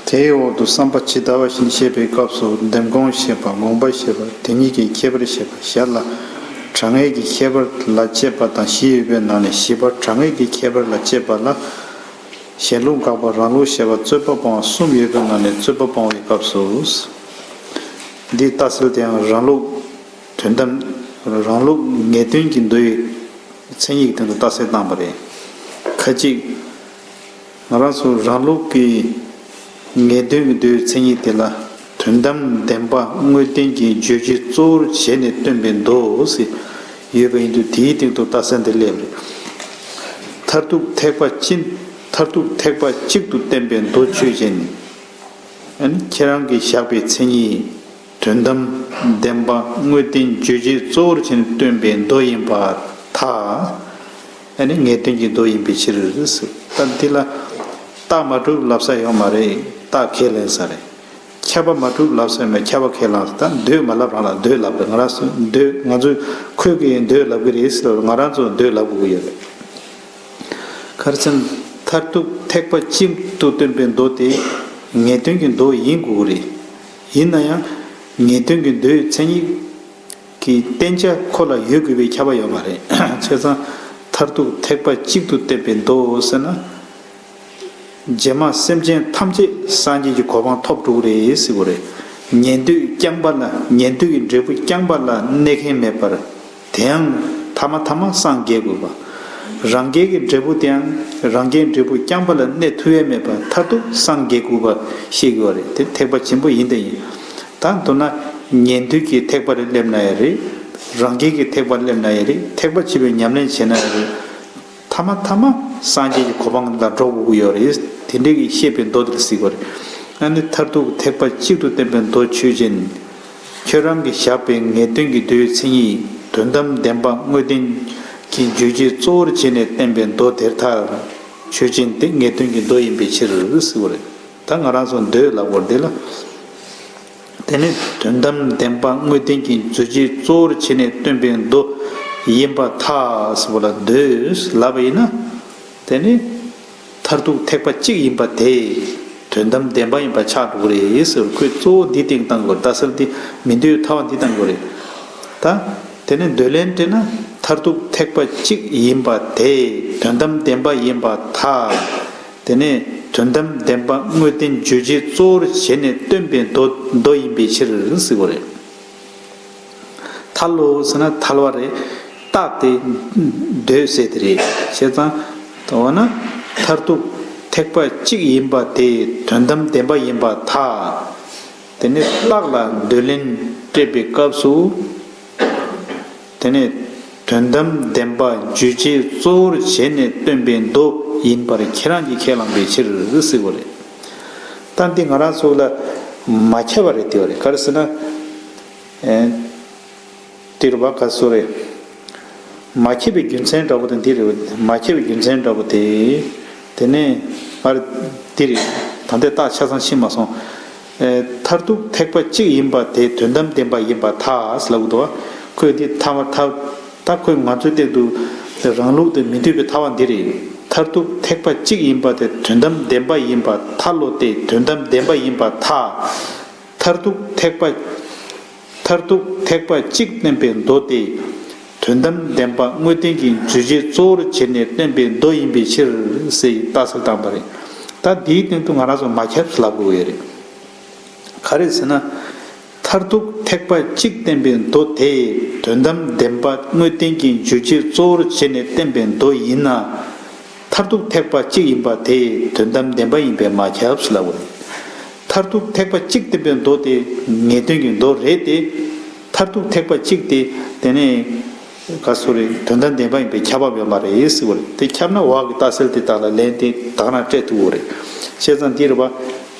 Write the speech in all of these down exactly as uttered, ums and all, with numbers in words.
དེའི་འོག་ཏུ་བསམ་པ་ཇི་ལྟ་བ་བཞིན་བཤད་པའི་སྐབས་སུ་འདེམས་སྒོམ་བཤད་པ། དགོངས་པ་བཤད་པ། དེ་ཉིད་ཀྱི་ཁྱད་པར་བཤད་པ། ཞར་ལ་གྲངས་ངེས་ཀྱི་ཁྱད་པར་ལ་དཔྱད་པ་དང་བཞི་ཡོད་པའི་ནང་ནས་བཞི་པ་གྲངས་ངེས་ཀྱི་ཁྱད་པར་ལ་དཔྱད་པ་ལ། ཞེན་ལུགས་དགག་པ། རང་ལུགས་བཤད་པ། རྩོད་པ་སྤོང་བ་གསུམ་ཡོད་པའི་ནང་ནས་རྩོད་པ་སྤོང་བའི་སྐབས་སུ། འདི་ལྟ་སེལ་དེའང་རང་ལུགས་དོན་དམ། རང་ལུགས་ངེས་དོན་གྱི་མདོའི་མཚན་ཉིད་ཀྱི་སྟེང་དུ་ལྟ་སེལ་བཏང་བ་རེད། ཁ་ཅིག་ང་རང་ཚོ་རང་ལུགས་ཀྱི་ངེས་དོན་གྱི་མདོའི་མཚན་ཉིད་དེ་ལ་དོན་དམ་བདེན་པ་དངོས་བསྟན་གྱི་བརྗོད་བྱའི་གཙོ་བོར་བྱས་ནས་སྟོན་པའི་མདོ་ཟེར་ཡོད་པ་ཡིན་དུས། དེའི་སྟེང་དུ་ལྟ་སེལ་འདི་སླེབས་རེད། མཐར་ཐུག་ཐེག་པ་ཅན། མཐར་ཐུག་ཐེག་པ་གཅིག་ཏུ་བསྟན་པའི་མདོ་ཆོས་ཅན། ཨ་ནི་ཁྱེད་རང་གིས་བཞག་པའི་མཚན་ཉིད། དོན་དམ་བདེན་པ་དངོས་བསྟན་བརྗོད་བྱའི་གཙོ་བོར་བྱས་ནས་སྟོན་པའི་མདོ་ཡིན་པར་ཐལ། ཨ་ནི་ངེས་དོན་གྱི་མདོ་ཡིན་པའི་ཕྱིར། ད་འདི་ལ་རྟགས་མ་གྲུབ་ལབ་ས་ཡོད་མ་རེད། རྟགས་ཁས་ལེན་ས་རེད། ཁྱབ་པ་མ་གྲུབ་ལབ་ས་ཡོད་མ་རེད། ཁྱབ་པ་ཁས་བླངས་ས། ད་མདོས་མ་ལབ་རང་ལ་མདོས་ལབ་རེད། ང་རང་ཚོ་མདོས། ང་ཚོས་ཁོས་ཀྱིས་མདོས་ལབ་ཀྱི་རེད་ཟེར་བ། ང་རང་ཚོ་མདོས་ལབ་དགོས་ཀྱི་ཡོད་རེད། ག་རེ་ཟེར་ན། མཐར་ཐུག་ཐེག་པ་གཅིག་ཏུ་སྟོན་པའི་མདོ་དེ་ངེས་དོན་གྱི་མདོ་ཡིན་དགོས་ཀྱི་རེད། ཡིན་ན་ཡང་ངེས་དོན་གྱི་མདོའི་མཚན་ཉིད་ཀྱི་བསྟན་བྱ་ཁོ་ལ་ཡོད་དགོས་པའི་ཁྱབ་པ་ཡོད་མ་རེད། བྱས་ཙང་མཐར་ཐུག་ཐེག་པ་གཅིག་ཏུ་བསྟན་པའི་མདོ་ཟེར་ན། རྗེས་མ་སེམས་ཅན་ཐམས་ཅད་སངས་རྒྱས་ཀྱི་གོ་འཕང་ཐོབ་འགྲོ་གི་རེད་ཟེར་གྱི་རེད། ཉན་ཐོས་རྐྱང་པ་ལ། ཉན་ཐོས་ཀྱི་འབྲས་བུ་རྐྱང་པ་ལ་གནས་མཁན་མེད་པར། དེའང་ཐ་མ་ཐ་མ་སངས་རྒྱས་དགོས་པ། རང་རྒྱལ་གྱི་འབྲས་བུ་དེའང་རང་རྒྱལ་འབྲས་བུ་རྐྱང་པ་ལ་གནས་ཐུབ་ཡས་མེད་པར་མཐར་ཐུག་སངས་རྒྱས་དགོས་པ་བཤད་ཀྱི་ཡོད་རེད། དེ་ཐེག་པ་ཆེན་པོ་ཡིན་དང་ཡིན། ད་མདོར་ན་ཉན་ཐོས་ཀྱི་ཐེག་པ་ལ་སླེབས་ན་ཡང་རེད། རང་རྒྱལ་གྱི་ཐེག་པ་ལ་སླེབས་ན་ཡང་རེད། ཐེག་པ་ཆེན་པོའི་ཉམས་ལེན་བྱས་ན་ཡང་རེད། ཐ་མ་ཐ་མ་སངས་རྒྱས་ཀྱི་གོ་འཕང་ལ་འགྲོ་དགོས་ཀྱི་ཡོད་རེད། དེ་འདྲའི་གི་བཤད་པའི་མདོ་དེར་ཟེར་གྱི་རེད། ཨ་ནི་མཐར་ཐུག་ཐེག་པ་གཅིག་ཏུ་བསྟན་པའི་མདོ་ཆོས་ཅན། ཁྱོད་རང་གིས་བཞག་པའི་ངེས་དོན་གྱི་མདོའི་མཚན་ཉིད། དོན་དམ་བདེན་པ་དངོས་བསྟན་གྱི་བརྗོད་བྱའི་གཙོ་བོར་བྱས་ནས་བསྟན་པའི་མདོ་དེར་ཐལ། ཆོས་ཅན་དེ་ངེས་དོན་གྱི་མདོ་ཡིན་པའི་ཕྱིར་ཟེར་གྱི་རེད། ད་ང་རང་ཚོ་མདོས་ལབ་དགོས་འདི་ལ། དེ་ནི་དོན་དམ་བདེན་པ་དངོས་བསྟན་གྱི་བརྗོད་བྱའི་གཙོ་བོར་བྱས་ནས་སྟོན་པའི་མདོ་ཡིན་པར་ཐལ་ཟེར་བ་ལ་མདོས་ལབ་པ་ཡིན་ན། དེ་ནི་མཐར་ཐུག་ཐེག་པ་གཅིག་ཡིན་པ་དེ་དོན་དམ་བདེན་པ་ཡིན་པ་ཆགས་འགྲོ་གི་རེད་ཟེར། ཁོས་གཙོ་བོ་འདི་སྟེང་བཏང་དགོས། ལྟ་སེལ་འདི་མི་འདོད་ཐལ་བ་འདི་བཏང་དགོས་རེད། ད་དེ་ནི་མདོས་ལན་སྤྲད་ན། མཐར་ཐུག་ཐེག་པ་གཅིག་ཡིན་པ་དེ་དོན་དམ་བདེན་པ་ཡིན་པར་ཐལ། དེ་ནས་དོན་དམ་བདེན་པ་དངོས་བསྟན་བརྗོད་བྱའི་གཙོ་བོར་བྱས་ནས་སྟོན་པའི་མདོ་མདོ་ཡིན་པའི་ཕྱིར་ཟེར་བ་རེད། ཐལ་ལོ་ཟེར་ན་ཐལ་བ་རེད། རྟགས་དེ་མདོས་ཟེར་དེ་རེད། བྱས་ཙང་འོ་ན་མཐར་ཐུག་ཐེག་པ་གཅིག་ཡིན་པ་དེ་དོན་དམ་བདེན་པ་ཡིན་པར་ཐལ། དེ་ནས་རྟགས་ལ་མདོས་ལན་སྤྲད་པའི་སྐབས་སུ། དེ་ནས་དོན་དམ་བདེན་པ་བརྗོད་བྱའི་གཙོ་བོར་བྱས་ནས་སྟོན་པའི་མདོ་ཡིན་པར་ཁྱེད་རང་གིས་ཁས་བླངས་པའི་ཕྱིར་ཟེར་བ་རེད། ད་འདི་ང་རང་ཚོ་ལ་མ་ཁྱབ་པ་རེད། དེ་བ་རེད། ག་རེ་ཟེར་ན། ཨེ། དེ་རུ་བ་ག་སོ་རེད། མ་ཁྱབ་པའི་རྒྱུ་མཚན་འདྲ་པོ་དང་འདི་རེད། མ་ཁྱབ་པའི་རྒྱུ་མཚན་འདྲ་པོ་དེ། དེ་ནས་ཨ་རེ། འདི་རེད། ད་ལྟའི་རྟགས་ཆ་ཚང་ཤེས་མ་སོང་། ཨེ། མཐར་ཐུག་ཐེག་པ་གཅིག་ཡིན་པ་དེ་དོན་དམ་བདེན་པ་ཡིན་པར་ཐལ་ཟེར་ལབ་འདུག་བ། ཁོས་འདི་ཐལ་བ་ཐལ། ད་ཁོས་ང་ཚོའི་སྟེང་དུ་རང་ལུགས་དེ་མི་འདོད་པའི་ཐལ་བ་འདི་རེད། མཐར་ཐུག་ཐེག་པ་གཅིག་ཡིན་པ་དེ་དོན་དམ་བདེན་པ་ཡིན་པར་ཐལ་ལོ། དེ་དོན་དམ་བདེན་པ་ཡིན་པར་ཐལ། མཐར་ཐུག་ཐེག་པ། མཐར་ཐུག་ཐེག་པ་གཅིག་བསྟན་པའི་མདོ་སྟེ། དོན་དམ་བདེན་པ་དངོས་བསྟན་གྱི་བརྗོད་བྱའི་གཙོ་བོར་བྱས་ནས་བསྟན་པའི་མདོ་ཡིན་པའི་ཕྱིར་ཟེར་རྟགས་གསལ་བཏང་བ་རེད། ད་འདིའི་སྟེང་དུ་ང་རང་ཚོ་མ་ཁྱབ་ལབ་དགོས་ཡོད་རེད། ག་རེ་ཟེར་ན། མཐར་ཐུག་ཐེག་པ་གཅིག་བསྟན་པའི་མདོ་དེ་དོན་དམ་བདེན་པ་དངོས་བསྟན་གྱི་བརྗོད་བྱའི་གཙོ་བོར་བྱས་ནས་བསྟན་པའི་མདོ་ཡིན་ན། མཐར་ཐུག་ཐེག་པ་གཅིག་ཡིན་པ་དེ་དོན་དམ་བདེན་པ་ཡིན་པས་མ་ཁྱབ་ཟེར་ལབ་པ་རེད། མཐར་ཐུག་ཐེག་པ་གཅིག་བསྟན་པའི་མདོ་དེ་ངེས་དོན་གྱི་མདོ་རེད་དེ། མཐར་ཐུག་ཐེག་པ་གཅིག་དེ་དེ་ནས་ག་སོ་རེད། དོན་དམ་བདེན་པ་ཡིན་པས་ཁྱབ་པ་ཡོད་མ་རེད་ཟེར་བ་རེད། དེ་ཁྱབ་ན་འོག་གི་རྟགས་གསལ་དེ་དག་ལ་ལན་དེ་དག་ན་སྤྲད་ཐུབ་བོ་རེད། བྱས་ཙང་འདི་རེད་པ།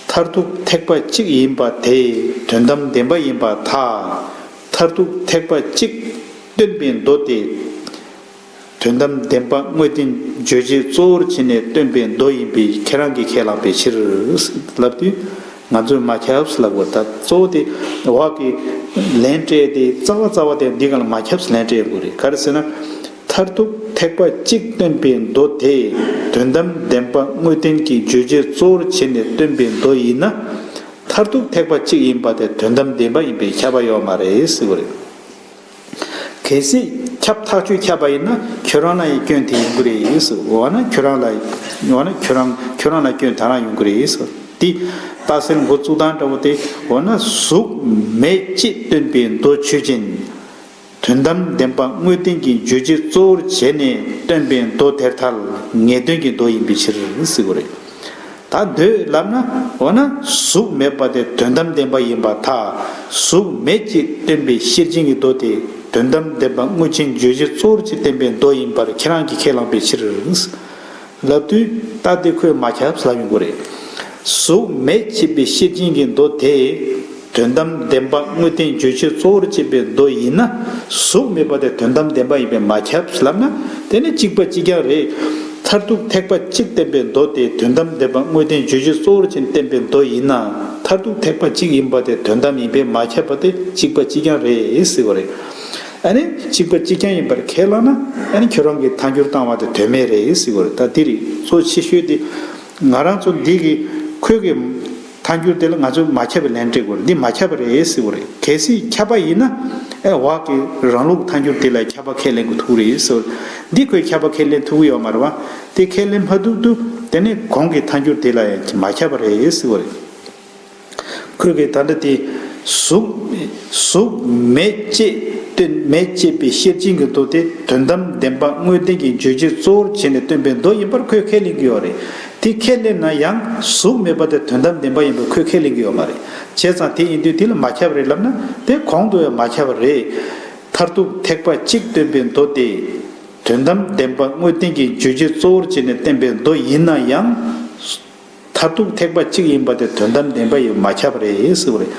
མཐར་ཐུག་ཐེག་པ་གཅིག་ཡིན་པ་དེ་དོན་དམ་བདེན་པ་ཡིན་པར་ཐལ། མཐར་ཐུག་ཐེག་པ་གཅིག་སྟོན་པའི་མདོ་དེ། དོན་དམ་བདེན་པ་དངོས་བསྟན་བརྗོད་བྱའི་གཙོ་བོར་བྱས་ནས་སྟོན་པའི་མདོ་ཡིན་པས་ཁྱེད་རང་གིས་ཁས་བླངས་པའི་ཕྱིར། ལབ་དུས་ང་ཚོས་མ་ཁྱབ་ལབ་དགོས། ད་གཙོ་བོ་དེ་འོག་གི་ལན་སྤྲད་དེ་རྩ་བ་རྩ་བ་དེ་འདི་ག་ལ་མ་ཁྱབ་ལན་སྤྲད་དགོས་རེད། ག་རེ་ཟེར་ན། མཐར་ཐུག་ ཐེག་པ་གཅིག་སྟོན་པའི་མདོ་དེ་དོན་དམ་བདེན་པ་དངོས་བསྟན་གྱི་བརྗོད་བྱའི་གཙོ་བོར་བྱས་ནས་སྟོན་པའི་མདོ་ཡིན་ན། མཐར་ཐུག་ཐེག་པ་གཅིག་ཡིན་པ་དེ་དོན་དམ་བདེན་པ་ཡིན་པས་ཁྱབ་པ་ཡོད་མ་རེད་ཟེར་བ་རེད། གལ་སྲིད་ཁྱབ་ཐག་ཆོད་ཁྱབ་པ་ཡིན་ན་ཁྱོད་རང་ལ་ཡང་སྐྱོན་དེ་ཡོང་གི་རེད་ཟེར། འོ་ན་ཁྱོད་རང་ལ། འོ་ན་ཁྱོད་རང་ཁྱོད་རང་ལ་སྐྱོན་དེ་རང་ཡོང་གི་རེད་ཟེར། དེ་རྟགས་གསལ་འགོ་བཙུགས་སྟངས་འདྲ་བོ་དེ། འོ་ན་གཟུགས་མེད་ཅེས་སྟོན་པའི་མདོ་ཆོས་ཅན། དོན་དམ་བདེན་པ་དངོས་བསྟན་གྱི་བརྗོད་བྱའི་གཙོ་བོར་བྱས་ནས་སྟོན་པའི་མདོ་དེར་ཐལ། ངེས་དོན་གྱི་མདོ་ཡིན་པའི་ཕྱིར་ཟེར་གྱི་རེད། ད་འདོད་ལབ་ན། འོ་ན་གཟུགས་མེད་པ་དེ་དོན་དམ་བདེན་པ་ཡིན་པར་ཐལ། གཟུགས་མེད་ཅེས་སྟོན་པའི་ཤེར་ཕྱིན་གྱི་མདོ་དེ་དོན་དམ་བདེན་པ་དངོས་ཅན་བརྗོད་བྱའི་གཙོ་བོར་བྱས་བསྟན་པའི་མདོ་ཡིན་པར་ཁྱེད་རང་གིས་ཁས་བླངས་པའི་ཕྱིར། ལབ་དུས་ད་དེ་ཁོས་མ་ཁྱབ་ལབ་ཡོང་གི་རེད། གཟུགས་མེད་ཅེས་པའི་ཤེར་ཕྱིན་གྱི་མདོ་དེ་དོན་དམ་བདེན་པ་དངོས་བསྟན་བརྗོད་བྱའི་གཙོ་བོར་བྱས་པའི་མདོ་ཡིན་ན། གཟུགས་མེད་པ་དེ་དོན་དམ་བདེན་པ་ཡིན་པས་མ་ཁྱབ་ལབ་ན། དེ་ནི་གཅིག་པ་གཅིག་རྐྱང་རེད། མཐར་ཐུག་ཐེག་པ་གཅིག་བསྟན་པའི་མདོ་དེ་དོན་དམ་བདེན་པ་དངོས་བསྟན་བརྗོད་བྱའི་གཙོ་བོར་བྱས་བསྟན་པའི་མདོ་ཡིན་ན། མཐར་ཐུག་ཐེག་པ་གཅིག་ཡིན་པ་དེ་དོན་དམ་ཡིན་པས་མ་ཁྱབ་པ་དེ་གཅིག་པ་གཅིག་རྐྱང་རེད་ཟེར་བ་རེད། ཨ་ནི་གཅིག་པ་གཅིག་རྐྱང་ཡིན་པར་ཁས་བླངས་ན། ཨ་ནི་ཁྱོད་རང་གིས་ཐལ་འགྱུར་བཏང་བ་དེ་དོན་མེད་རེད་ཟེར་བ་རེད། ད་འདི་རེད་གཙོ་ཆེ་ཤོས་དེ། ང་རང་ཚོ་འདི་གི་ཁོས་གི་ཐལ་འགྱུར་དེ་ལ་ང་ཚོས་མ་ཁྱབ་པའི་ལན་སྤྲད་དགོས་རེད། འདི་མ་ཁྱབ་པ་རེད་ཟེར་བ་རེད། གལ་སྲིད་ཁྱབ་པ་ཡིན་ན། ཨེ་བག་གི་རང་ལུགས་ཐལ་འགྱུར་དེ་ལ་ཁྱབ་པ་ཁས་ལེན་དགོས་ཐུག་རེད་ཟེར་བ་རེད། འདི་ཁོས་ཁྱབ་པ་ཁས་ལེན་ཐུབ་ཀྱི་ཡོད་མ་རེད་བ། དེ་ཁས་ལེན་མ་ཐུབ་དུས་དེ་ནས་གོང་གི་ཐལ་འགྱུར་དེ་ལ་ཡང་མ་ཁྱབ་པ་རེད་ཟེར་བ་རེད། ཁོས་གི་ད་ལྟ་དེ་གཟུགས། གཟུགས་མེད་ཅེས་སྟོན། མེད་ཅེས་པའི་ཤེར་ཕྱིན་གྱི་མདོ་དེ་དོན་དམ་བདེན་པ་དངོས་བསྟན་གྱི་བརྗོད་བྱའི་གཙོ་བོར་བྱས་ནས་སྟོན་པའི་མདོ་ཡིན་པར་ཁོས་ཁས་ལེན་གྱི་ཡོད་རེད། དེ་ཁས་ལེན་ན་ཡང་གཟུགས་མེད་པ་དེ་དོན་དམ་བདེན་པ་ཡིན་པར་ཁོས་ཁས་ལེན་གྱི་ཡོད་མ་རེད། བྱས་ཙང་དེ་ཡིན་དུས་དེ་ལ་མ་ཁྱབ་རེད་ལབ་ན་དེ་གོང་དུ་ཡང་མ་ཁྱབ་པ་རེད། མཐར་ཐུག་ཐེག་པ་གཅིག་སྟོན་པའི་མདོ་དེ་དོན་དམ་བདེན་པ་དངོས་བསྟན་གྱི་བརྗོད་བྱའི་གཙོ་བོར་བྱས་ནས་བསྟན་པའི་མདོ་ཡིན་ན་ཡང་། མཐར་ཐུག་ཐེག་པ་གཅིག་ཡིན་པ་དེ་དོན་དམ་བདེན་པ་ཡིས་མ་ཁྱབ་པ་རེད་ཟེར་བ་རེད།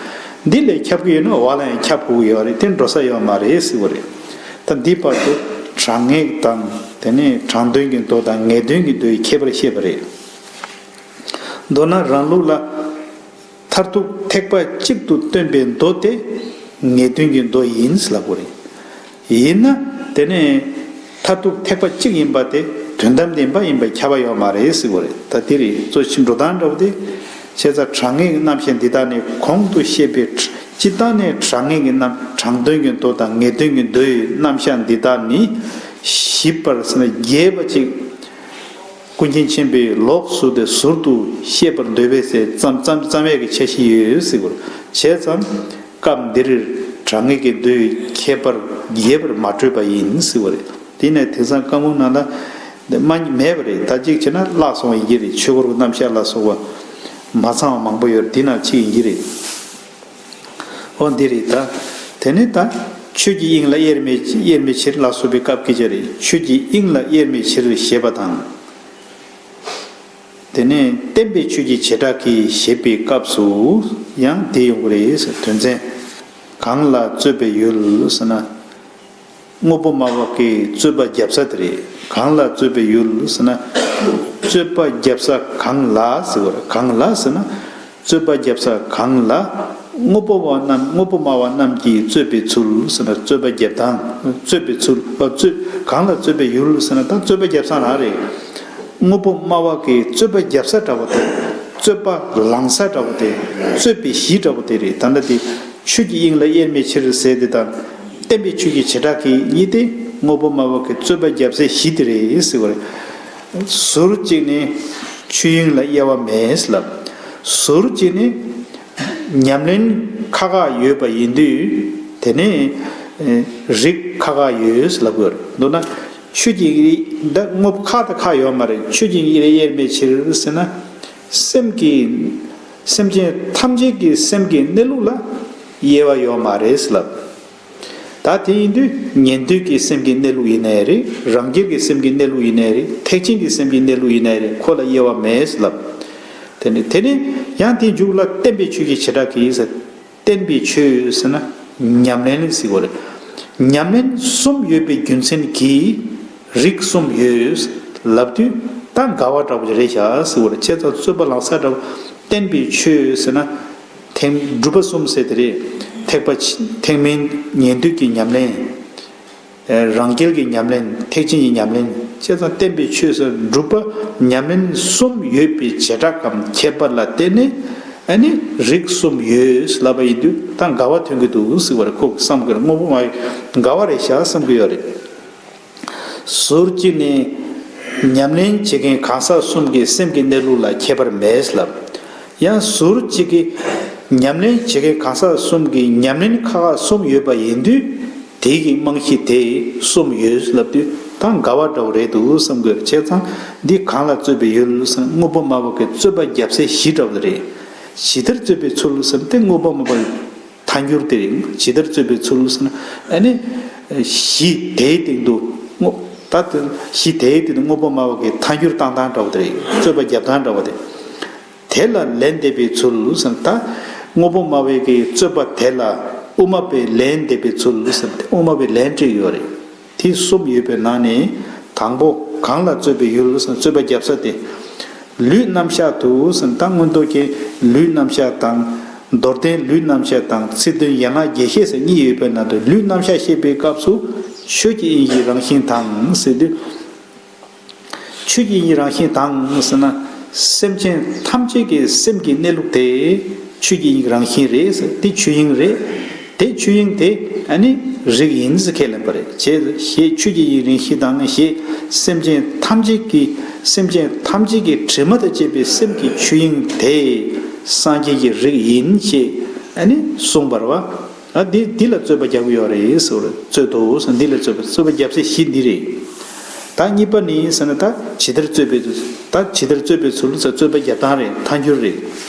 འདི་ལས་ཁྱབ་ཀྱི་ཡོད་ན་འོག་ལ་ཡང་ཁྱབ་དགོས་ཀྱི་ཡོད་རེད། དེ་འགྲོ་ས་ཡོད་མ་རེད་ཟེར་བ་རེད། ད་འདིའི་བར་དུ་དྲང་ངེས་དང་དེ་ནས་དྲང་དོན་གྱི་མདོ་དང་ངེས་དོན་གྱི་མདོའི་ཁྱད་པར་བཤད་པ་རེད། མདོར་ན་རང་ལུགས་ལ། མཐར་ཐུག་ཐེག་པ་གཅིག་ཏུ་སྟོན་པའི་མདོ་དེ་ངེས་དོན་གྱི་མདོ་ཡིན་ལབ་དགོས་རེད། ཡིན་ན་དེ་ནས་མཐར་ཐུག་ཐེག་པ་གཅིག་ཡིན་པ་དེ་དོན་དམ་བདེན་པ་ཡིན་པས་ཁྱབ་པ་ཡོད་མ་རེད་ཟེར་དགོས་རེད། ད་དེ་རེད་གཙོ་ཆེ་འགྲོ་སྟངས་འདྲ་བོ་དེ། བྱས་ཙང་དྲང་ངེས་ཀྱི་རྣམ་གཞག་འདི་དག་ནི་གོང་དུ་བཤད་པའི་སྤྱིར་བཏང་ནས་དྲང་ངེས་ཀྱི་རྣམ། དྲང་དོན་གྱི་མདོ་དང་ངེས་དོན་གྱི་མདོ་ཡི་རྣམ་གཞག་འདི་དག་ནི་ཞིབ་པར་ཟེར་ན་རྒྱས་པ་ཅིག་ཀུན་མཁྱེན་ཆེན་པོས་ལོགས་སུ་དེ་ཟུར་དུ་བཤད་པར་འདོད་པས་ཟེར་ཙམ་ཙམ་ཙམ་ཡས་ཀྱི་འཆར་གཞི་ཡོད་ཟེར་བ་རེད། བྱས་ཙང་སྐབས་འདིར་དྲང་ངེས་ཀྱི་མདོའི་ཁྱད་པར་རྒྱས་པར་མ་སྤྲོས་པ་ཡིན་ཟེར་བ་རེད། དེ་ནས་དེང་སང་བཀའ་འགུགས་ནང་ལ་མ་མེད་པ་རེད། ད་གཅིག་བྱས་ན་བརླག་སོང་ཡིན་གྱི་རེད། ཆོས་འཁོར་གྱི་རྣམ་གཞག་ལ་སོགས་པ་མ་ཚང་བ་མང་པོ་ཡོད་རེད། དེ་ནང་གཅིག་ཡིན་གྱི་རེད། འོ་འདི་རེད་ད། དེ་ནས་ད་ཆོས་ཀྱི་དབྱིངས་ལ་དབྱེར་མེད་དབྱེར་མེད་ཕྱིར་ལ་སོགས་པའི་སྐབས་ཀྱི་ཆ་རེད། ཆོས་ཀྱི་དབྱིངས་ལ་དབྱེར་མེད་ཕྱིར་ཞེས་པ་དང་། དེ་ནས་བརྟེན་པའི་ཆོས་ཀྱི་བྱེ་བྲག་གིས་ཞེས་པའི་སྐབས་སུ་ཡང་དེ་ཡོང་གི་རེད་ཟེར། དོན་ཚན། གང་ལ་རྩོད་པའི་ཡུལ་ཟེར་ན། དངོས་པོ་སྨྲ་བ་གི་རྩོད་པ་རྒྱབ་ས་དེ་རེད། གང་ལ་རྩོད་པའི་ཡུལ་ཟེར་ན། རྩོད་པ་རྒྱབ་ས་གང་ལ་ཟེར་བ་རེད། གང་ལ་ཟེར་ན། རྩོད་པ་རྒྱབ་ས་གང་ལ། དངོས་པོ་སྨྲ་བ་རྣམས། དངོས་པོ་སྨྲ་བ་རྣམས་ཀྱིས་རྩོད་པའི་ཚུལ་ཟེར་ན། རྩོད་པ་རྒྱབ་སྟངས། རྩོད་པའི་ཚུལ། ཨ་རྩོད། གང་ལ་རྩོད་པའི་ཡུལ་ཟེར་ན། ད་རྩོད་པ་རྒྱབ་ས་རང་རེད། དངོས་པོ་སྨྲ་བ་གིས་རྩོད་པ་རྒྱབ་ས་འདྲ་བོ་དེ། རྩོད་པ་ལངས་ས་འདྲ་བོ་དེ། རྩོད་པའི་གཞི་འདྲ་བོ་དེ་རེད། ད་ལྟ་དེ་ཆོས་ཀྱི་དབྱིངས་ལ་དབྱེར་མེད་ཕྱིར་ཟེར་དེ་དང་། བརྟེན་པའི་ཆོས་ཀྱི་བྱེ་བྲག་གིས་གཉིས་ཏེ། དངོས་པོ་སྨྲ་བ་གི་རྩོད་པ་རྒྱབ་སའི་གཞི་དེ་རེད་ཟེར་བ་རེད། ཟུར་གཅིག་ནི་ཆོས་དབྱིངས་ལ་དབྱེ་བ་མེད་ལབ། ཟུར་གཅིག་ནི་ཉམས་ལེན་ཁག་ཁག་ཡོད་པ་ཡིན་དུས་དེ་ནི་རིགས་ཁག་ཁག་ཡོད་ལབ་དགོས་རེད། མདོར་ན་ཆོས་ཀྱི་དབྱིངས་ད་དངོས་པོ་ཁག་དང་ཁག་ཡོད་མ་རེད། ཆོས་ཀྱི་དབྱིངས་ལ་དབྱེར་མེད་ཕྱིར་ཟེར་ན། སེམས་ཀྱི། སེམས་ཅན་ཐམས་ཅད་ཀྱི་སེམས་ཀྱི་གནས་ལུགས་ལ་དབྱེ་བ་ཡོད་མ་རེད་ལབ། ད་དེ་ཡིན་དུས་ཉན་ཐོས་ཀྱི་སེམས་ཀྱི་གནས་ལུགས་ཡིན་ནའི་རེད། རང་རྒྱལ་གྱི་སེམས་ཀྱི་གནས་ལུགས་ཡིན་ནའི་རེད། ཐེག་ཆེན་གྱི་སེམས་ཀྱི་གནས་ལུགས་ཡིན་ནའི་རེད། ཁོ་ལ་དབྱེ་བ་མེད་ལབ། དེ་ནི་དེ་ནི་ཡང་དེའི་མཇུག་ལ་བརྟེན་པའི་ཆོས་ཀྱི་བྱེ་བྲག་གིས་ཟེར། བརྟེན་པའི་ཆོས་ཟེར་ན་ཉམས་ལེན་ཟེར་བ་རེད། ཉམས་ལེན་གསུམ་ཡོད་པའི་རྒྱུ་མཚན་གྱིས། རིགས་གསུམ་ཡོད་ལབ་དུས་ད་འགལ་བ་འདྲ་པོ་རེད་ཤག་ཟེར་བ་རེད། བྱས་ཙང་རྩོད་པ་ལངས་ས་འདྲ་པོ། བརྟེན་པའི་ཆོས་ཟེར་ན་ཐེག་སྒྲུབ་པ་གསུམ་ཟེར་དེ་རེད། ཐེག་པ་ཆ་ཐེག་དམན་ཉན་ཐོས་ཀྱི་ཉམས་ལེན། རང་རྒྱལ་གྱི་ཉམས་ལེན། ཐེག་ཆེན་གྱི་ཉམས་ལེན་བྱས་ཙང་བསྟན་པའི་ཆོས་སུ་གྲུབ་པ་ཉམས་ལེན་གསུམ་ཡོད་པའི་བྱེ་བྲག་གམ་ཁྱད་པར་ལ་བརྟེན་ནས་ཨ་ནི་རིགས་གསུམ་ཡོད་ལབ་པ་ཡིན་དུས་ད་འགལ་བ་ཐོན་གྱི་འདུག་ཟེར་བ་རེད། ཁོ་བསམ་གྱི་རེད། དངོས་པོ་མ་ཡིན་འགལ་བ་རེད་ཤག་བསམ་གྱི་ཡོད་རེད། ཟུར་གཅིག་ནས་ཉམས་ལེན་བྱེད་མཁན་གང་ཟག་གསུམ་གྱི་སེམས་ཀྱི་གནས་ལུགས་ལ་ཁྱད་པར་མེད་ལབ། ཡང་ཟུར་གཅིག་གིས་ཉམས་ལེན་བྱེད་མཁན་གང་ཟག་གསུམ་གྱི་ཉམས་ལེན་ཁག་ཁག་གསུམ་ཡོད་པ་ཡིན་དུས། དེ་གི་རྨང་གཞི་དེ་གསུམ་ཡོད་ལབ་དུས་ད་འགལ་བ་འདྲ་བོ་རེད་འདུག་བསམ་དགོས། བྱས་ཙང་འདི་གང་ལ་རྩོད་པའི་ཡུལ་ཟེར་ན་དངོས་པོ་སྨྲ་བ་གི་རྩོད་པ་རྒྱབ་སའི་གཞི་འདྲ་བོ་དེ་རེད། ཇི་ལྟར་རྩོད་པའི་ཚུལ་ཟེར་ན་དེ་དངོས་པོ་སྨྲ་བའི་ཐལ་འགྱུར་དེ་རེད། ཇི་ལྟར་རྩོད་པའི་ཚུལ་ཟེར་ན་ཨ་ནི་གཞི་དེའི་སྟེང་དུ་དངོས་ད་དེ་གཞི་དེའི་སྟེང་དུ་དངོས་པོ་སྨྲ་བ་གི་ཐལ་འགྱུར་བཏང་སྟངས་འདྲ་བོ་དེ་རེད། རྩོད་པ་རྒྱབ་སྟངས་འདྲ་བོ་དེ། དེ་ལ་ལན་འདེབས་པའི་ཚུལ་ཟེར་ན་ད་དངོས་པོ་སྨྲ་བའི་གི་རྩོད་པ་དེ་ལ་དབུ་མ་པའི་ལན་འདེབས་པའི་ཚུལ་ཟེར་ན་དེ་དབུ་མ་པའི་ལན་སྤྲད་ཡོད་རེད། དེ་གསུམ་ཡོད་པའི་ནང་ནས་དང་པོ་གང་ལ་རྩོད་པའི་ཡུལ་ཟེར་ན་རྩོད་པ་རྒྱབ་ས་དེ། ལུས་རྣམ་གཞག་ཏུ་ཟེར་ན་ད་མངོན་རྟོགས་ཀྱི་ལུས་རྣམ་གཞག་དང་མདོར་བསྟན་ལུས་རྣམ་གཞག་དང་ཚིག་དོན་ཡན་ལག་རྒྱས་བཤད་ཟེར་གཉིས་ཡོད་པའི་ནང་དུ་ལུས་རྣམ་གཞག་བཤད་པའི་སྐབས་སུ་ཆོས་ཀྱི་དབྱིངས་ཀྱི་རང་བཞིན་དང་ཟེར་དུས། ཆོས་ཀྱི་དབྱིངས་རང་བཞིན་དང་ཟེར་ན། སེམས་ཅན་ཐམས་ཅད་ཀྱི་སེམས་ཀྱི་གནས་ལུགས་དེ་ཆོས་ཀྱི་དབྱིངས་རང་བཞིན་རེད་ཟེར། དེ་ཆོས་དབྱིངས་རེད། དེ་ཆོས་དབྱིངས་དེ་ཨ་ནི་རིགས་ཡིན་ཟེར་ཁས་ལེན་པ་རེད། ཞེས་ཞེས་ཆོས་ཀྱི་དབྱིངས་རང་བཞིན་དང་ཞེས་སེམས་ཅན་ཐམས་ཅད་ཀྱི་སེམས་ཅན་ཐམས་ཅད་ཀྱི་དྲི་མ་དང་བཅས་པའི་སེམས་ཀྱི་ཆོས་དབྱིངས་དེ་སངས་རྒྱས་ཀྱི་རིགས་ཡིན་ཞེས་ཨ་ནི་གསུངས་པ་རེད་བ། ཨ་འདི་འདི་ལ་རྩོད་པ་རྒྱག་གི་ཡོད་རེད་ཟེར་བ་རེད། རྩོད་དོ་ཟེར་འདི་ལ་རྩོད་པ་རྩོད་པ་རྒྱབ་སའི་གཞི་འདི་རེད། ད་གཉིས་པ་ནི་ཟེར་ན་ད་ཇི་ལྟར་རྩོད་པའི་ད་ཇི་ལྟར་རྩོད་པའི་ཚུལ་ཟེར་རྩོད་པ་རྒྱབ་སྟངས་རེད། ཐལ་འགྱུར་རེད།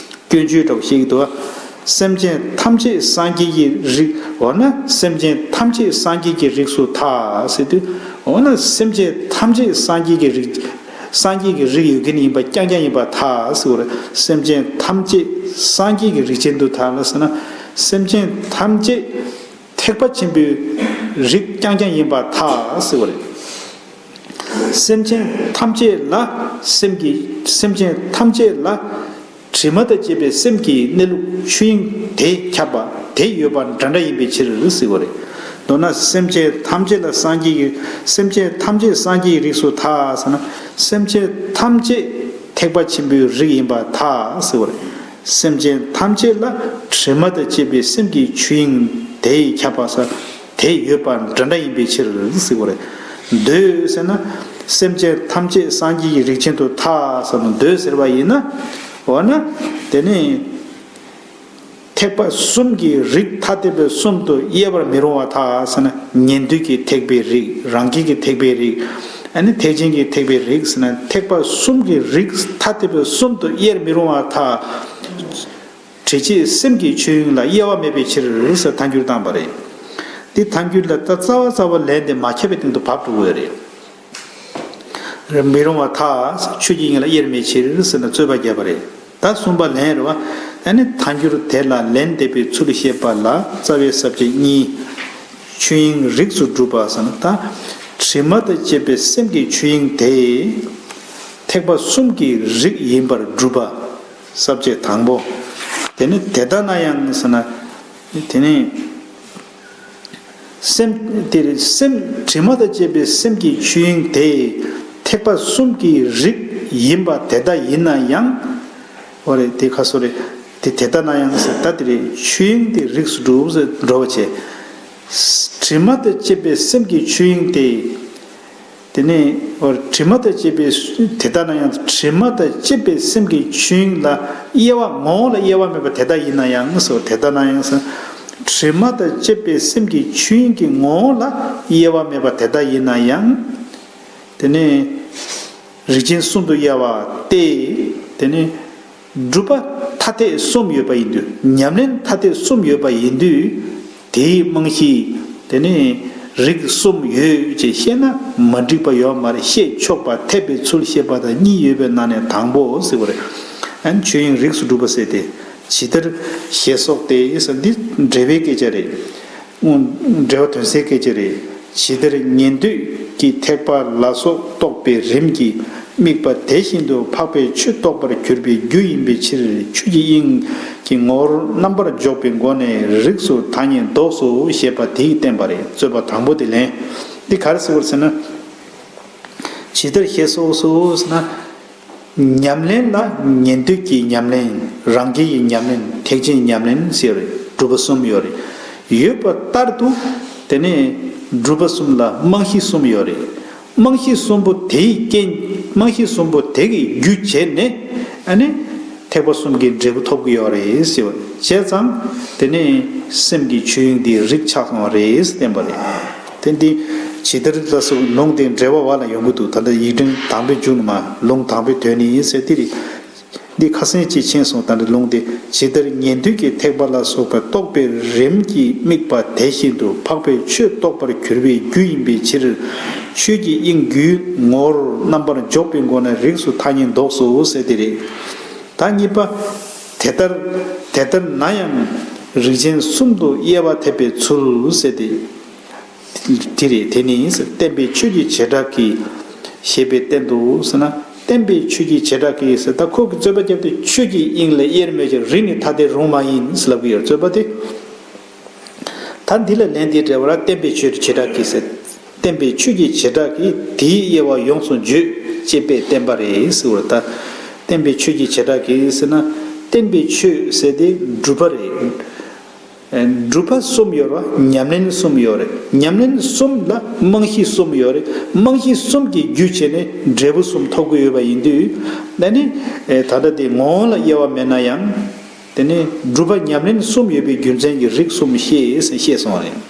སྐྱོན་བརྗོད་འདྲ་བོ་བཤད་ཀྱི་འདུག་བ། སེམས་ཅན་ཐམས་ཅད་སངས་རྒྱས་ཀྱི་རིགས་འོ་ན་སེམས་ཅན་ཐམས་ཅད་སངས་རྒྱས་ཀྱི་རིགས་སུ་ཐལ་ཟེར་དུས། འོ་ན་སེམས་ཅན་ཐམས་ཅད་སངས་རྒྱས་ཀྱི་རིགས་སངས་རྒྱས་ཀྱི་རིགས་ཡོད་མཁན་ཡིན་པ་རྐྱང་རྐྱང་ཡིན་པར་ཐལ་ཟེར་བ་རེད། སེམས་ཅན་ཐམས་ཅད་སངས་རྒྱས་ཀྱི་རིགས་ཅན་དུ་ཐལ་ཟེར་ན། སེམས་ཅན་ཐམས་ཅད་ཐེག་པ་ཆེན་པོའི་རིགས་རྐྱང་རྐྱང་ཡིན་པར་ཐལ་ཟེར་བ་རེད། སེམས་ཅན་ཐམས་ཅད་ལ་སེམས་ཀྱི་སེམས་ཅན་ཐམས་ཅད་ལ་དྲི་མ་དང་བཅས་པའི་སེམས་ཀྱི་གནས་ལུགས་ཆོས་དབྱིངས་དེ་ཁྱབ་པ་དེ་ཡོད་པ་འདྲ་འདྲ་ཡིན་པའི་ཕྱིར་ཟེར་བ་རེད། མདོར་ན་སེམས་ཅན་ཐམས་ཅད་ལ་སངས་རྒྱས་ཀྱི་སེམས་ཅན་ཐམས་ཅད་སངས་རྒྱས་ཀྱི་རིགས་སུ་ཐལ་ཟེར་ན། སེམས་ཅན་ཐམས་ཅད་ཐེག་པ་ཆེན་པོའི་རིགས་ཡིན་པར་ཐལ་ཟེར་བ་རེད། སེམས་ཅན་ཐམས་ཅད་ལ་དྲི་མ་དང་བཅས་པའི་སེམས་ཀྱི་ཆོས་དབྱིངས་དེ་ཡི་ཁྱབ་པ་ས་དེ་ཡོད་པ་འདྲ་འདྲ་ཡིན་པའི་ཕྱིར་ཟེར་བ་རེད། འདོད་ཟེར་ན། སེམས་ཅན་ཐམས་ཅད་སངས་རྒྱས་ཀྱི་རིགས་ཅན་དུ་ཐལ་ཟེར་ན་འདོད་ཟེར་བ་ཡིན་ན། འོ་ན། དེ་ནི། ཐེག་པ་གསུམ་གྱི་རིགས་ཐ་དད་པའི་གསུམ་དུ་དབྱེ་བར་མི་རུང་བ་ཐལ་ཟེར་ན་ཉན་ཐོས་ཀྱི་ཐེག་པའི་རིགས། རང་རྒྱལ་གྱི་ཐེག་པའི་རིགས། ཨ་ནི་ཐེག་ཆེན་གྱི་ཐེག་པའི་རིགས་ཟེར་ན་ཐེག་པ་གསུམ་གྱི་རིགས་ཐ་དད་པའི་གསུམ་དུ་དབྱེར་མི་རུང་བ་ཐལ། དྲི་བཅས་སེམས་ཀྱི་ཆོས་དབྱིངས་ལ་དབྱེ་བ་མེད་པའི་ཕྱིར་ཟེར་ཐལ་འགྱུར་བཏང་པ་རེད། འདི་ཐལ་འགྱུར་ལ་ད་རྩ་བ་རྩ་བ་ལན་དེ་མ་ཁྱབ་པའི་སྟེང་དུ་བབས་འགྲོ་གི་ཡོད་རེད། མི་རུང་བ་ཐལ། ཆོས་ཀྱི་དབྱིངས་ལ་དབྱེར་མེད་ཕྱིར་ཟེར་ན་རྩོད་པ་བརྒྱབ་པ་རེད། ད་གསུམ་པ་ལན་རེད་བ། ཨ་ནི་ཐལ་འགྱུར་དེ་ལ་ལན་འདེབས་པའི་ཚུལ་བཤད་པ་ལ་རྩ་བའི་ས་བཅད་གཉིས། ཆོས་དབྱིངས་རིགས་སུ་སྒྲུབ་པ་ཟེར་ན་ད། དྲི་མ་དང་བཅས་པའི་སེམས་ཀྱི་ཆོས་དབྱིངས་དེ། ཐེག་པ་གསུམ་གྱི་རིགས་ཡིན་པར་སྒྲུབ་པ། ས་བཅད་དང་པོ། དེ་ནི་དེ་ལྟ་ན་ཡང་ཟེར་ན། དེ་ནི། སེམས་དེར་སེམས་དྲི་མ་དང་བཅས་པའི་སེམས་ཀྱི་ཆོས་དབྱིངས་དེ་ཐེག་པ་གསུམ་གྱི་རིགས་ཡིན་པ་དེ་ལྟ་ཡིན་ན་ཡང་། འོ་རེད། དེ་ཁ་སོ་རེད། དེ་དེ་ལྟ་ན་ཡང་ཟེར་ད་དེ་རེད། ཆོས་དབྱིངས་དེ་རིགས་སུ་གྲུབ་ཟེར་འགྲོ་བ་བྱས། དྲི་མ་དང་བཅས་པའི་སེམས་ཀྱི་ཆོས་དབྱིངས་དེ། དེ་ནས་འོ་དྲི་མ་དང་བཅས་པའི་དེ་ལྟ་ན་ཡང་དྲི་མ་དང་བཅས་པའི་སེམས་ཀྱི་ཆོས་དབྱིངས་ལ་དབྱེ་བ་ངོ་བོ་ལ་དབྱེ་བ་མེད་པ་དེ་ལྟ་ཡིན་ན་ཡང་ཟེར་དེ་ལྟ་ན་ཡང་ཟེར། དྲི་མ་དང་བཅས་པའི་སེམས་ཀྱི་ཆོས་དབྱིངས་ཀྱི་ངོ་བོ་ལ་དབྱེ་བ་མེད་པ་དེ་ལྟ་ཡིན་ན་ཡང་། དེ་ནས་རིགས་ཅན་གསུམ་དུ་དབྱེ་བ་སྟེ། དེ་ནས། སྒྲུབ་པ་ཐ་དད་གསུམ་ཡོད་པ་ཡིན་དུས། ཉམས་ལེན་ཐ་དད་གསུམ་ཡོད་པ་ཡིན་དུས། དེའི་རྨང་གཞི། དེ་ནི་རིགས་གསུམ་ཡོད་ཅེས་བཤད་ན་མ་འགྲིག་པ་ཡོད་མ་རེད། བཤད་ཆོག་པ་འཐད་པའི་ཚུལ་བཤད་པ་དང་གཉིས་ཡོད་པའི་ནང་ནས་དང་པོ་ཟེར་བ་རེད། ཨ་ནི་ཆོས་དབྱིངས་རིགས་སུ་སྒྲུབ་པ་ཟེར་ཏེ། ཇི་ལྟར་ཞེས་སོགས་ཏེ་ཟེར་འདི་འགྲེལ་པའི་སྐད་ཆ་རེད། འབྲེལ་བ་དོན་གསལ་སྐད་ཆ་རེད། ཇི་ལྟར་ཉན་ཐོས་ཀྱི་ཐེག་པ་ལ་སོགས་རྟོགས་པའི་རིམ་གྱིས་དམིགས་པ་དེ་བཞིན་དུ་འཕགས་པའི་ཆོས་རྟོགས་པར་གྱུར་པའི་རྒྱུ་ཡིན་པའི་ཕྱིར། ཆོས་ཀྱི་དབྱིངས་ཀྱི་ངོ་བོར་རྣམ་པར་འཇོག་པའི་སྒོ་ནས་རིགས་སུ་ཐ་སྙད་འདོགས་སོ་ཞེས་པ་དེས་བསྟན་པ་རེད། རྩོད་པ་དང་པོ་དེ་ལན། འདི་ག་རེ་ཟེར་བ་ཟེར་ན། ཇི་ལྟར་ཞེས་སོགས་སུ་ཟེར་ན། ཉམས་ལེན་ལ་ཉན་ཐོས་ཀྱི་ཉམས་ལེན། རང་རྒྱལ་གྱི་ཉམས་ལེན། ཐེག་ཆེན་ཉམས་ལེན་ཟེར་བའི་སྒྲུབ་པ་གསུམ་ཡོད་རེད། ཡོད་པ་ལྟར་དུ་དེ་ནས་སྒྲུབ་པ་གསུམ་ལ་རྨང་གཞི་གསུམ་ཡོད་རེད། རྨང་གཞི་གསུམ་པོ་དེའི་རྐྱེན། རྨང་གཞི་གསུམ་པོ་དེ་གི་རྒྱུ་བྱས་ནས་ཨ་ནི་ཐེག་པ་གསུམ་གྱི་འབྲས་བུ་ཐོབ་ཀྱི་ཡོད་རེད་ཟེར་བ་བྱས་ཙང་དེ་ནས་སེམས་ཀྱི་ཆོས་དབྱིངས་དེ་རིགས་ཆགས་སོང་བ་རེད་ཟེར་བསྟན་པ་རེད། དེ་འདི་ཇི་ལྟར་ལ་སོགས་ལུང་དེ་འགྲེལ་པ་བ་ལ་ཡོང་གི་འདུག་ད་ལྟ་ཡིག་ཕྲེང་དང་པོའི་མཇུག་ནས་མར་ལུང་དང་པོའི་དོན་ནི་ཟེར་དེ་རེད། འདི་ཁ་སང་ཅིག་མཁྱེན་སོང་། ད་འདི་ལུང་དེ་ཇི་ལྟར་ཉན་ཐོས་ཀྱི་ཐེག་པ་ལ་སོགས་པ་རྟོགས་པའི་རིམ་གྱིས་དམིགས་པ་དེ་བཞིན་དུ་འཕགས་པའི་ཆོས་རྟོགས་པར་གྱུར་པའི་རྒྱུ་ཡིན་པའི་ཕྱིར། ཆོས་ཀྱི་དབྱིངས་རྒྱུའི་ངོ་བོར་རྣམ་པར་འཇོག་པའི་སྒོ་ནས་རིགས་སུ་ཐ་སྙད་འདོགས་སོ་ཟེར་དེ་རེད། ད་གཉིས་པ། དེ་ལྟར་དེ་ལྟར་ན་ཡང་རིགས་ཅན་གསུམ་དུ་དབྱེ་བ་ཐེབས་པའི་ཚུལ་ཟེར་ཏེ། དེ་རེད། དེ་ནི་བསྟན་པའི་ཆོས་ཀྱི་བྱེ་བྲག་གིས་ཞེས་པའི་སྟེང་དུ་ཟེར་ན། བསྟན་པའི་ཆོས་ཀྱི་བྱེ་བྲག་གིས་ཟེར། ད་ཁོ་གི་རྩོད་པ་རྒྱབ་སྟེ་ཆོས་ཀྱི་དབྱིངས་ལ་དབྱེར་མེད་ཀྱི་རིགས་ནི་ཐ་དད་རུང་མ་ཡིན་ཟེར་ལབ་ཀྱི་ཡོད་རེད། རྩོད་པ་དེ། ད་འདི་ལ་ལན་འདི་འགྲེལ་བར་བསྟན་པའི་ཆོས་ཀྱི་བྱེ་བྲག་གིས་ཟེར། བསྟན་པའི་ཆོས་ཀྱི་བྱེ་བྲག་གིས་དེའི་དབྱེ་བ་ཡོངས་སུ་བརྗོད་ཅེས་པའི་བསྟན་པ་རེད་ཟེར་བ་རེད། ད་བསྟན་པའི་ཆོས་ཀྱི་བྱེ་བྲག་གིས་ཟེར་ན། བསྟན་པའི་ཆོས་ཟེར་དེ་སྒྲུབ་པ་རེད། སྒྲུབ་པ་གསུམ་ཡོད་རེད། ཉམས་ལེན་གསུམ་ཡོད་རེད། ཉམས་ལེན་གསུམ་ལ་རྨང་གཞི་གསུམ་ཡོད་རེད། རྨང་གཞི་གསུམ་གྱི་རྒྱུ་བྱས་ནས་འབྲས་བུ་གསུམ་ཐོབ་ཀྱི་ཡོད་པ་ཡིན་དུས། ད་ནི་ད་ལྟ་དེ་ངོ་བོ་ལ་དབྱེ་བ་མེད་ན་ཡང་། དེ་ནི་སྒྲུབ་པ་ཉམས་ལེན་གསུམ་ཡོད་པའི་རྒྱུ་མཚན་གྱིས་རིགས་གསུམ་ཤེས་ཟེར་བཤད་སོང་བ་རེད།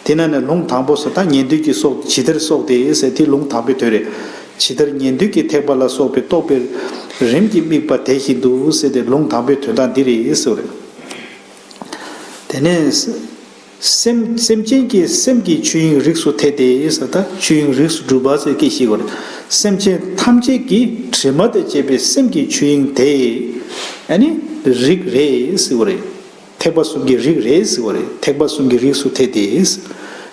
དེ་ན་ནི་ལུང་དང་པོ་ཟེར། ད་ཉན་ཐོས་ཀྱི་སོགས་ཇི་ལྟར་སོགས་ཏེ་ཟེར་དེ་ལུང་དང་པོའི་དོན་རེད། ཇི་ལྟར་ཉན་ཐོས་ཀྱི་ཐེག་པ་ལ་སོགས་པའི་རྟོགས་པའི་རིམ་གྱིས་དམིགས་པ་དེ་བཞིན་དུ་ཟེར་ཏེ་ལུང་དང་པོའི་དོན་དག་འདི་རེད་ཟེར་བ་རེད། དེ་ནས། སེམས་སེམས་ཅན་གྱི་སེམས་ཀྱི་ཆོས་དབྱིངས་རིགས་སུ་འཐད་དེ་ཟེར། ད་ཆོས་དབྱིངས་རིགས་སུ་གྲུབ་པ་ཟེར་སྐད་ཤེས་དགོས་རེད། སེམས་ཅན་ཐམས་ཅད་ཀྱི་དྲི་མ་དང་བཅས་པའི་སེམས་ཀྱི་ཆོས་དབྱིངས་དེ་ཨ་ནི་རིགས་རེད་ཟེར་བ་རེད། ཐེག་པ་གསུམ་གྱི་རིགས་རེད་ཟེར་བ་རེད། ཐེག་པ་གསུམ་གྱི་རིགས་སུ་འཐད་དེ།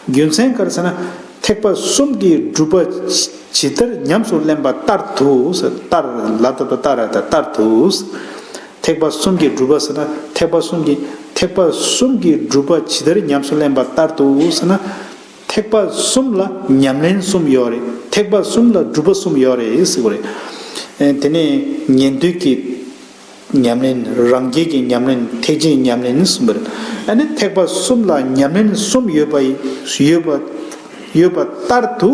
རྒྱུ་མཚན་ག་རེ་ཟེར་ན། ཐེག་པ་གསུམ་གྱི་སྒྲུབ་པ་ཇི་ལྟར་ཉམས་སུ་ལེན་པ་ལྟར་དུ་ཟེར། ལྟར་ལ་ད་ལྟ་ལྟར་ལ་ད་ལྟར་དུ། ཐེག་པ་གསུམ་གྱི་སྒྲུབ་པ་ཟེར་ན། ཐེག་པ་གསུམ་གྱི་ཐེག་པ་གསུམ་གྱི་སྒྲུབ་པ་ཇི་ལྟར་ཉམས་སུ་ལེན་པ་ལྟར་དུ་ཟེར་ན། ཐེག་པ་གསུམ་ལ་ཉམས་ལེན་གསུམ་ཡོད་རེད། ཐེག་པ་གསུམ་ལ་སྒྲུབ་པ་གསུམ་ཡོད་རེད་ཟེར་བ་རེད། ཨེ་དེ་ནས་ཉན་ཐོས་ཀྱི་ཉམས་ལེན། རང་རྒྱལ་གྱི་ཉམས་ལེན། ཐེག་ཆེན་ཉམས་ལེན་གསུམ་པ་རེད། ཨ་ནི་ཐེག་པ་གསུམ་ལ་ཉམས་ལེན་གསུམ་ཡོད་པ་ཡོད་པ་ཡོད་པ་ལྟར་དུ།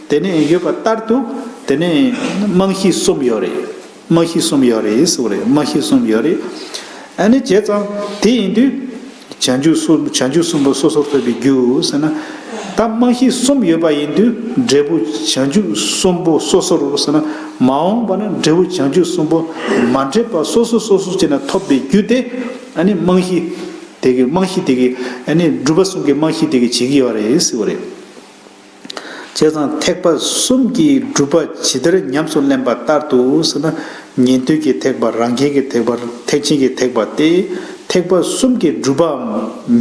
དེ་ནས་ཡོད་པ་ལྟར་དུ། དེ་ནས་རྨང་གཞི་གསུམ་ཡོད་རེད། རྨང་གཞི་གསུམ་ཡོད་རེད་ཟེར་བ་རེད། རྨང་གཞི་གསུམ་ཡོད་རེད། ཨ་ནི་བྱས་ཙང་དེ་ཡིན་དུས། བྱང་ཆུབ་གསུམ། བྱང་ཆུབ་གསུམ་པོ་སོ་སོར་ཐོབ་པའི་རྒྱུ་ཟེར་ན། ད་རྨང་གཞི་གསུམ་ཡོད་པ་ཡིན་དུས་འབྲས་བུ་བྱང་ཆུབ་གསུམ་པོ་སོ་སོར་ཟེར་ན། མ་འོངས་པ་ན་འབྲས་བུ་བྱང་ཆུབ་གསུམ་པོ་མ་འདྲེས་པ་སོ་སོ་སོ་སོ་བྱས་ན་ཐོབ་པའི་རྒྱུ་དེ། ཨ་ནི་རྨང་གཞི་དེ་གི་རྨང་གཞི་དེ་གི་ཨ་ནི་སྒྲུབ་པ་གསུམ་གྱི་རྨང་གཞི་དེ་གི་བྱེད་ཀྱི་ཡོད་རེད་ཟེར་བ་རེད། བྱས་ཙང་ཐེག་པ་གསུམ་གྱི་སྒྲུབ་པ་ཇི་ལྟར་ཉམས་སུ་ལེན་པ་ལྟར་དུ་ཟེར་ན། ཉན་ཐོས་ཀྱི་ཐེག་པ། རང་རྒྱལ་གྱི་ཐེག་པ། ཐེག་ཆེན་གྱི་ཐེག་པ་སྟེ། ཐེག་པ་གསུམ་གྱི་སྒྲུབ་པའམ་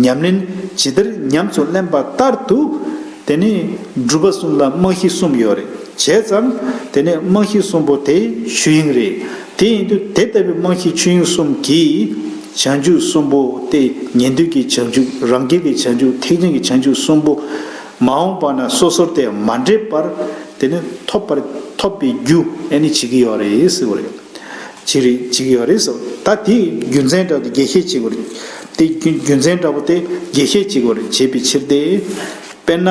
ཉམས་ལེན་ཇི་ལྟར་ཉམས་སུ་ལེན་པ་ལྟར་དུ། དེ་ནས་སྒྲུབ་པ་གསུམ་ལ་རྨང་གཞི་གསུམ་ཡོད་རེད། བྱས་ཙང་དེ་ནས་རྨང་གཞི་གསུམ་པོ་དེ་ཆོས་དབྱིངས་རེད། དེ་ཡིན་དུས་དེ་ལྟ་བུའི་རྨང་གཞི་ཆོས་དབྱིངས་གསུམ་གྱིས་བྱང་ཆུབ་གསུམ་པོ་སྟེ། ཉན་ཐོས་ཀྱི་བྱང་ཆུབ། རང་རྒྱལ་གྱི་བྱང་ཆུབ། ཐེག་ཆེན་གྱི་བྱང་ཆུབ་གསུམ་པོ། མ་འོངས་པ་ན་སོ་སོར་དེ་མ་འདྲེས་པར་དེ་ནི་ཐོབ་པར་ཐོབ་པའི་རྒྱུ་ཨེ་ནི་བྱེད་ཀྱི་ཡོད་རེད་ཟེར་བ་རེད། བྱེད་རེད། བྱེད་ཀྱི་ཡོད་རེད་ཟེར། ད་དེའི་རྒྱུ་མཚན་འདྲ་བོ་དེ་རྒྱས་བཤད་བྱེད་དགོས་རེད། དེ་རྒྱུ་རྒྱུ་མཚན་འདྲ་བོ་དེ་རྒྱས་བཤད་བྱེད་དགོས་རེད། བྱེད་པའི་ཕྱིར་ཏེ། དཔེར་ན།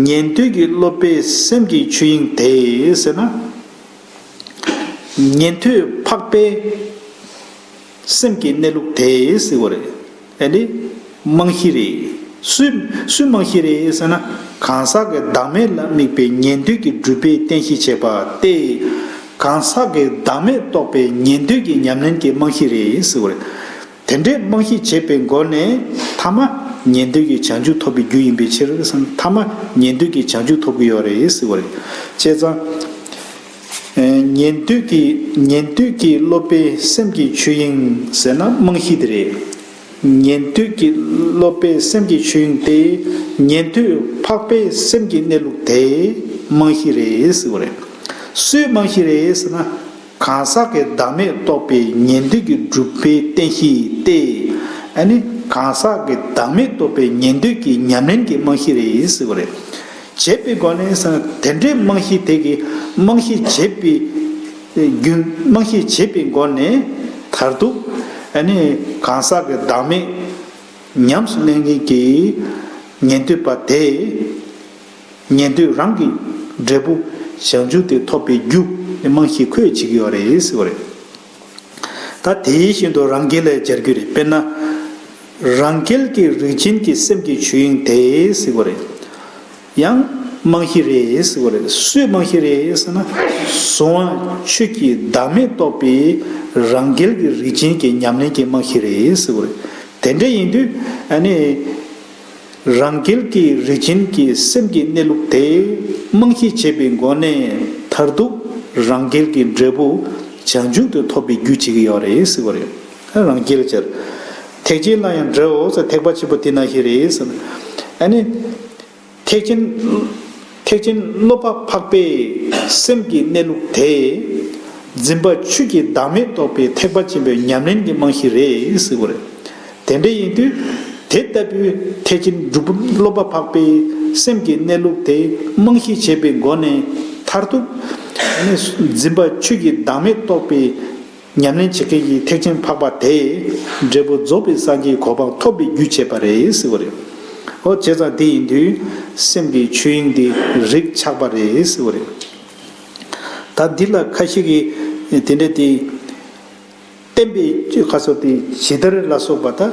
ཉན་ཐོས་ཀྱི་སློབ་པའི་སེམས་ཀྱི་ཆོས་དབྱིངས་དེ་ཟེར་ན། ཉན་ཐོས་འཕགས་པའི་སེམས་ཀྱི་གནས་ལུགས་དེ་ཟེར་བ་རེད། ཨེ་ནི་རྨང་གཞི་རེད། སུའི་སུའི་རྨང་གཞི་རེད་ཟེར་ན། གང་ཟག་གི་བདག་མེད་ལ་དམིགས་པའི་ཉན་ཐོས་ཀྱི་སྒྲུབ་པའི་རྟེན་གཞི་བྱས་པ་སྟེ། གང་ཟག་གི་བདག་མེད་རྟོགས་པའི་ཉན་ཐོས་ཀྱི་ཉམས་ལེན་གྱི་རྨང་གཞི་རེད་ཟེར་བ་རེད། དེ་འདྲའི་རྨང་གཞི་བྱས་པའི་སྒོ་ནས་ཐ་མ་ཉན་ཐོས་ཀྱི་བྱང་ཆུབ་ཐོབ་པའི་རྒྱུ་ཡིན་པའི་ཕྱིར་ཟེར་ན། ཐ་མ་ཉན་ཐོས་ཀྱི་བྱང་ཆུབ་ཐོབ་ཀྱི་ཡོད་རེད་ཟེར་བ་རེད། བྱས་ཙང་། ཉན་ཐོས་ཀྱི་ཉན་ཐོས་ཀྱི་སློབ་པའི་སེམས་ཀྱི་ཆོས་དབྱིངས་ཟེར་ན་རྨང་གཞི་དེ་རེད། ཉན་ཐོས་ཀྱི་སློབ་པའི་སེམས་ཀྱི་ཆོས་དབྱིངས་དེ་ཉན་ཐོས་འཕགས་པའི་སེམས་ཀྱི་གནས་ལུགས་དེ་རྨང་གཞི་རེད་ཟེར་བ་རེད། སུའི་རྨང་གཞི་རེད་ཟེར་ན། གང་ཟག་གི་བདག་མེད་རྟོགས་པའི་ཉན་ཐོས་ཀྱི་སྒྲུབ་པའི་རྟེན་གཞི་སྟེ། ཨ་ནི་གང་ཟག་གི་བདག་མེད་རྟོགས་པའི་ཉན་ཐོས་ཀྱི་ཉམས་ལེན་གྱི་རྨང་གཞི་རེད་ཟེར་བ་རེད། བྱས་པའི་སྒོ་ནས་ཟེར་ན། དེ་འདྲའི་རྨང་གཞི་དེ་གི་རྨང་གཞི་བྱས་པའི་རྒྱུན། རྨང་གཞི་བྱས་པའི་སྒོ་ནས་མཐར་ཐུག་ཨ་ནི་གང་ཟག་གི་བདག་མེད་ཉམས་སུ་ལེན་མཁན་གྱི་ཉན་ཐོས་པ་དེ། ཉན་ཐོས་རང་གི་འབྲས་བུ་བྱང་ཆུབ་དེ་ཐོབ་པའི་རྒྱུ་རྨང་གཞི་ཁོས་བྱེད་ཀྱི་ཡོད་རེད་ཟེར་བ་རེད། ད་དེ་བཞིན་དུ་རང་རྒྱལ་ལ་སྦྱར་རྒྱུ་རེད། དཔེར་ན། རང་རྒྱལ་གྱི་རིགས་ཅན་གྱི་སེམས་ཀྱི་ཆོས་དབྱིངས་དེ་ཟེར་བ་རེད། ཡང་རྨང་གཞི་རེད་ཟེར་བ་རེད། སུའི་རྨང་གཞི་རེད་ཟེར་ན། གཟུང་བ་ཆོས་ཀྱི་བདག་མེད་རྟོགས་པའི་རང་རྒྱལ་གྱི་རིགས་ཅན་གྱི་ཉམས་ལེན་གྱི་རྨང་གཞི་རེད་ཟེར་བ་རེད། དེ་འདྲ་ཡིན་དུས་ཨ་ནི། རང་རྒྱལ་གྱི་རིགས་ཅན་གྱི་སེམས་ཀྱི་གནས་ལུགས་དེ་རྨང་གཞི་བྱས་པའི་སྒོ་ནས་མཐར་ཐུག་རང་རྒྱལ་གྱི་འབྲས་བུ་བྱང་ཆུབ་ཏུ་ཐོབ་པའི་རྒྱུ་བྱེད་ཀྱི་ཡོད་རེད་ཟེར་བ་རེད། རང་རྒྱལ་ཅེས། ཐེག་ཆེན་ལ་ཡང་འདྲའོ་ཟེར། ཐེག་པ་ཆེན་པོ་དེ་ནང་བཞིན་རེད་ཟེར། ཨ་ནི། ཐེག་ཆེན། ཐེག་ཆེན་བསླབ་པ་འཕགས་པའི་སེམས་ཀྱི་གནས་ལུགས་དེ། འཛིན་པ་ཆོས་ཀྱི་བདག་མེད་རྟོགས་པའི་ཐེག་པ་ཆེན་པོའི་ཉམས་ལེན་གྱི་རྨང་གཞི་རེད་ཟེར་བ་རེད། དེ་འདྲ་ཡིན་དུས། དེ་ལྟ་བུའི་ཐེག་ཆེན་སྒྲུབ་བསླབ་པ་འཕགས་པའི་སེམས་ཀྱི་གནས་ལུགས་དེ་རྨང་གཞི་བྱས་པའི་སྒོ་ནས་མཐར་ཐུག་ནི་འཛིན་པ་ཆོས་ཀྱི་བདག་མེད་རྟོགས་པའི་ཉམས་ལེན་བྱེད་མཁན་གྱི་ཐེག་ཆེན་འཕགས་པ་དེས་འབྲས་བུ་རྫོགས་པའི་སངས་རྒྱས་ཀྱི་གོ་འཕང་ཐོབ་པའི་རྒྱུ་བྱེད་པ་རེད་ཟེར་བ་རེད། འོ་བྱས་ཙང་དེ་ཡིན་དུས་སེམས་ཀྱི་ཆོས་དབྱིངས་དེ་རིགས་ཆགས་པ་རེད་ཟེར་བ་རེད། ད་འདི་ལ་ཁ་ཤས་ཀྱིས་དེ་འདྲ་དེ། བསྟན་པའི་ཁ་སོགས་དེ་ཇི་ལྟར་ལ་སོགས་པ་དང་།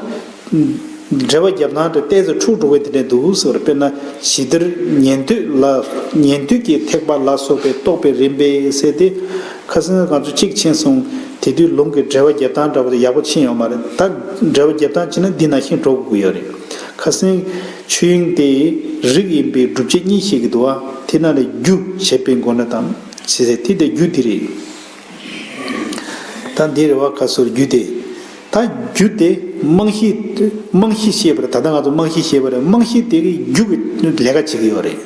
འགྲེལ་པ་རྒྱབ་སྟངས་དེ་ཏོག་ཙམ་འཁྲུག་འགྲོ་གི་དེ་འདྲ་འདུག་ཟེར་བ་རེད། དཔེར་ན་ཇི་ལྟར་ཉན་ཐོས་ལ། ཉན་ཐོས་ཀྱི་ཐེག་པ་ལ་སོགས་པའི་རྟོགས་པའི་རིམ་པས་ཟེར་ཏེ། ཁ་སང་ང་ཚོ་གཅིག་ཕྱིན་སོང་། དེ་དུས་ལུང་གི་འགྲེལ་པ་རྒྱབ་སྟངས་འདྲ་པོ་དེ་ཡག་པོ་ཕྱིན་ཡོད་མ་རེད། ད་འགྲེལ་པ་རྒྱབ་སྟངས་བྱས་ན་འདི་ནང་བཞིན་འགྲོ་དགོས་ཀྱི་ཡོད་རེད། ཁ་སང་ཆོས་དབྱིངས་དེ་རིགས་ཡིན་པའི་སྒྲུབ་བྱེད་གཉིས་བཤད་ཀྱི་འདུག་བ། དེ་ནང་ལས་རྒྱུ་བྱས་པའི་སྒོ་ནས་དང་ཟེར་ཏེ། དེ་ལྟར་རྒྱུ་དེ་རེད། ད་འདི་རེད་བ། ཁ་སང་རྒྱུ་དེ། ད་རྒྱུ་དེ་རྨང་གཞི། རྨང་གཞི་ཞེས་པ་རེད། ད་ལྟ་ང་ཚོ་རྨང་གཞི་ཞེས་པ་རེད། རྨང་གཞི་དེ་གི་རྒྱུ་གི་ལས་ཀ་བྱེད་ཀྱི་ཡོད་རེད།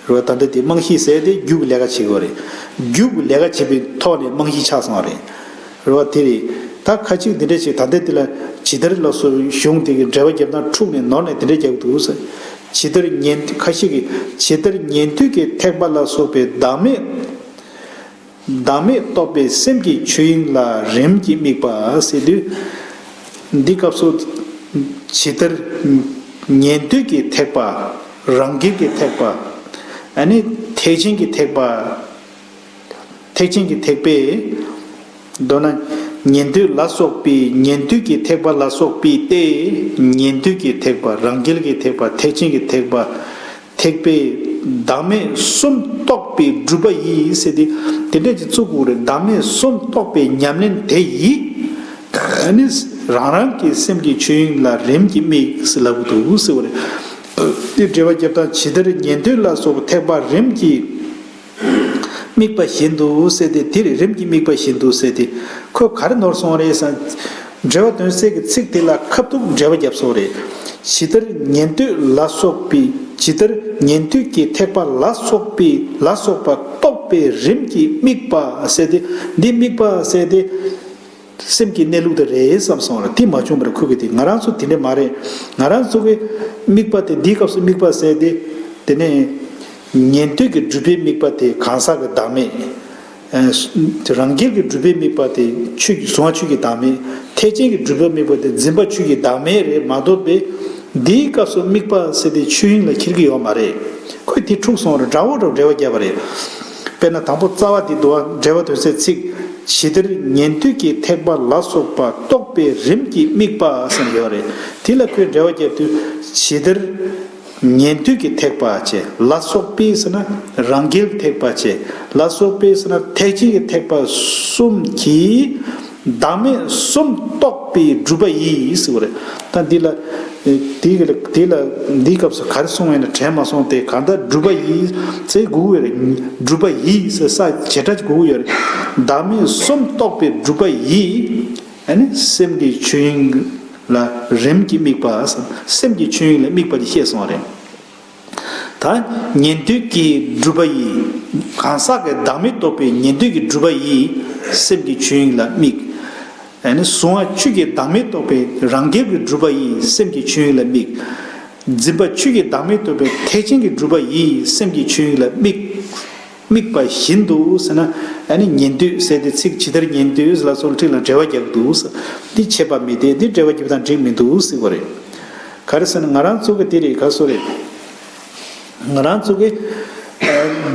རེད་བ། ད་ལྟ་དེ་རྨང་གཞི་ཟེར་དེ་རྒྱུ་གི་ལས་ཀ་བྱེད་ཀྱི་ཡོད་རེད། རྒྱུ་གི་ལས་ཀ་བྱེད་པའི་ཐོག་ནས་རྨང་གཞི་ཆགས་སོང་བ་རེད། རེད་བ། དེ་རེད། ད་ཁ་ཅིག་འདི་འདྲ་ཞིག་ད་ལྟ་དེ་ལ་ཇི་ལྟར་ལ་སོགས་གཞུང་དེ་གི་འགྲེལ་པ་རྒྱབ་སྟངས་འཁྲུག་ནས་ནོར་ནས་དེ་འདྲ་རྒྱག་གི་འདུག་ཟེར། ཇི་ལྟར་ཉན། ཁ་ཤས་ཀྱིས་ཇི་ལྟར་ཉན་ཐོས་ཀྱི་ཐེག་པ་ལ་སོགས་པའི་བདག་མེད། བདག་མེད་རྟོགས་པའི་སེམས་ཀྱི་ཆོས་དབྱིངས་ལ་རིམ་གྱིས་དམིགས་པ་ཟེར་དུས། འདི་སྐབས་སུ་ཇི་ལྟར་ཉན་ཐོས་ཀྱི་ཐེག་པ། རང་རྒྱལ་གྱི་ཐེག་པ། ཨ་ནི་ཐེག་ཆེན་གྱི་ཐེག་པ། ཐེག་ཆེན་གྱི་ཐེག་པས། མདོར་ན། ཉན་ཐོས་ལ་སོགས་པའི། ཉན་ཐོས་ཀྱི་ཐེག་པ་ལ་སོགས་པའི་སྟེ། ཉན་ཐོས་ཀྱི་ཐེག་པ། རང་རྒྱལ་གྱི་ཐེག་པ། ཐེག་ཆེན་གྱི་ཐེག་པ། ཐེག་པས་བདག་མེད་གསུམ་རྟོགས་པའི་སྒྲུབ་པ་ཡིས་ཟེར་ཏེ། དེ་འདྲ་ཅིག་བཙུགས་དགོས་རེད། བདག་མེད་གསུམ་རྟོགས་པའི་ཉམས་ལེན་དེ་ཡིས། ཨ་ནི་རང་རང་གི་སེམས་ཀྱི་ཆོས་དབྱིངས་ལ་རིམ་གྱིས་དམིགས་ཟེར་ལབ་ཀྱི་འདུག་ཟེར་བ་རེད། དེ་འགྲེལ་པ་རྒྱབ་སྟངས་ཇི་ལྟར་ཉན་ཐོས་ལ་སོགས་པའི་ཐེག་པ་རིམ་གྱིས། དམིགས་པ་བཞིན་དུ་ཟེར་ཏེ། དེར་རིམ་གྱིས་དམིགས་པ་བཞིན་དུ་ཟེར་ཏེ། ཁོས་ག་རེ་ནོར་སོང་རེད་ཟེར་ན། འགྲེལ་པ་དོན་གསལ་གྱི་ཚིག་དེ་ལ་ཁ་ཐུག་འགྲེལ་པ་བརྒྱབ་སོང་རེད། ཇི་ལྟར་ཉན་ཐོས་ལ་སོགས་པའི། ཇི་ལྟར་ཉན་ཐོས་ཀྱི་ཐེག་པ་ལ་སོགས་པའི། ལ་སོགས་པ་རྟོགས་པའི་རིམ་གྱིས་དམིགས་པ་ཟེར་ཏེ། འདི་དམིགས་པ་ཟེར་ཏེ། སེམས་ཀྱི་གནས་ལུགས་དེ་རེད་བསམ་སོང་ར། དེ་མ་བྱུང་བར་ཁུ་གི་དེ། ང་རང་ཚོ་དེ་འདྲ་མ་རེད། ང་རང་ཚོ་གི་དམིགས་པ་དེ། འདིའི་སྐབས་སུ་དམིགས་པ་ཟེར་ཏེ། དེ་ནས་ཉན་ཐོས་ཀྱི་སྒྲུབ་པའི་དམིགས་པ་དེ་གང་ཟག་གི་བདག་མེད། ཨ། རང་རྒྱལ་གྱི་སྒྲུབ་པའི་དམིགས་པ་དེ་ཆོས་ཀྱི། གཟུང་བ་ཆོས་ཀྱི་བདག་མེད། ཐེག་ཆེན་གྱི་སྒྲུབ་པའི་དམིགས་པ་དེ་འཛིན་པ་ཆོས་ཀྱི་བདག་མེད་རེད་མ་གཏོགས་པའི། འདིའི་སྐབས་སུ་དམིགས་པ་ཟེར་ཏེ་ཆོས་དབྱིངས་ལ་འཁྱེར་གྱི་ཡོད་མ་རེད། ཁོས་དེ་འཁྲུག་སོང་ར། འདྲ་བོ་འདྲ་བོ་འགྲེལ་པ་བརྒྱབ་པ་རེད། དཔེར་ན་དང་པོ་རྩ་བ་འདི་འདུག་བ། འགྲེལ་པ་དོན་གསལ་ཚིག་ཇི་ལྟར་ཉན་ཐོས་ཀྱི་ཐེག་པ་ལ་སོགས་པ་རྟོགས་པའི་རིམ་གྱིས་དམིགས་པ་ཟེར་ཡོད་རེད། དེ་ལ་ཁོས་འགྲེལ་པ་བརྒྱབ་དུས། ཇི་ལྟར་ཉན་ཐོས་ཀྱི་ཐེག་པ་བྱས། ལ་སོགས་པའི་ཟེར་ན་རང་རྒྱལ་ཐེག་པ་བྱས། ལ་སོགས་པའི་ཟེར་ན་ཐེག་ཆེན་གྱི་ཐེག་པ་གསུམ་གྱིས། བདག་མེད་གསུམ་རྟོགས་པའི་སྒྲུབ་པ་ཡིས་ཟེར་བ་རེད། ད་འདི་ལ། དེའི་ལ། དེ་ལ་འདིའི་སྐབས་སུ་ག་རེ་གསུངས་ཡོད་ན་དྲན་མ་སོང་སྟེ། གང་ལྟར་སྒྲུབ་པ་ཡིས་ཟེར་དགོས་ཀྱི་ཡོད་རེད། སྒྲུབ་པ་ཡིས་ཟེར་ས་བྱེ་བྲག་ཅིག་དགོས་ཀྱི་ཡོད་རེད། བདག་མེད་གསུམ་རྟོགས་པའི་སྒྲུབ་པ་ཡིས། ཨ་ནི་སེམས་ཀྱི་ཆོས་དབྱིངས་ལ་རིམ་གྱིས་དམིགས་པ། སེམས་ཀྱི་ཆོས་དབྱིངས་ལ་དམིགས་པ་དེ་བཤད་སོང་བ་རེད། ད་ཉན་ཐོས་ཀྱི་སྒྲུབ་པ་ཡིས། གང་ཟག་གི་བདག་མེད་རྟོགས་པའི་ཉན་ཐོས་ཀྱི་སྒྲུབ་པ་ཡིས་སེམས་ཀྱི་ཆོས་དབྱིངས་ལ་དམིགས། ཨ་ནི་གཟུང་བ་ཆོས་ཀྱི་བདག་མེད་རྟོགས་པའི་རང་རྒྱལ་གྱི་སྒྲུབ་པ་ཡིས་སེམས་ཀྱི་ཆོས་དབྱིངས་ལ་དམིགས། འཛིན་པ་ཆོས་ཀྱི་བདག་མེད་རྟོགས་པའི་ཐེག་ཆེན་གྱི་སྒྲུབ་པ་ཡིས་སེམས་ཀྱི་ཆོས་དབྱིངས་ལ་དམིགས། དམིགས་པ་བཞིན་དུ་ཟེར་ན། ཨ་ནི་ཉན་ཐོས་ཟེར་ཏེ་ཚིག་ཇི་ལྟར་ཉན་ཐོས་ལ་སོགས་ལ་ཕྲད་ལ་འགྲེལ་བ་རྒྱག་གི་འདུག་ཟེར། འདི་ཆད་པ་མེད་དེ་འདི་འགྲེལ་བ་རྒྱབ་སྟངས་འགྲིག་མི་འདུག་ཟེར་བ་རེད། ག་རེ་ཟེར་ན་ང་རང་ཚོ་གི་དེ་རེད་ག་སོ་རེད། ང་རང་ཚོ་གི་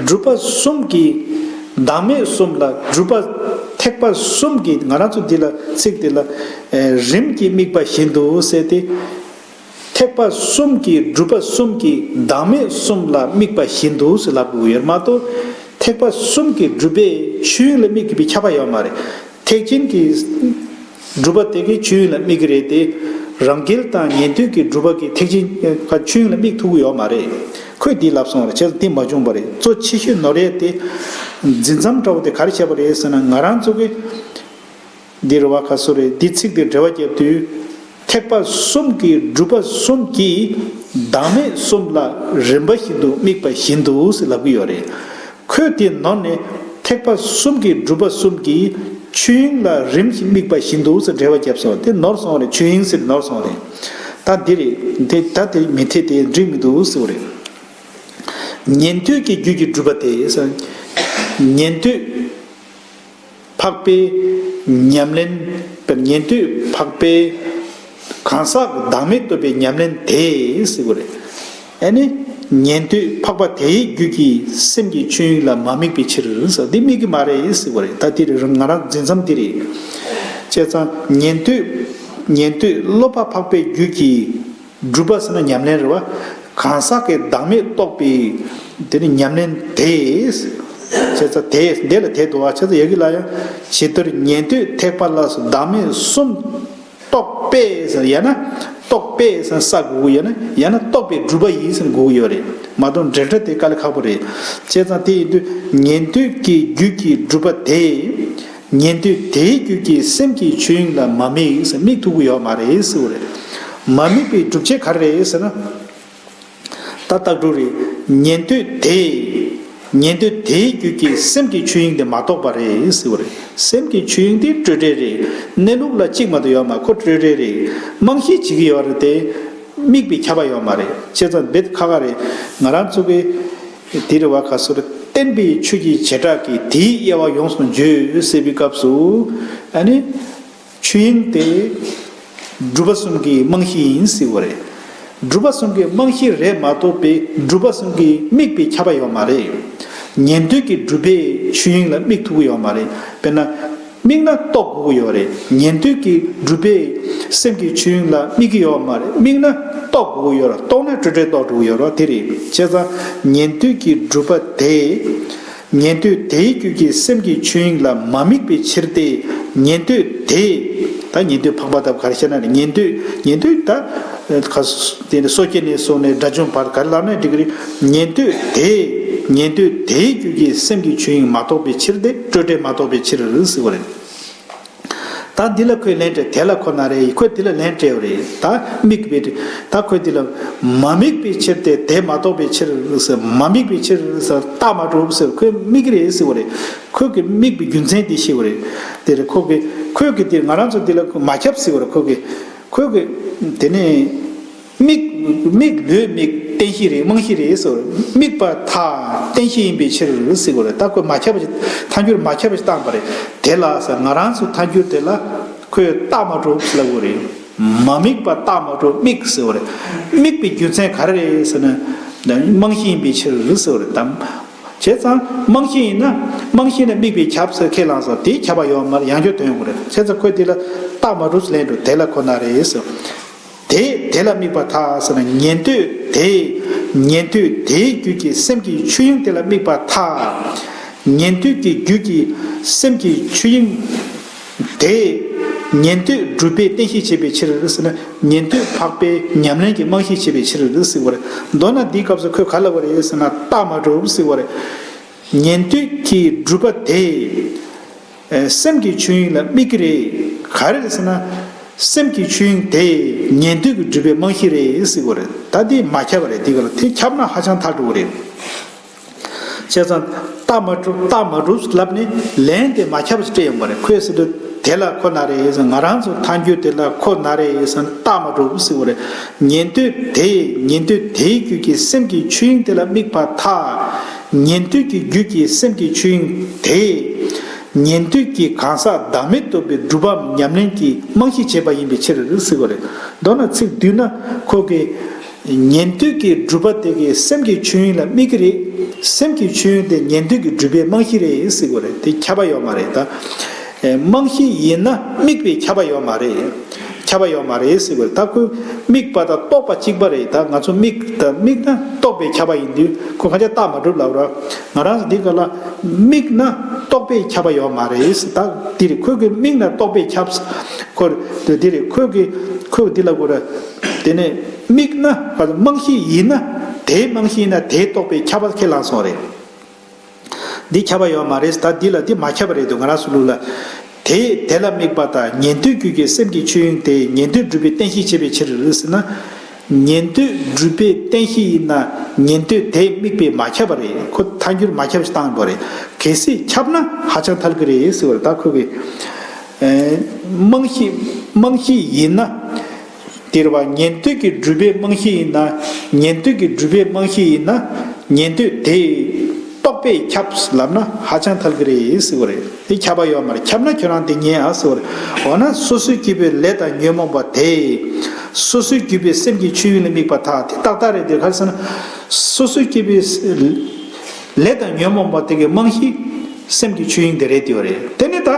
སྒྲུབ་པ་གསུམ་གྱི་བདག་མེད་གསུམ་ལ་སྒྲུབ་པ་ཐེག་པ་གསུམ་གྱི་ང་རང་ཚོ་འདི་ལ་ཚིག་འདི་ལ་རིམ་གྱིས་དམིགས་པ་བཞིན་དུ་ཟེར་ཏེ། ཐེག་པ་གསུམ་གྱི་སྒྲུབ་པ་གསུམ་གྱི་བདག་མེད་གསུམ་ལ་དམིགས་པ་བཞིན་དུ་ཟེར་ལབ་དགོས་ཡོད་མ་གཏོགས། ཐེག་པ་གསུམ་གྱི་སྒྲུབ་པས་ཆོས་དབྱིངས་ལ་དམིགས་པའི་ཁྱབ་པ་ཡོད་མ་རེད། ཐེག་ཆེན་གྱི་སྒྲུབ་པ་དེ་གའི་ཆོས་དབྱིངས་ལ་དམིགས་ཀྱི་རེད་དེ། རང་རྒྱལ་དང་ཉན་ཐོས་ཀྱི་སྒྲུབ་པ་གི་ཐེག་ཆེན་ཆོས་དབྱིངས་ལ་དམིགས་ཐུབ་ཀྱི་ཡོད་མ་རེད། ཁོས་འདི་ལབ་སོང་བ་རེད། བྱས་ཙང་འདི་མ་བྱུང་བ་རེད། གཙོ་ཆེ་ཤོས་ནོར་ཡས་དེ། འཛིན་མཚམས་འདྲ་བོ་དེ་ག་རེ་བྱས་པ་རེད་ཟེར་ན་ང་རང་ཚོ་གི་འདི་རེད་བ་ག་སོ་རེད། འདི་ཚིག་འདི་འགྲེལ་བ་རྒྱབ་དུས། ཐེག་པ་གསུམ་གྱི་སྒྲུབ་པ་གསུམ་གྱི་བདག་མེད་གསུམ་ལ་རིམ་པ་བཞིན་དུ་དམིགས་པ་བཞིན་དུ་ཟེར་ལབ་ཀྱི་ཡོད་རེད། ཁོས་དེ་ནོར་ནས་ཐེག་པ་གསུམ་གྱི་སྒྲུབ་པ་གསུམ་གྱི་ཆོས་དབྱིངས་ལ་རིམ་བཞིན་དམིགས་པ་བཞིན་དུ་ཟེར་འགྲེལ་བ་བརྒྱབ་སོང་། དེ་ནོར་སོང་རེད། ཆོས་དབྱིངས་ཟེར་ནོར་སོང་རེད། ད་འདི་རེད། དེ་ད་དེ་མི་འཐད་དེ་འགྲིག་མི་འདུག་ཟེར་བ་རེད། ཉན་ཐོས་ཀྱི་རྒྱུད་ཀྱི་སྒྲུབ་པ་དེ་ཟེར། ཉན་ཐོས་འཕགས་པའི་ཉམས་ལེན། ཉན་ཐོས་འཕགས་པའི་གང་ཟག་གི་བདག་མེད་རྟོགས་པའི་ཉམས་ལེན་དེ་ཟེར་བ་རེད། ཨ་ནི་ཉན་ཐོས་འཕགས་པ་དེའི་རྒྱུད་ཀྱི་སེམས་ཀྱི་ཆོས་དབྱིངས་ལ་མ་དམིགས་པའི་ཕྱིར་ཟེར། འདི་དམིགས་ཀྱི་མ་རེད་ཟེར་བ་རེད། ད་འདི་རེད། ང་རང་འཛིན་མཚམས་འདི་རེད། བྱས་ཙང་ཉན་ཐོས་ཉན་ཐོས་སློབ་པ་འཕགས་པའི་རྒྱུད་ཀྱི་སྒྲུབ་པ་ཟེར་ན་ཉམས་ལེན་རེད་བ། གང་ཟག་གི་བདག་མེད་རྟོགས་པའི་དེ་ནི་ཉམས་ལེན་དེ། བྱས་ཙང་དེ་འདི་ལ་དེ་འདུག་བ། བྱས་ཙང་ཡ་གི་ལ་ཡང་ཇི་ལྟར་ཉན་ཐོས་ཐེག་པ་ལ་སོགས་བདག་མེད་གསུམ་རྟོགས་པས་ཟེར་ཡང་ན་རྟོགས་པས་ཟེར་ས་དགོས་ཀྱི་ཡོད་ན་ཡང་ན་རྟོགས་པའི་སྒྲུབ་པ་ཡིན་ཟེར་དགོས་ཀྱི་ཡོད་རེད་མ་གཏོགས་འབྲེལ་སྒྲ་དེ་དཀའ་ལས་ཁག་པོ་རེད། བྱས་ཙང་དེ་ཡིན་དུས་ཉན་ཐོས་ཀྱི་རྒྱུད་ཀྱི་སྒྲུབ་པ་དེ། ཉན་ཐོས་དེའི་རྒྱུད་ཀྱི་སེམས་ཀྱི་ཆོས་དབྱིངས་ལ་མ་དམིགས་ཟེར་དམིགས་ཐུབ་ཀྱི་ཡོད་མ་རེད་ཟེར་བ་རེད། མ་དམིགས་པའི་སྒྲུབ་བྱེད་ག་རེ་རེད་ཟེར་ན། ད་རྟགས་གྲུབ་རེད། ཉན་ཐོས་དེ། ཉན་ཐོས་དེའི་རྒྱུད་ཀྱི་སེམས་ཀྱི་ཆོས་དབྱིངས་དེ་མ་རྟོགས་པ་རེད་ཟེར་བ་རེད། སེམས་ཀྱི་ཆོས་དབྱིངས་དེ་སྤྲོས་བྲལ་རེད། གནས་ལུགས་ལ་གཅིག་མ་གཏོགས་ཡོད་མ་རེད། ཁོ་སྤྲོས་བྲལ་རེད། རྨང་གཞི་བྱེད་ཀྱི་ཡོད་རེད་དེ། དམིགས་པའི་ཁྱབ་པ་ཡོད་མ་རེད། བྱས་ཙང་རྦད་ཁག་ཁག་རེད། ང་རང་ཚོ་གི་དེ་རེད་བ་ག་སོ་རེད། བསྟན་པའི་ཆོས་ཀྱི་བྱེ་བྲག་གིས་དེའི་དབྱེ་བ་ཡོངས་སུ་བརྗོད་ཟེར་བའི་སྐབས་སུ། ཨ་ནི། ཆོས་དབྱིངས་དེ་སྒྲུབ་པ་གསུམ་གྱི་རྨང་གཞི་ཡིན་ཟེར་བ་རེད། སྒྲུབ་པ་གསུམ་གྱི་རྨང་གཞི་རེད་མ་གཏོགས་པའི་སྒྲུབ་པ་གསུམ་གྱི་དམིགས་པའི་ཁྱབ་པ་ཡོད་མ་རེད། ཉན་ཐོས་ཀྱི་སྒྲུབ་པས་ཆོས་དབྱིངས་ལ་དམིགས་ཐུབ་ཀྱི་ཡོད་མ་རེད། དཔེར་ན། དམིགས་ན་རྟོགས་དགོས་ཀྱི་ཡོད་རེད། ཉན་ཐོས་ཀྱི་སྒྲུབ་པས་སེམས་ཀྱི་ཆོས་དབྱིངས་ལ་དམིགས་ཀྱི་ཡོད་མ་རེད། དམིགས་ན་རྟོགས་དགོས་ཀྱི་ཡོད་རེད། རྟོགས་ན་སྤྲོས་བྲལ་རྟོགས་འགྲོ་གི་ཡོད་རེད། དེ་རེད། བྱས་ཙང་ཉན་ཐོས་ཀྱི་སྒྲུབ་པ་དེ། ཉན་ཐོས་དེའི་རྒྱུད་ཀྱི་སེམས་ཀྱི་ཆོས་དབྱིངས་ལ་མ་དམིགས་པའི་ཕྱིར་ཏེ། ཉན་ཐོས་དེ། ད་ཉན་ཐོས་འཕགས་པ་དང་ག་རེ་བཤད་ན་རེད། ཉན་ཐོས་ཉན་ཐོས་ད་ག་སོ་དེ་ནི་སོ་སྐྱེ་ནས་བཟུང་ནས་དགྲ་བཅོམ་བར་ག་རེ་ལབ་ན་འགྲིག་གི་རེད། ཉན་ཐོས་དེ། ཉན་ཐོས་དེའི་རྒྱུད་ཀྱི་སེམས་ཀྱི་ཆོས་དབྱིངས་མ་རྟོགས་པའི་ཕྱིར་ཏེ། སྤྲོས་བྲལ་མ་རྟོགས་པའི་ཕྱིར་ཟེར་བ་རེད། ད་འདི་ལ་ཁོས་ལན་སྤྲད། དེ་ལ་ཁོ་ན་རེ། ཁོས་འདི་ལ་ལན་སྤྲད་པ་རེད། ད་དམིགས་པའི་ད་ཁོས་འདི་ལ་མ་དམིགས་པའི་ཕྱིར་ཏེ། དེ་མ་རྟོགས་པའི་ཕྱིར་ཟེར། མ་དམིགས་པའི་ཕྱིར་ཟེར། རྟགས་མ་གྲུབ་ཟེར། ཁོས་དམིགས་ཀྱི་རེད་ཟེར་བ་རེད། ཁོས་ཀྱི་དམིགས་པའི་རྒྱུ་མཚན་འདི་ཤེས་པ་རེད། དེ་རེད། ཁོ་གི་ཁོས་ཀྱི་འདི་ང་རང་ཚོ་འདི་ལ་མ་ཁྱབ་ཟེར་བ་རེད། ཁོ་གི་ཁོས་ཀྱི་དེ་ནས། དམིགས། དམིགས་ལུས་དམིགས་རྟེན་གཞི་རེད། རྨང་གཞི་རེད་ཟེར། དམིགས་པར་ཐལ། རྟེན་གཞི་ཡིན་པའི་ཕྱིར་ཟེར་བ་རེད། ད་ཁོས་མ་ཁྱབ་པ་ཞིག་ཐལ་འགྱུར་མ་ཁྱབ་པ་ཞིག་བཏང་པ་རེད། དེ་ལ་ཟེར། ང་རང་ཚོ་ཐལ་འགྱུར་དེ་ལ་ཁོས་རྟགས་མ་གྲུབ་ལབ་དགོས་རེད། མ་དམིགས་པ་རྟགས་མ་གྲུབ་དམིགས་ཟེར་བ་རེད། དམིགས་པའི་རྒྱུ་མཚན་ག་རེ་རེད་ཟེར་ན། རྨང་གཞི་ཡིན་པའི་ཕྱིར་ཟེར་བ་རེད་དམ། བྱས་ཙང་རྨང་གཞི་ཡིན་ན། རྨང་གཞི་ནས་དམིགས་པའི་ཁྱབ་ཟེར་ཁས་བླངས་ཙང་དེའི་ཁྱབ་པ་ཡོད་མ་རེད། ཡང་བསྐྱར་དོན་ཡོང་གི་རེད། བྱས་ཙང་ཁོས་དེ་ལ་རྟགས་མ་གྲུབ་ལན་འགྲོ། དེ་ལ་ཁོ་ན་རེད་ཟེར། དེ་དེ་ལ་དམིགས་པར་ཐལ་ཟེར་ན། ཉན་ཐོས་དེ། ཉན་ཐོས་དེའི་རྒྱུད་ཀྱི་སེམས་ཀྱི་ཆོས་དབྱིངས་དེ་ལ་དམིགས་པར་ཐལ། ཉན་ཐོས་ཀྱི་རྒྱུད་ཀྱི་སེམས་ཀྱི་ཆོས་དབྱིངས་དེ་ཉན་ཐོས་སྒྲུབ་པའི་རྟེན་གཞི་བྱེད་པའི་ཕྱིར་ཟེར་ན། ཉན་ཐོས་འཕགས་པའི་ཉམས་ལེན་གྱི་རྨང་གཞི་བྱེད་པའི་ཕྱིར་ཟེར་བ་རེད། མདོར་ན་འདིའི་སྐབས་སུ་ཁོས་ག་ལབ་པ་རེད་ཟེར་ན། རྟགས་མ་གྲུབ་ཟེར་བ་རེད། ཉན་ཐོས་ཀྱི་སྒྲུབ་པ་དེ། ཨེ། སེམས་ཀྱི་ཆོས་དབྱིངས་ལ་དམིགས་ཀྱི་རེད། ག་རེ་རེད་ཟེར་ན། སེམས་ཀྱི་ཆོས་དབྱིངས་དེ་ཉན་ཐོས་ཀྱི་སྒྲུབ་པའི་རྨང་གཞི་རེད་ཟེར་བ་རེད། ད་དེ་མ་ཁྱབ་པ་རེད། དེ་ག་ལ་དེ་ཁྱབ་ན་ཧ་ཅང་ཐལ་འགྲོ་གི་རེད། བྱས་ཙང་རྟགས་མ་གྲུབ་རྟགས་མ་གྲུབ་ལབ་ནས་ལན་དེ་མ་ཁྱབ་པ་ཞིག་སྤྲད་ཡོང་བ་རེད། ཁོས་ཟེར་དུས་ དེ་ལ་ཁོ་ན་རེ་ཟེར། ང་རང་ཚོ་ཐལ་འགྱུར་དེ་ལ་ཁོ་ན་རེ་ཟེར། རྟགས་མ་གྲུབ་ཟེར་བ་རེད། ཉན་ཐོས་དེ། ཉན་ཐོས་དེའི་རྒྱུད་ཀྱི་སེམས་ཀྱི་ཆོས་དབྱིངས་དེ་ལ་དམིགས་པར་ཐལ། ཉན་ཐོས་ཀྱི་རྒྱུད་ཀྱི་སེམས་ཀྱི་ཆོས་དབྱིངས་དེ། ཉན་ཐོས་ཀྱི་གང་ཟག་བདག་མེད་རྟོགས་པའི་སྒྲུབ་པའམ་ཉམས་ལེན་གྱི་རྨང་གཞི་བྱས་པ་ཡིན་པའི་ཕྱིར་ཟེར་བ་རེད། མདོར་ན་ཚིག་བསྡུས་ན་ཁོ་གི་ཉན་ཐོས་ཀྱི་སྒྲུབ་པ་དེ་གི་སེམས་ཀྱི་ཆོས་དབྱིངས་ལ་དམིགས་ཀྱི་རེད། སེམས་ཀྱི་ཆོས་དབྱིངས་དེ་ཉན་ཐོས་ཀྱི་སྒྲུབ་པའི་རྨང་གཞི་རེད་ཟེར་དགོས་རེད། དེ་ཁྱབ་པ་ཡོད་མ་རེད་ད། ཨེ། རྨང་གཞི་ཡིན་ན་དམིགས་པས་ཁྱབ་པ་ཡོད་མ་རེད། ཁྱབ་པ་ཡོད་མ་རེད་ཟེར་དགོས་རེད། ད་ཁོས་དམིགས་པ་དང་རྟོགས་པ་གཅིག་པ་རེད། ད་ང་ཚོ་དམིགས་ད་དམིགས་ན་རྟོགས་པས་ཁྱབ་པ་ཡིན་དུས་ཁོ་ཁ་ཆ་རྟགས་མ་གྲུབ་ལབ་ར། ང་རང་ཚོ་འདི་ག་ལ་དམིགས་ན་རྟོགས་པས་ཁྱབ་པ་ཡོད་མ་རེད་ཟེར། ད་འདི་རེད། ཁོས་གི་དམིགས་ན་རྟོགས་པས་ཁྱབ་ཁོ་འདི་རེད། ཁོས་གི་ཁོས་འདི་ལ་གོ་ར། དེ་ནས་དམིགས་ན་རྨང་གཞི་ཡིན་ན། དེའི་རྨང་གཞི་ཡིན་ན་དེའི་རྟོགས་པས་ཁྱབ་པ་ཁས་བླངས་སོང་རེད། འདི་ཁྱབ་པ་ཡོད་མ་རེད། ད་འདི་ལ་འདི་མ་ཁྱབ་པ་རེད་འདུག་ང་རང་ཚོ་ལུགས་ལ། དེ་དེ་ལ་དམིགས་པ་དང་ཉན་ཐོས་རྒྱུད་ཀྱི་སེམས་ཀྱི་ཆོས་དབྱིངས་དེ་ཉན་ཐོས་སྒྲུབ་པའི་རྟེན་གཞི་བྱེད་པའི་ཕྱིར་ཟེར་ན། ཉན་ཐོས་སྒྲུབ་པའི་རྟེན་གཞི་ཡིན་ན་ཉན་ཐོས་དེ་དམིགས་པས་མ་ཁྱབ་པ་རེད། ཁོ་ཐལ་འགྱུར་མ་ཁྱབ་ཞིག་བཏང་དགོས་རེད། གལ་སྲིད་ཁྱབ་ན་ཧ་ཅང་ཐལ་གྱི་རེད་ཟེར་བ་རེད། ད་ཁོ་གི་ཨེ། རྨང་གཞི་རྨང་གཞི་ཡིན་ན། དེ་རེད་བ། ཉན་ཐོས་ཀྱི་སྒྲུབ་པའི་རྨང་གཞི་ཡིན་ན། ཉན་ཐོས་ཀྱི་སྒྲུབ་པའི་རྨང་གཞི་ཡིན་ན། ཉན་ཐོས་དེ་རྟོགས་པས་ཁྱབ་ལབ་ན་ཧ་ཅང་ཐལ་གྱི་རེད་ཟེར་བ་རེད། དེ་ཁྱབ་པ་ཡོད་མ་རེད། ཁྱབ་ན་ཁྱོད་རང་དེ་ཉན་ཨ་ཟེར་བ་རེད། འོ་ན་སོ་སོའི་སྐྱེ་བོའི་ལས་དང་ཉོན་མོངས་པ་དེ། སོ་སོའི་སྐྱེ་བོའི་སེམས་ཀྱི་ཆོས་དབྱིངས་ལ་དམིགས་པར་ཐལ། དེ་ཏག་ཏག་རེད། དེ་ག་རེ་ཟེར་ན། སོ་སོའི་སྐྱེ་བོའི་ལས་དང་ཉོན་མོངས་པ་དེ་གའི་རྨང་གཞི་སེམས་ཀྱི་ཆོས་དབྱིངས་དེ་རེད་དེ་བ་རེད། དེ་ནི་ད་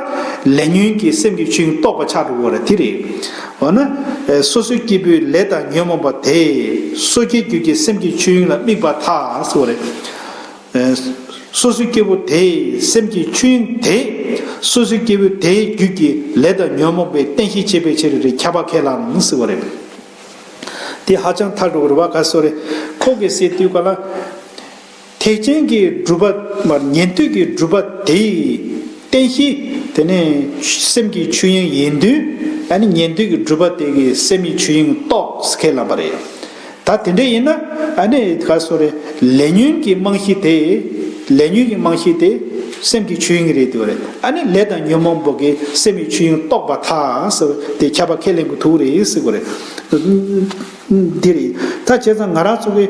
ལས་ཉོན་གྱི་སེམས་ཀྱི་ཆོས་དབྱིངས་རྟོགས་པ་ཆགས་འགྲོ་བ་རེད། དེ་རེད། འོ་ན་སོ་སོའི་སྐྱེ་བོའི་ལས་དང་ཉོན་མོངས་པ་དེ་སོ་སྐྱེའི་རྒྱུད་ཀྱི་སེམས་ཀྱི་ཆོས་དབྱིངས་ལ་དམིགས་པར་ཐལ་ཟེར་བ་རེད། སོ་སོའི་སྐྱེ་བོ་དེའི་སེམས་ཀྱི་ཆོས་དབྱིངས་དེ་སོ་སོའི་སྐྱེ་བོ་དེའི་རྒྱུད་ཀྱི་ལས་དང་ཉོན་མོངས་པའི་རྟེན་གཞི་བྱེད་པའི་ཕྱིར་རེད། ཁྱབ་པ་ཁས་བླངས་ཟེར་བ་རེད། དེ་ཧ་ཅང་ཐལ་འགྲོ་གི་རེད་བ། ག་སོ་རེད། ཁོ་གི་སྲིད་དུས་ག་ལ། ཐེག་ཆེན་གྱི་སྒྲུབ་པ་མར་ཉན་ཐོས་ཀྱི་སྒྲུབ་པ་དེའི་རྟེན་གཞི་དེ་ནས་སེམས་ཀྱི་ཆོས་དབྱིངས་ཡིན་དུས། ཨ་ནི་ཉན་ཐོས་ཀྱི་སྒྲུབ་པ་དེ་གི་སེམས་ཀྱི་ཆོས་དབྱིངས་རྟོགས་ཁས་བླངས་པ་རེད། ད་དེ་འདྲ་ཡིན་ན་ཨ་ནི་ག་སོ་རེད། ལས་ཉོན་གྱི་རྨང་གཞི་དེ། ལས་ཉོན་གྱི་རྨང་གཞི་དེ་སེམས་ཀྱི་ཆོས་དབྱིངས་རེད་དེ་བ་རེད། ཨ་ནི་ལས་དང་ཉོན་མོངས་པོ་གི་སེམས་ཀྱི་ཆོས་དབྱིངས་རྟོགས་པར་ཐལ་ཟེར་བ་དེ་ཁྱབ་པ་ཁས་ལེན་དགོས་ཐུག་རེད་ཟེར་དགོས་རེད། འདི་རེད། ད་བྱས་ཙང་ང་རང་ཚོ་གི་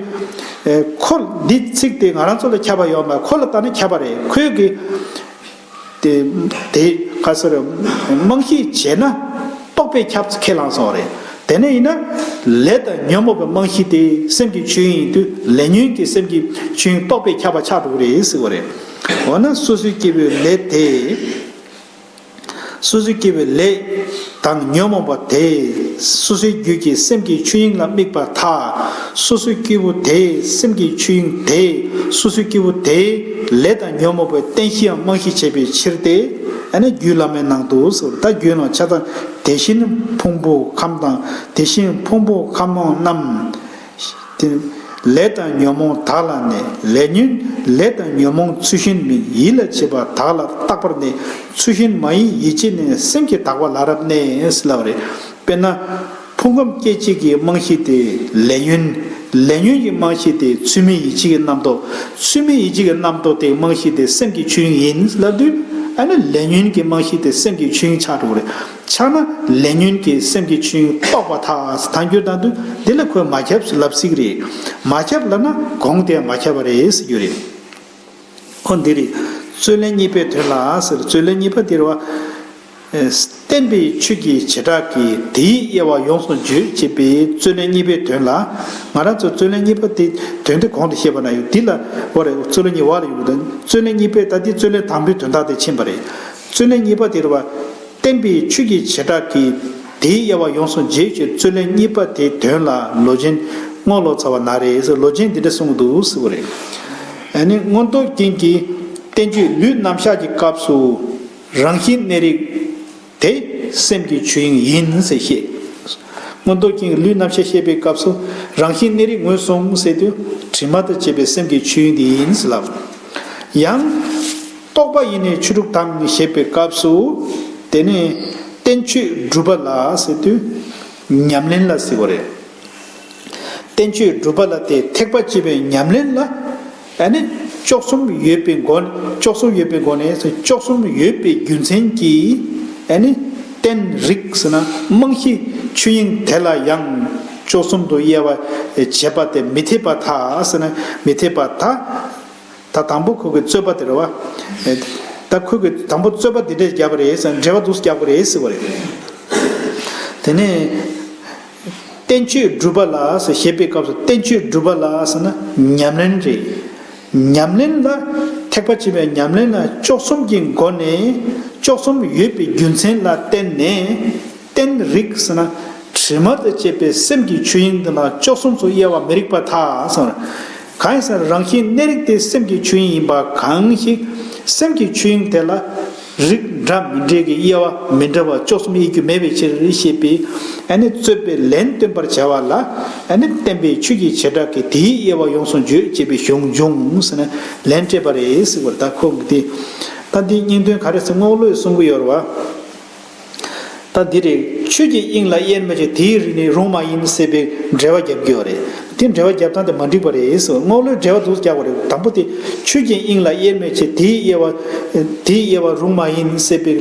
ཨེ། ཁོ་འདི་ཚིག་དེ་ང་རང་ཚོ་ལ་ཁྱབ་པ་ཡོད་མ། ཁོ་ལ་ལྟ་ན་ཁྱབ་པ་རེད། ཁོས་གི་དེ་དེ་ག་ཟེར། རྨང་གཞི་བྱས་ན་རྟོགས་པས་ཁྱབ་ཁས་བླངས་སོང་རེད། དེ་ནས་ཡིན་ན་ལས་དང་ཉོན་མོངས་པའི་རྨང་གཞི་དེ་སེམས་ཀྱི་ཆོས་དབྱིངས་ཡིན་དུས། ལས་ཉོན་གྱི་སེམས་ཀྱི་ཆོས་དབྱིངས་རྟོགས་པས་ཁྱབ་པ་ཆགས་འགྲོ་གི་རེད་ཟེར་བ་རེད། འོ་ན་སོ་སོའི་སྐྱེ་བོའི་ལས་དེ། སོ་སོའི་སྐྱེ་བོའི་ལས་དང་ཉོན་མོངས་པ་དེ་སོ་སོའི་རྒྱུད་ཀྱི་སེམས་ཀྱི་ཆོས་དབྱིངས་ལ་དམིགས་པར་ཐལ། སོ་སོའི་སྐྱེ་བོ་དེའི་སེམས་ཀྱི་ཆོས་དབྱིངས་དེ་སོ་སོའི་སྐྱེ་བོ་དེའི་ལས་དང་ཉོན་མོངས་པའི་རྟེན་གཞིའམ་རྨང་གཞི་བྱས་པའི་ཕྱིར་ཏེ། ཨ་ནི་རྒྱུད་བླ་མའི་ནང་དུ་ཟེར། ད་རྒྱུད་ནང་ཆ་ཚང་། དེ་བཞིན་ཕུང་པོ་ཁམས་དང་། དེ་བཞིན་ཕུང་པོ་ཁམས་རྣམས། དེ་ལས་དང་ཉོན་མོངས་དག་ལ་ནི་ལས་ཉོན། ལས་དང་ཉོན་མོངས་ཚུལ་བཞིན་མིན། ཡིད་ལ་བྱེད་པ་དག་ལ་རྟག་པར་ནི། ཚུལ་བཞིན་མ་ཡིན་ཡིད་བྱེད་ནི། སེམས་ཀྱི་དག་པ་ལ་རབ་གནས་ལབ་རེད། དཔེར་ན་ཕུང་ཁམས་སྐྱེ་མཆེད་ཀྱི་རྨང་གཞི་དེ་ལས་ཉོན། ལས་ཉོན་གྱི་རྨང་གཞི་དེ་ཚུལ་མིན་ཡིད་བྱེད་ཀྱི་རྣམ་རྟོག་ཚུལ་མིན་ཡིད་བྱེད་ཀྱི་རྣམ་རྟོག་དེ་རྨང་གཞི་དེ་སེམས་ཀྱི་ཆོས་དབྱིངས་ཡིན་ལབ་དུས། ཨ་ནི་ལས་ཉོན་གྱི་རྨང་གཞི་དེ་སེམས་ཀྱི་ཆོས་དབྱིངས་ཆགས་འགྲོ་གི་རེད། ཆགས་ན་ལས་ཉོན་གྱི་སེམས་ཀྱི་ཆོས་དབྱིངས་རྟོགས་པར་ཐལ། ཐལ་འགྱུར་བཏང་དུས་འདི་ལ་ཁོས་མ་ཁྱབ་ལབ་སྲིད་ཀྱི་རེད། མ་ཁྱབ་ལབ་ན་གོང་དེ་མ་ཁྱབ་པ་རེད་ཟེར་རྒྱུ་རེད། ཨོ་འདི་རེད། རྩོད་ལན་གཉིས་པའི་དོན་ལ་ཟེར། རྩོད་ལན་གཉིས་པ་འདི་རེད་བ། ཨེ། བསྟན་པའི་ཆོས་ཀྱི་བྱེ་བྲག་གིས། དེའི་དབྱེ་བ་ཡོངས་སུ་བརྗོད་ཅེས་པའི་རྩོད་ལན་གཉིས་པའི་དོན་ལ། ང་རང་ཚོ་རྩོད་ལན་གཉིས་པ་དེ་དོན་དེ་གོང་དུ་བཤད་པ་ན་ཡོད། འདི་ལ་འོ་རེད། རྩོད་ལན་གཉིས་པ་ལ་ཡོད་དང་། རྩོད་ལན་གཉིས་པའི་ད་འདི་རྩོད་ལན་དང་པོའི་དོན་དག་དེ་ཕྱིན་པ་རེད། རྩོད་ལན་གཉིས་པ་དེ་རེད་བ། བསྟན་པའི་ཆོས་ཀྱི་བྱེ་བྲག་གིས་དེའི་དབྱེ་བ་ཡོངས་སུ་འབྱེད་ཅེས་རྩོད་ལན་གཉིས་པ་དེའི་དོན་ལ་ལོ་ཆེན་སྔོན་ལོ་ཙཱ་བ་ན་རེ་ཟེར། ལོ་ཆེན་འདི་འདྲ་གསུངས་འདུག་ཟེར་བ་རེད། ཨ་ནི་མངོན་རྟོགས་རྒྱན་གྱི་བསྟན་བཅོས་ལུས་རྣམ་གཞག་གི་སྐབས་སུ་རང་བཞིན་གནས་རིགས་དེ་སེམས་ཀྱི་ཆོས་དབྱིངས་ཡིན་ཟེར་བཤད། མངོན་རྟོགས་རྒྱན་གྱི་ལུས་རྣམ་གཞག་བཤད་པའི་སྐབས་སུ་རང་བཞིན་གནས་རིགས་ངོས་བཟུང་ཟེར་དུས་དྲི་མ་དང་བཅས་པའི་སེམས་ཀྱི་ཆོས་དབྱིངས་དེ་ཡིན་ཟེར་ལབ། ཡང་། རྟོག་པ་ཡེ་ནས་ཆོས་དྲུག་དང་ཞེས་པའི་སྐབས་སུ། དེ་ནས་བསྟན་བཅོས་སྒྲུབ་པ་ལ་ཟེར་དུས་ཉམས་ལེན་ལ་ཟེར་བ་རེད། བསྟན་བཅོས་སྒྲུབ་པ་ལ་དེ་ཐེག་པ་ཆེ་བའི་ཉམས་ལེན་ལ། ཨ་ནི་བཅུ་གསུམ་ཡོད་པའི་སྒོ་ནས། བཅུ་གསུམ་ཡོད་པའི་སྒོ་ནས་བཅུ་གསུམ་ཡོད་པའི་རྒྱུ་མཚན་གྱིས། ཨ་ནི་ རྟེན་རིགས་ཟེར་ན་རྨང་གཞི་ཆོས་དབྱིངས་དེ་ལ་ཡང་བཅུ་གསུམ་དུ་དབྱེ་བ་བྱེད་པ་དེ་མི་འཐད་པར་ཐལ་ཟེར་ན་མི་འཐད་པར་ཐལ། ད་དང་པོ་ཁོ་གི་རྩོད་པ་དེ་རེད་བ། ད་ཁོ་གི་དང་པོ་རྩོད་པ་འདི་འདྲས་བརྒྱབ་པ་རེད་ཟེར་འགྲེལ་པ་འདུག་སེ་བརྒྱབ་པ་རེད་ཟེར་བ་རེད། དེ་ནས་བསྟན་བཅོས་སྒྲུབ་པ་ལ་ཟེར་བཤད་པའི་སྐབས་སུ་བསྟན་བཅོས་སྒྲུབ་པ་ལ་ཟེར་ན་ཉམས་ལེན་རེད། ཉམས་ལེན་ལ་ཐེག་པ་ཆེན་པོའི་ཉམས་ལེན་ལ་བཅུ་གསུམ་གྱི་སྒོ་ནས་བཅུ་གསུམ་ཡོད་པའི་རྒྱུ་མཚན་ལ་བརྟེན་ནས། རྟེན་རིགས་ཟེར་ན་དྲི་མ་དང་བཅས་པའི་སེམས་ཀྱི་ཆོས་དབྱིངས་དེ་ལ་བཅུ་གསུམ་དུ་དབྱེ་བ་མི་རིགས་པར་ཐལ་གསུངས། གང་ཡིན་ཟེར་ན་རང་བཞིན་གནས་རིགས་དེ་སེམས་ཀྱི་ཆོས་དབྱིངས་ཡིན་པ་གང་ཞིག་སེམས་ཀྱི་ཆོས་དབྱིངས་དེ་ལ་རིགས་འདྲ་མི་འདྲའི་དབྱེ་བ་མི་འདྲ་བ་བཅུ་གསུམ་དབྱེ་རྒྱུ་མེད་པའི་ཕྱིར་ཞེས་པའི་ཨ་ནི་རྩོད་པའི་ལན་སྟོན་པར་བྱ་བ་ལ་ཨ་ནི་བསྟན་པའི་ཆོས་ཀྱི་བྱེ་བྲག་གིས་དེའི་དབྱེ་བ་ཡོངས་སུ་བརྗོད་ཅེས་པའི་གཞུང་འབྱུང་ཟེར་ནས་ལན་སྤྲད་པ་རེད་ཟེར་བར་ད་ཁོང་གིས་དེ་ད་འདིའི་སྙིང་དོན་ག་རེ་ཟེར་རྔོག་ལོས་གསུང་གི་ཡོད་རེད་བ། ད་འདི་རེད། ཆོས་ཀྱི་དབྱིངས་ལ་དབྱེར་མེད་ཅིང་དེའི་རིགས་ནི་རུང་མ་ཡིན་ཟེར་བའི་འགྲེལ་པ་རྒྱབ་ཀྱི་ཡོད་རེད། དེ་འགྲེལ་པ་རྒྱབ་སྟངས་དེ་མ་འགྲིག་པ་རེད་ཟེར། རྔོག་ལོས་འགྲེལ་པ་འདུག་རྒྱག་པ་རེད། དང་པོ་དེ་ཆོས་ཀྱི་དབྱིངས་ལ་དབྱེར་མེད་ཅིང་དེའི་དབྱེ་བ་དེའི་དབྱེ་བ་རུང་མ་ཡིན་ཟེར་བའི་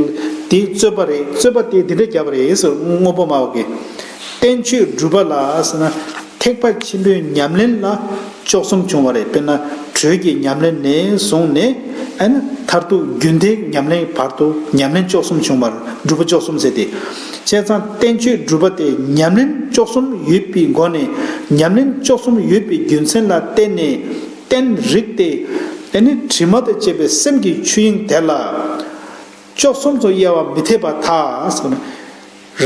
དེའི་རྩོད་པ་རེད། རྩོད་པ་དེ་འདི་འདྲ་རྒྱབ་པ་རེད་ཟེར། དངོས་པོ་སྨྲ་བ་གིས་བསྟན་བཅོས་སྒྲུབ་པ་ལ་ཟེར་ན། ཐེག་པ་ཆེན་པོའི་ཉམས་ལེན་ལ་བཅུ་གསུམ་བྱུང་བ་རེད། དཔེར་ན་དྲོད་ཀྱི་ཉམས་ལེན་ནས་བཟུང་ནས་ཨ་ནི་མཐར་ཐུག་རྒྱུན་མཐའི་ཉམས་ལེན་བར་དུ་ཉམས་ལེན་བཅུ་གསུམ་བྱུང་བར་སྒྲུབ་པ་བཅུ་གསུམ་ཟེར་ཏེ། བྱས་ཙང་བསྟན་བཅོས་སྒྲུབ་པ་དེ་ཉམས་ལེན་བཅུ་གསུམ་ཡོད་པའི་སྒོ་ནས་ཉམས་ལེན་བཅུ་གསུམ་ཡོད་པའི་རྒྱུ་མཚན་ལ་བརྟེན་ནས་རྟེན་རིགས་ཏེ། ཨ་ནི་དྲི་མ་དང་བཅས་པའི་སེམས་ཀྱི་ཆོས་དབྱིངས་དེ་ལ། བཅུ་གསུམ་དུ་དབྱེ་བ་མི་འཐད་པར་ཐལ་ཟེར་ན།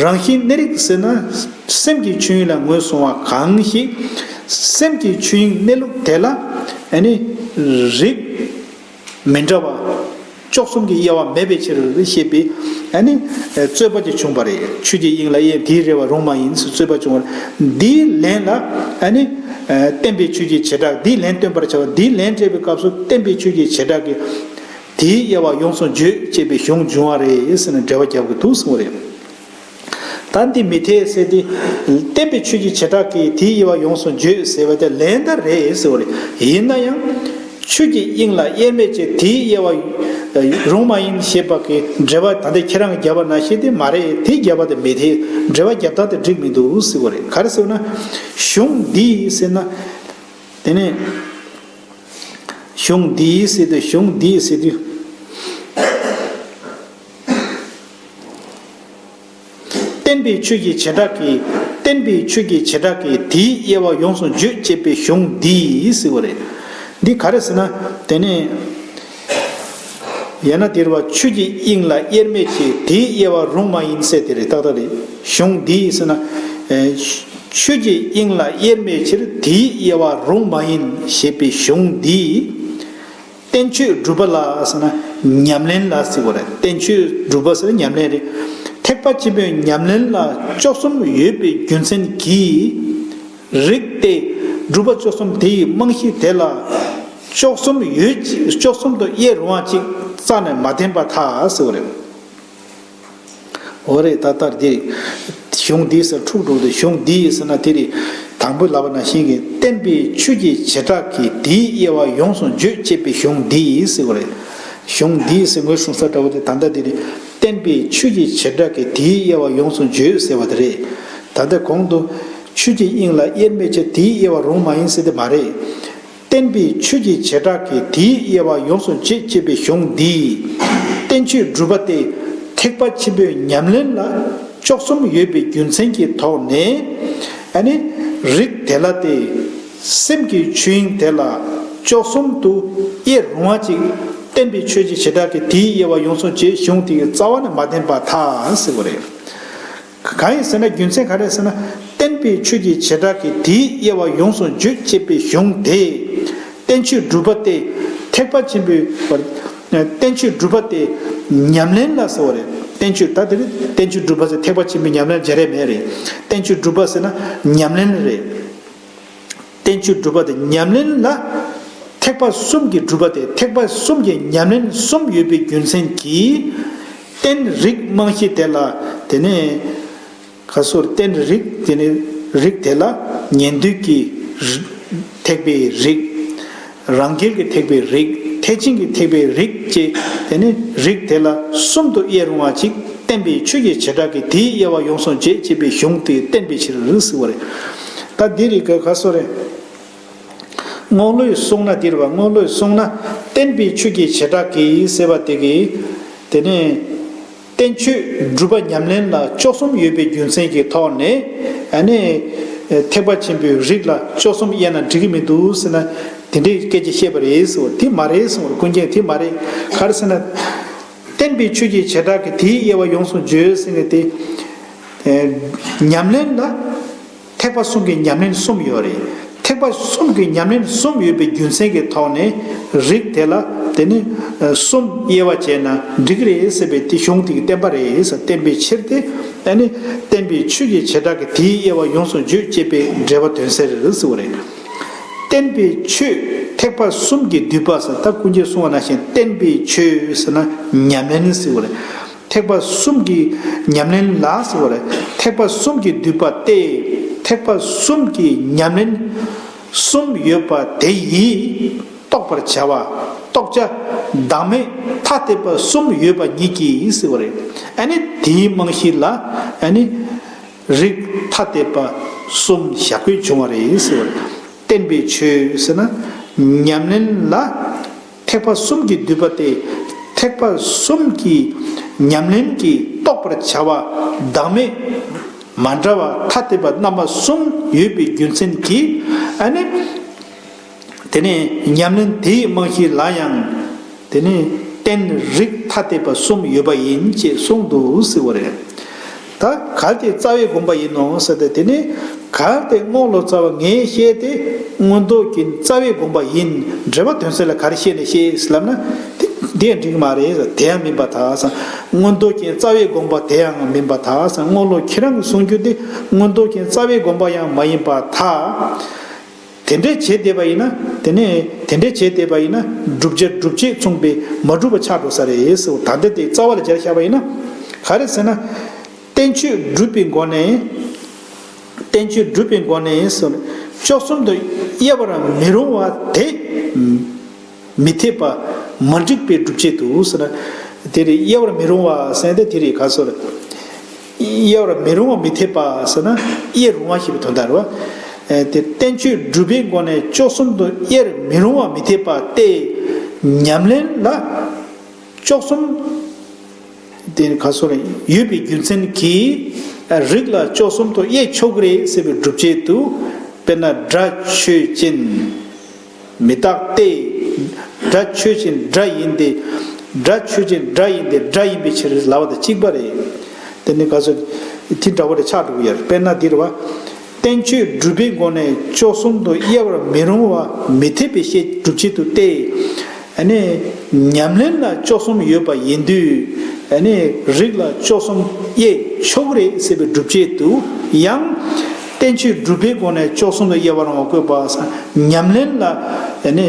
རང་བཞིན་གནས་རིགས་ཟེར་ན་སེམས་ཀྱི་ཆོས་དབྱིངས་ལ་ངོས་བཟུང་བ་གང་ཞིག་སེམས་ཀྱི་ཆོས་དབྱིངས་གནས་ལུགས་དེ་ལ་ཨ་ནི་རིགས་མི་འདྲ་བ་བཅུ་གསུམ་གྱི་དབྱེ་བ་མེད་པའི་ཕྱིར་ཞེས་པའི་ཨ་ནི་རྩོད་པ་ཅིག་བྱུང་བ་རེད། ཆོས་ཀྱི་དབྱིངས་ལ་དབྱེ་དེའི་དབྱེ་བ་རུང་མ་ཡིན་ཟེར་རྩོད་པ་བྱུང་བ་རེད། འདིའི་ལན་ལ་ཨ་ནི་བསྟན་པའི་ཆོས་ཀྱི་བྱེ་བྲག་འདིའི་ལན་སྟོན་པར་བྱ་བ་འདིའི་ལན་སྤྲད་པའི་སྐབས་སུ་བསྟན་པའི་ཆོས་ཀྱི་བྱེ་བྲག་གིས། དེའི་དབྱེ་བ་ཡོངས་སུ་བརྗོད་ཅེས་པའི་གཞུང་འབྱུང་བ་རེད་ཟེར་ནས་འགྲེལ་པ་རྒྱབ་ཀྱི་འདུག་གསུངས་པ་རེད། ད་འདི་མི་འཐད་ཟེར་ཏེ། བསྟན་པའི་ཆོས་ཀྱི་བྱེ་བྲག་གིས་དེའི་དབྱེ་བ་ཡོངས་སུ་བརྗོད་ཟེར་བ་དེ་ལན་ད་རེད་ཟེར་བ་རེད། ཡིན་ན་ཡང་། ཆོས་ཀྱི་དབྱིངས་ལ་དབྱེར་མེད་ཅེས་དེའི་དབྱེ་བ་རུང་མ་ཡིན་ཞེས་པ་གི་འགྲེལ་པ་ད་ལྟ་ཁྱེད་རང་གིས་བརྒྱབ་པ་ནང་བཞིན་དེ་མ་རེད། དེ་བརྒྱབ་པ་དེ་མི་འཐད། འགྲེལ་པ་རྒྱབ་སྟངས་དེ་འགྲིག་མི་འདུག་ཟེར་བ་རེད། ག་རེ་ཟེར་ན། གཞུང་འདིས་ཟེར་ན། དེ་ནས། གཞུང་འདིས་ཟེར་དུས་གཞུང་འདིས་ཟེར་དུས། བསྟན་པའི་ཆོས་ཀྱི་བྱེ་བྲག་གིས་བསྟན་པའི་ཆོས་ཀྱི་བྱེ་བྲག་གིས་དེའི་དབྱེ་བ་ཡོངས་སུ་བརྗོད་ཅེས་པའི་གཞུང་འདིས་ཟེར་བ་རེད། འདི་ག་རེ་ཟེར་ན། དེ་ནས། ཡང་ན་དེར་བ་ཆོས་ཀྱི་དབྱིངས་ལ་དབྱེར་མེད་ཅེས་དེའི་དབྱེ་བ་རུང་མ་ཡིན་ཟེར་དེ་རེད། ཏག་ཏག་རེད། གཞུང་འདིས་ཟེར་ན། ཆོས་ཀྱི་དབྱིངས་ལ་དབྱེར་མེད་ཕྱིར་དེའི་དབྱེ་བ་རུང་མ་ཡིན་ཞེས་པའི་གཞུང་འདིས། བསྟན་བཅོས་སྒྲུབ་པ་ལ་ཟེར་ན་ཉམས་ལེན་ལ་ཟེར་བ་རེད། བསྟན་བཅོས་སྒྲུབ་པ་ཟེར་ན་ཉམས་ལེན་རེད། ཐེག་པ་ཆེན་པོའི་ཉམས་ལེན་ལ་བཅུ་གསུམ་ཡོད་པའི་རྒྱུ་མཚན་གྱིས། རིགས་ཏེ། སྒྲུབ་པ་བཅུ་གསུམ་དེ་ཡི་རྨང་གཞི་དེ་ལ། བཅུ་གསུམ་ཡོད་ཅེས་བཅུ་གསུམ་དུ་དབྱེ་རུང་བ་ཅིག་རྩ་ནས་མ་བསྟན་པར་ཐལ་ཟེར་བ་རེད། འོ་རེད། ད་ལྟར་འདི་གཞུང་འདིས་ཟེར་འཁྲུག་འགྲོ་དུས་གཞུང་འདིས་ཟེར་ན་དེ་རེད། དང་པོ་ལབ་པ་ནང་བཞིན་གྱི་བསྟན་པའི་ཆོས་ཀྱི་བྱེ་བྲག་གིས་དེའི་དབྱེ་བ་ཡོངས་སུ་བརྗོད་ཅེས་པའི་གཞུང་འདིས་ཟེར་བ་རེད། གཞུང་འདིས་ཟེར་ངོས་བཟུང་ས་འདྲ་བོ་དེ་ད་ལྟ་འདི་རེད། བསྟན་པའི་ཆོས་ཀྱི་བྱེ་བྲག་གིས་དེའི་དབྱེ་བ་ཡོངས་སུ་བརྗོད་ཟེར་བ་དེ་རེད། ད་ལྟ་གོང་དུ་ཆོས་ཀྱི་དབྱིངས་ལ་དབྱེར་མེད་ཅེས་དེའི་དབྱེ་བ་རུང་མ་ཡིན་ཟེར་དེ་མ་རེད། བསྟན་པའི་ཆོས་ཀྱི་བྱེ་བྲག་གིས་དེའི་དབྱེ་བ་ཡོངས་སུ་བྱེད་ཅེས་པའི་གཞུང་འདིས། བསྟན་བཅོས་སྒྲུབ་པ་སྟེ། ཐེག་པ་ཆེན་པོའི་ཉམས་ལེན་ལ་བཅུ་གསུམ་ཡོད་པའི་རྒྱུ་མཚན་གྱི་ཐོག་ནས། ཨ་ནི། རིགས་དེ་ལ་སྟེ། སེམས་ཀྱི་ཆོས་དབྱིངས་དེ་ལ་བཅུ་གསུམ་དུ་དབྱེ་རུང་བ་ཅིག་བསྟན་པའི་ཆོས་ཀྱི་བྱེ་བྲག་གིས་དེའི་དབྱེ་བ་ཡོངས་སུ་བྱེད་གཞུང་དེ་གི་རྩ་བ་ནས་མ་བསྟན་པར་ཐལ་ཟེར་བ་རེད། གང་ཡིན་ཟེར་ན་རྒྱུ་མཚན་ག་རེ་ཟེར་ན། བསྟན་པའི་ཆོས་ཀྱི་བྱེ་བྲག་གིས་དེའི་དབྱེ་བ་ཡོངས་སུ་བརྗོད་ཅེས་པའི་གཞུང་དེ། བསྟན་བཅོས་སྒྲུབ་པ་སྟེ། ཐེག་པ་ཆེན་པོའི་བར། བསྟན་བཅོས་སྒྲུབ་པ་སྟེ། ཉམས་ལེན་ལ་ཟེར་བ་རེད། བསྟན་བཅོས་ད་དེ་རེད། བསྟན་བཅོས་སྒྲུབ་པ་ཟེར་ཐེག་པ་ཆེན་པོའི་ཉམས་ལེན་བརྗེ་རེས་མེད་རེད། བསྟན་བཅོས་སྒྲུབ་པ་ཟེར་ན་ཉམས་ལེན་རེད། བསྟན་བཅོས་སྒྲུབ་པ་དེ་ཉམས་ལེན་ལ། ཐེག་པ་གསུམ་གྱི་སྒྲུབ་པ་དེ་ཐེག་པ་གསུམ་གྱི་ཉམས་ལེན་གསུམ་ཡོད་པའི་རྒྱུ་མཚན་གྱིས། རྟེན་རིགས་རྨང་གཞི་དེ་ལ། དེ་ནས། ཁ་སོར་རྟེན་རིགས་དེ་ནི་རིགས་དེ་ལ་ཉན་ཐོས་ཀྱི་ཐེག་པའི་རིགས། རང་རྒྱལ་གྱི་ཐེག་པའི་རིགས། ཐེག་ཆེན་གྱི་ཐེག་པའི་རིགས་ཅེས་དེ་ནི་རིགས་དེ་ལ་གསུམ་དུ་དབྱེ་རུང་བ་ཅིག་བསྟན་པའི་ཆོས་ཀྱི་བྱེ་བྲག་གིས། དེའི་དབྱེ་བ་ཡོངས་སུ་འབྱེད་ཅེས་པའི་གཞུང་དེ་བསྟན་པའི་ཕྱིར་ཟེར་བ་རེད། ད་འདི་རིགས་ཀ་ག་སོ་རེད། རྔོག་ལོས་གསུངས་ན་འདིར་བ་རྔོག་ལོས་གསུངས་ན་བསྟན་པའི་ཆོས་ཀྱི་བྱེ་བྲག་གིས་ཟེར་བ་དེ་གིས། དེ་ནས་བསྟན་བཅོས་སྒྲུབ་པ་ཉམས་ལེན་ལ་བཅུ་གསུམ་ཡོད་པའི་རྒྱུ་མཚན་གྱི་ཐོག་ནས། ཨ་ནི་ཐེག་པ་ཆེན་པོའི་རིགས་ལ་བཅུ་གསུམ་དབྱེ་ན་འགྲིག་གི་མི་འདུག་ཟེར་ན། དེ་འདྲའི་སྐད་ཆ་བཤད་པ་རེད་ཟེར་བ་དེ་མ་རེད་གསུངས་པར། ཀུན་མཁྱེན་དེ་མ་རེད། ག་རེ་ཟེར་ན། བསྟན་པའི་ཆོས་ཀྱི་བྱེ་བྲག་གིས་དེའི་དབྱེ་བ་ཡོངས་སུ་བརྗོད་ཟེར་ནས་དེ། ཨེ། ཉམས་ལེན་ལ་ཐེག་པ་གསུམ་གྱི་ཉམས་ལེན་གསུམ་ཡོད་རེད། ཐེག་པ་གསུམ་གྱི་ཉམས་ལེན་གསུམ་ཡོད་པའི་རྒྱུ་མཚན་གྱི་ཐོག་ནས་རིགས་དེ་ལ་དེ་ནི་གསུམ་དབྱེ་བ་བྱས་ན་འགྲིག་གི་རེད་ཟེར་བའི་དེ་གཞུང་དེ་གི་བསྟན་པ་རེད་ཟེར། བསྟན་པའི་ཕྱིར་ཏེ། ཨ་ནི་བསྟན་པའི་ཆོས་ཀྱི་བྱེ་བྲག་གིས་དེའི་དབྱེ་བ་ཡོངས་སུ་བརྗོད་ཅེས་པའི་འགྲེལ་པ་དོན་གསལ་རེད་ཟེར་བ་རེད། བསྟན་པའི་ཆོས་ཐེག་པ་གསུམ་གྱིས་བསྡུས་པ་ཟེར། ད་ཀུན་མཁྱེན་གསུངས་པ་ནང་བཞིན་བསྟན་པའི་ཆོས་ཟེར་ན་ཉམས་ལེན་ཟེར་བ་རེད། ཐེག་པ་གསུམ་གྱི་ཉམས་ལེན་ལ་ཟེར་བ་རེད། ཐེག་པ་གསུམ་གྱིས་བསྡུས་པ་སྟེ། ཐེག་པ་གསུམ་གྱི་ཉམས་ལེན་གསུམ་ཡོད་པ་དེ་ཡིས་རྟོགས་པར་བྱ་བ། རྟོགས་བྱ་བདག་མེད་ཐ་དད་པ་གསུམ་ཡོད་པ་ཉིད་ཀྱིས་ཟེར་བ་རེད། ཨ་ནི་དེའི་རྨང་གཞི་ལ་ཨ་ནི་རིགས་ཐ་དད་པ་གསུམ་བཞག་དགོས་བྱུང་བ་རེད་ཟེར་བ་རེད། བསྟན་པའི་ཆོས་ཟེར་ན་ཉམས་ལེན་ལ། ཐེག་པ་གསུམ་གྱིས་བསྡུས་པ་སྟེ། ཐེག་པ་གསུམ་གྱི་ཉམས་ལེན་གྱིས་རྟོགས་པར་བྱ་བ་བདག་མེད་མ་འདྲ་བ་ཐ་དད་པ་རྣམ་པ་གསུམ་ཡོད་པའི་རྒྱུ་མཚན་གྱིས། ཨ་ནི་དེ་ནས་ཉམས་ལེན་དེའི་རྨང་གཞི་ལ་ཡང་དེ་ནས་རྟེན་རིགས་ཐ་དད་པ་གསུམ་ཡོད་པ་ཡིན་ཅེས་གསུངས་འདུག་ཟེར་བ་རེད། ད་གལ་ཏེ་རྩ་བའི་དགོངས་པ་ཡིན་ནོ་ཟེར་ཏེ། དེ་ནི་གལ་ཏེ་རྔོག་ལོ་ཙཱ་བ་ངས་བཤད་དེ་མངོན་རྟོགས་རྒྱན་རྩ་བའི་དགོངས་པ་ཡིན། འགྲེལ་པ་དོན་གསལ་ལ་ག་རེ་བཤད་ནས་བཤད་ཟེར་ལབ་ན། དེ་དེ་ཡང་འགྲིག་གི་མ་རེད་ཟེར། དེ་ཡང་མིན་པར་ཐལ་ཟེར། མངོན་རྟོགས་རྒྱན་རྩ་བའི་དགོངས་པ་དེ་ཡང་མིན་པར་ཐལ་ཟེར། རྔོག་ལོ་ཁྱེད་རང་གི་གསུང་རྒྱུ་དེ་མངོན་རྟོགས་རྒྱན་རྩ་བའི་དགོངས་པ་ཡང་མ་ཡིན་པར་ཐལ། དེ་འདྲའི་བྱེད་བསྡད་པ་ཡིན་ན། དེ་ནས་དེ་འདྲའི་བྱེད་བསྡད་པ་ཡིན་ན་བསྒྲུབ་བྱ་སྒྲུབ་བྱེད་མཚུངས་པས་མ་གྲུབ་པ་ཆགས་འགྲོ་ས་རེད་ཟེར། ད་ལྟ་དེ་རྩ་བ་ལ་སྦྱར་བཞག་པ་ཡིན་ན། ག་རེ་ཟེར་ན། བསྟན་བཅོས་སྒྲུབ་པའི་སྒོ་ནས། བསྟན་བཅོས་སྒྲུབ་པའི་སྒོ་ནས་ཟེར་ན། བཅུ་གསུམ་དུ་དབྱེ་བར་མི་རུང་བ་དེ། མི་འཐད་པ་མ་འགྲིག་པའི་སྒྲུབ་བྱེད་དུ་ཟེར་ན། དེ་རེད། དབྱེ་བར་མི་རུང་བ་ཟེར་ན་དེ་རེད། ག་སོ་རེད། དབྱེ་བར་མི་རུང་བ་མི་འཐད་པ་ཟེར་ན་དབྱེ་རུང་བ་ཞེས་པའི་དོན་དག་རེད་བ། ཨེ། དེ་བསྟན་བཅོས་སྒྲུབ་པའི་སྒོ་ནས་བཅུ་གསུམ་དུ་དབྱེར་མི་རུང་བ་མི་འཐད་པ་སྟེ། ཉམས་ལེན་ལ་བཅུ་གསུམ་དེ་ག་སོ་རེད། ཡོད་པའི་རྒྱུ་མཚན་གྱིས་རིགས་ལ་བཅུ་གསུམ་དུ་དབྱེ་ཆོག་གི་རེད་ཟེར་བའི་སྒྲུབ་བྱེད་དུ། དཔེར་ན་སྒྲ་ཆོས་ཅན། མི་རྟག་སྟེ། སྒྲ་ཆོས་ཅན་སྒྲ་ཡིན་ཏེ། སྒྲ་ཆོས་ཅན་སྒྲ་ཡིན་ཏེ། སྒྲ་ཡིན་པའི་ཕྱིར་ལབ་པ་དང་གཅིག་པ་རེད། དེ་ནི་ག་ཚོད་དེ་འདྲ་བོ་རེ་ཆགས་འགྲོ་གི་ཡོད་རེད། དཔེར་ན་འདིར་བ། བསྟན་བཅོས་སྒྲུབ་པའི་སྒོ་ནས་བཅུ་གསུམ་དུ་དབྱེ་བར་མི་རུང་བ་མི་འཐད་པའི་བཤད་སྒྲུབ་བྱེད་དུ་སྟེ། ཨ་ནི་ཉམས་ལེན་ལ་བཅུ་གསུམ་ཡོད་པ་ཡིན་དུས། ཨ་ནི་རིགས་ལ་བཅུ་གསུམ་དབྱེ་ཆོག་གི་རེད་ཟེར་བའི་སྒྲུབ་བྱེད་དུ་ཡང་། བསྟན་བཅོས་སྒྲུབ་པའི་སྒོ་ནས་བཅུ་གསུམ་དུ་དབྱེ་བ་རུང་བ་བཀོད་པ་ཟེར། ཉམས་ལེན་ལ་ཨ་ནི་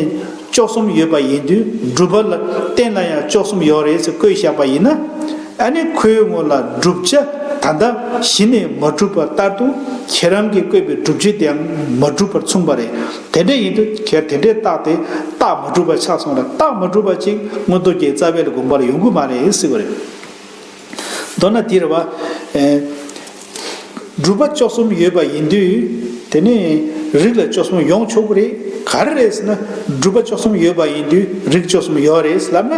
བཅུ་གསུམ་ཡོད་པ་ཡིན་དུས། སྒྲུབ་པ་ལ་རྟེན་ལ་ཡང་བཅུ་གསུམ་ཡོད་རེད་ཟེར་བཀོད་བཞག་པ་ཡིན་ན། ཨ་ནི་ཁོའི་ངོ་ལ་བསྒྲུབ་བྱ་ད་ལྟ་གཞི་ནས་མ་གྲུབ་པ་ལྟར་དུ་ཁྱེད་རང་གིས་བཀོད་པའི་སྒྲུབ་བྱེད་དེའང་མ་གྲུབ་པར་མཚུངས་པ་རེད། དེ་འདྲ་ཡིན་དུས་ཁྱེད་དེ་འདྲའི་རྟགས་དེ་རྟགས་མ་གྲུབ་པ་ཆགས་སོང་ལ། རྟགས་མ་གྲུབ་པ་ཅིག་མངོན་རྟོགས་རྒྱན་རྩ་བའི་དགོངས་པ་ལ་ཡོང་གི་མ་རེད་ཟེར་བ་རེད། མདོར་ན་འདིར་བ། ཨེ། སྒྲུབ་པ་བཅུ་གསུམ་ཡོད་པ་ཡིན་དུས། དེ་ནས་རིགས་ལ་བཅུ་གསུམ་ཡོང་ཆོག་གི་རེད། ག་རེ་རེད་ཟེར་ན། སྒྲུབ་པ་བཅུ་གསུམ་ཡོད་པ་ཡིན་དུས་རིགས་བཅུ་གསུམ་ཡོད་རེད་ལབ་ན།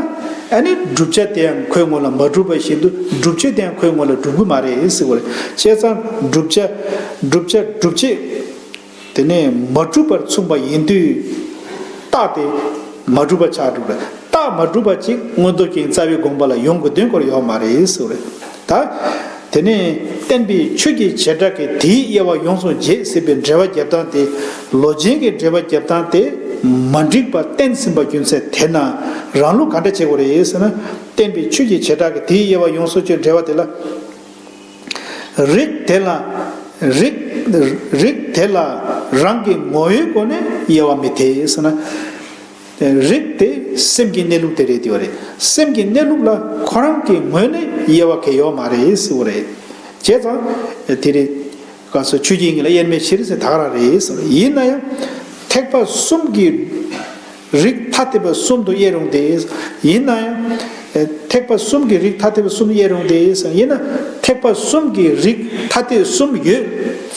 ཨ་ནི་བསྒྲུབ་བྱ་དེའང་ཁོའི་ངོ་ལ་མ་གྲུབ་པ་བཞིན་དུ་སྒྲུབ་བྱེད་དེའང་ཁོའི་ངོ་ལ་གྲུབ་ཀྱི་མ་རེད་ཟེར་བ་རེད། བྱས་ཙང་བསྒྲུབ་བྱ། བསྒྲུབ་བྱ་སྒྲུབ་བྱེད། དེ་ནས་མ་གྲུབ་པར་མཚུངས་པ་ཡིན་དུས། རྟགས་དེ་མ་གྲུབ་པ་ཆགས་འགྲོ་རེད། རྟགས་མ་གྲུབ་པ་ཅིག་མངོན་རྟོགས་རྒྱན་རྩ་བའི་དགོངས་པ་ལ་ཡོང་དགོས་དོན་སྐོར་ཡོད་མ་རེད་ཟེར་བ་རེད། ད། དེ་ནས་བསྟན་པའི་ཆོས་ཀྱི་བྱེ་བྲག་གིས་དེའི་དབྱེ་བ་ཡོངས་སུ་འབྱེད་ཟེར་བའི་འགྲེལ་པ་རྒྱབ་སྟངས་དེ། ལོ་ཆེན་གྱི་འགྲེལ་པ་རྒྱབ་སྟངས་དེ་མ་འགྲིག་པ་བསྟན་ཟིན་པ་རྒྱུ་མཚན་དེ་ན་རང་ལུགས་ག་འདྲ་བྱེད་དགོས་རེད་ཟེར་ན། བསྟན་པའི་ཆོས་ཀྱི་བྱེ་བྲག་གིས་དེའི་དབྱེ་བ་ཡོངས་སུ་འབྱེད་འགྲེལ་པ་དེ་ལ། རིགས་དེ་ལ། རིགས། རིགས་དེ་ལ་རང་གི་ངོ་བོའི་སྒོ་ནས་དབྱེ་བ་མི་འཐད་ཟེར་ན། རིགས་དེ་སེམས་ཀྱི་གནས་ལུགས་དེ་རེད་དེ་བ་རེད། སེམས་ཀྱི་གནས་ལུགས་ལ་ཁོ་རང་གི་ངོས་ནས་དབྱེ་བ་གང་ཡང་ཡོད་མ་རེད་ཟེར་བ་རེད། བྱས་ཙང་། དེ་རེད། ག་སོ་ཆོས་ཀྱི་དབྱིངས་ལ་དབྱེར་མེད་ཕྱིར་ཟེར་ད་ག་རང་རེད་ཟེར་བ་རེད། ཡིན་ན་ཡང་། ཐེག་པ་གསུམ་གྱི་རིགས་ཐ་དད་པ་གསུམ་དུ་དབྱེ་རུང་སྟེ། ཡིན་ན་ཡང་། ཐེག་པ་གསུམ་གྱི་རིགས་ཐ་དད་པ་གསུམ་དབྱེ་རུང་སྟེ་ཟེར། ཡིན་ན་ཐེག་པ་གསུམ་གྱི་རིགས་ཐ་དད་གསུམ་ཡོད་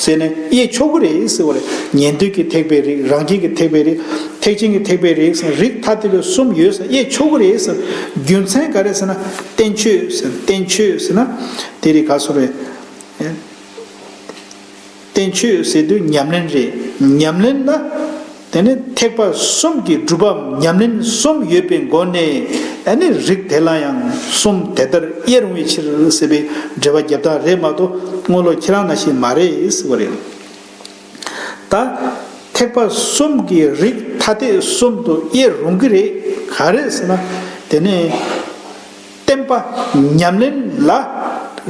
ཟེར་ནས་དབྱེ་ཆོག་གི་རེད་ཟེར་བ་རེད། ཉན་ཐོས་ཀྱི་ཐེག་པའི་རིགས། རང་རྒྱལ་གྱི་ཐེག་པའི་རིགས། ཐེག་ཆེན་གྱི་ཐེག་པའི་རིགས་ཟེར། རིགས་ཐ་དད་པ་གསུམ་ཡོད་ཟེར་དབྱེ་ཆོག་གི་རེད་ཟེར། རྒྱུ་མཚན་ག་རེ་ཟེར་ན། བསྟན་བཅོས་ཟེར། བསྟན་བཅོས་ཟེར་ན་དེ་རིགས་ག་སོ་རེད། བསྟན་བཅོས་ཟེར་དུས་ཉམས་ལེན་རེད། ཉམས་ལེན་ལ་དེ་ནི་ཐེག་པ་གསུམ་གྱི་སྒྲུབ་པ་ཉམས་ལེན་གསུམ་ཡོད་པའི་སྒོ་ནས། ཨ་ནི་རིགས་དེ་ལ་ཡང་གསུམ་དེ་ལྟར་དབྱེ་རུང་བའི་ཕྱིར་ཟེར་བའི་འགྲེལ་པ་རྒྱབ་སྟངས་རེད་མ་གཏོགས། དངོས་སློབ་ཁྱེད་རང་ནང་བཞིན་མ་རེད་ཟེར་བ་རེད། ད་ཐེག་པ་གསུམ་གྱི་རིགས་ཐ་དད་གསུམ་དུ་དབྱེ་རུང་གི་རེད། ག་རེ་ཟེར་ན། དེ་ནི་བསྟན་པ་ཉམས་ལེན་ལ་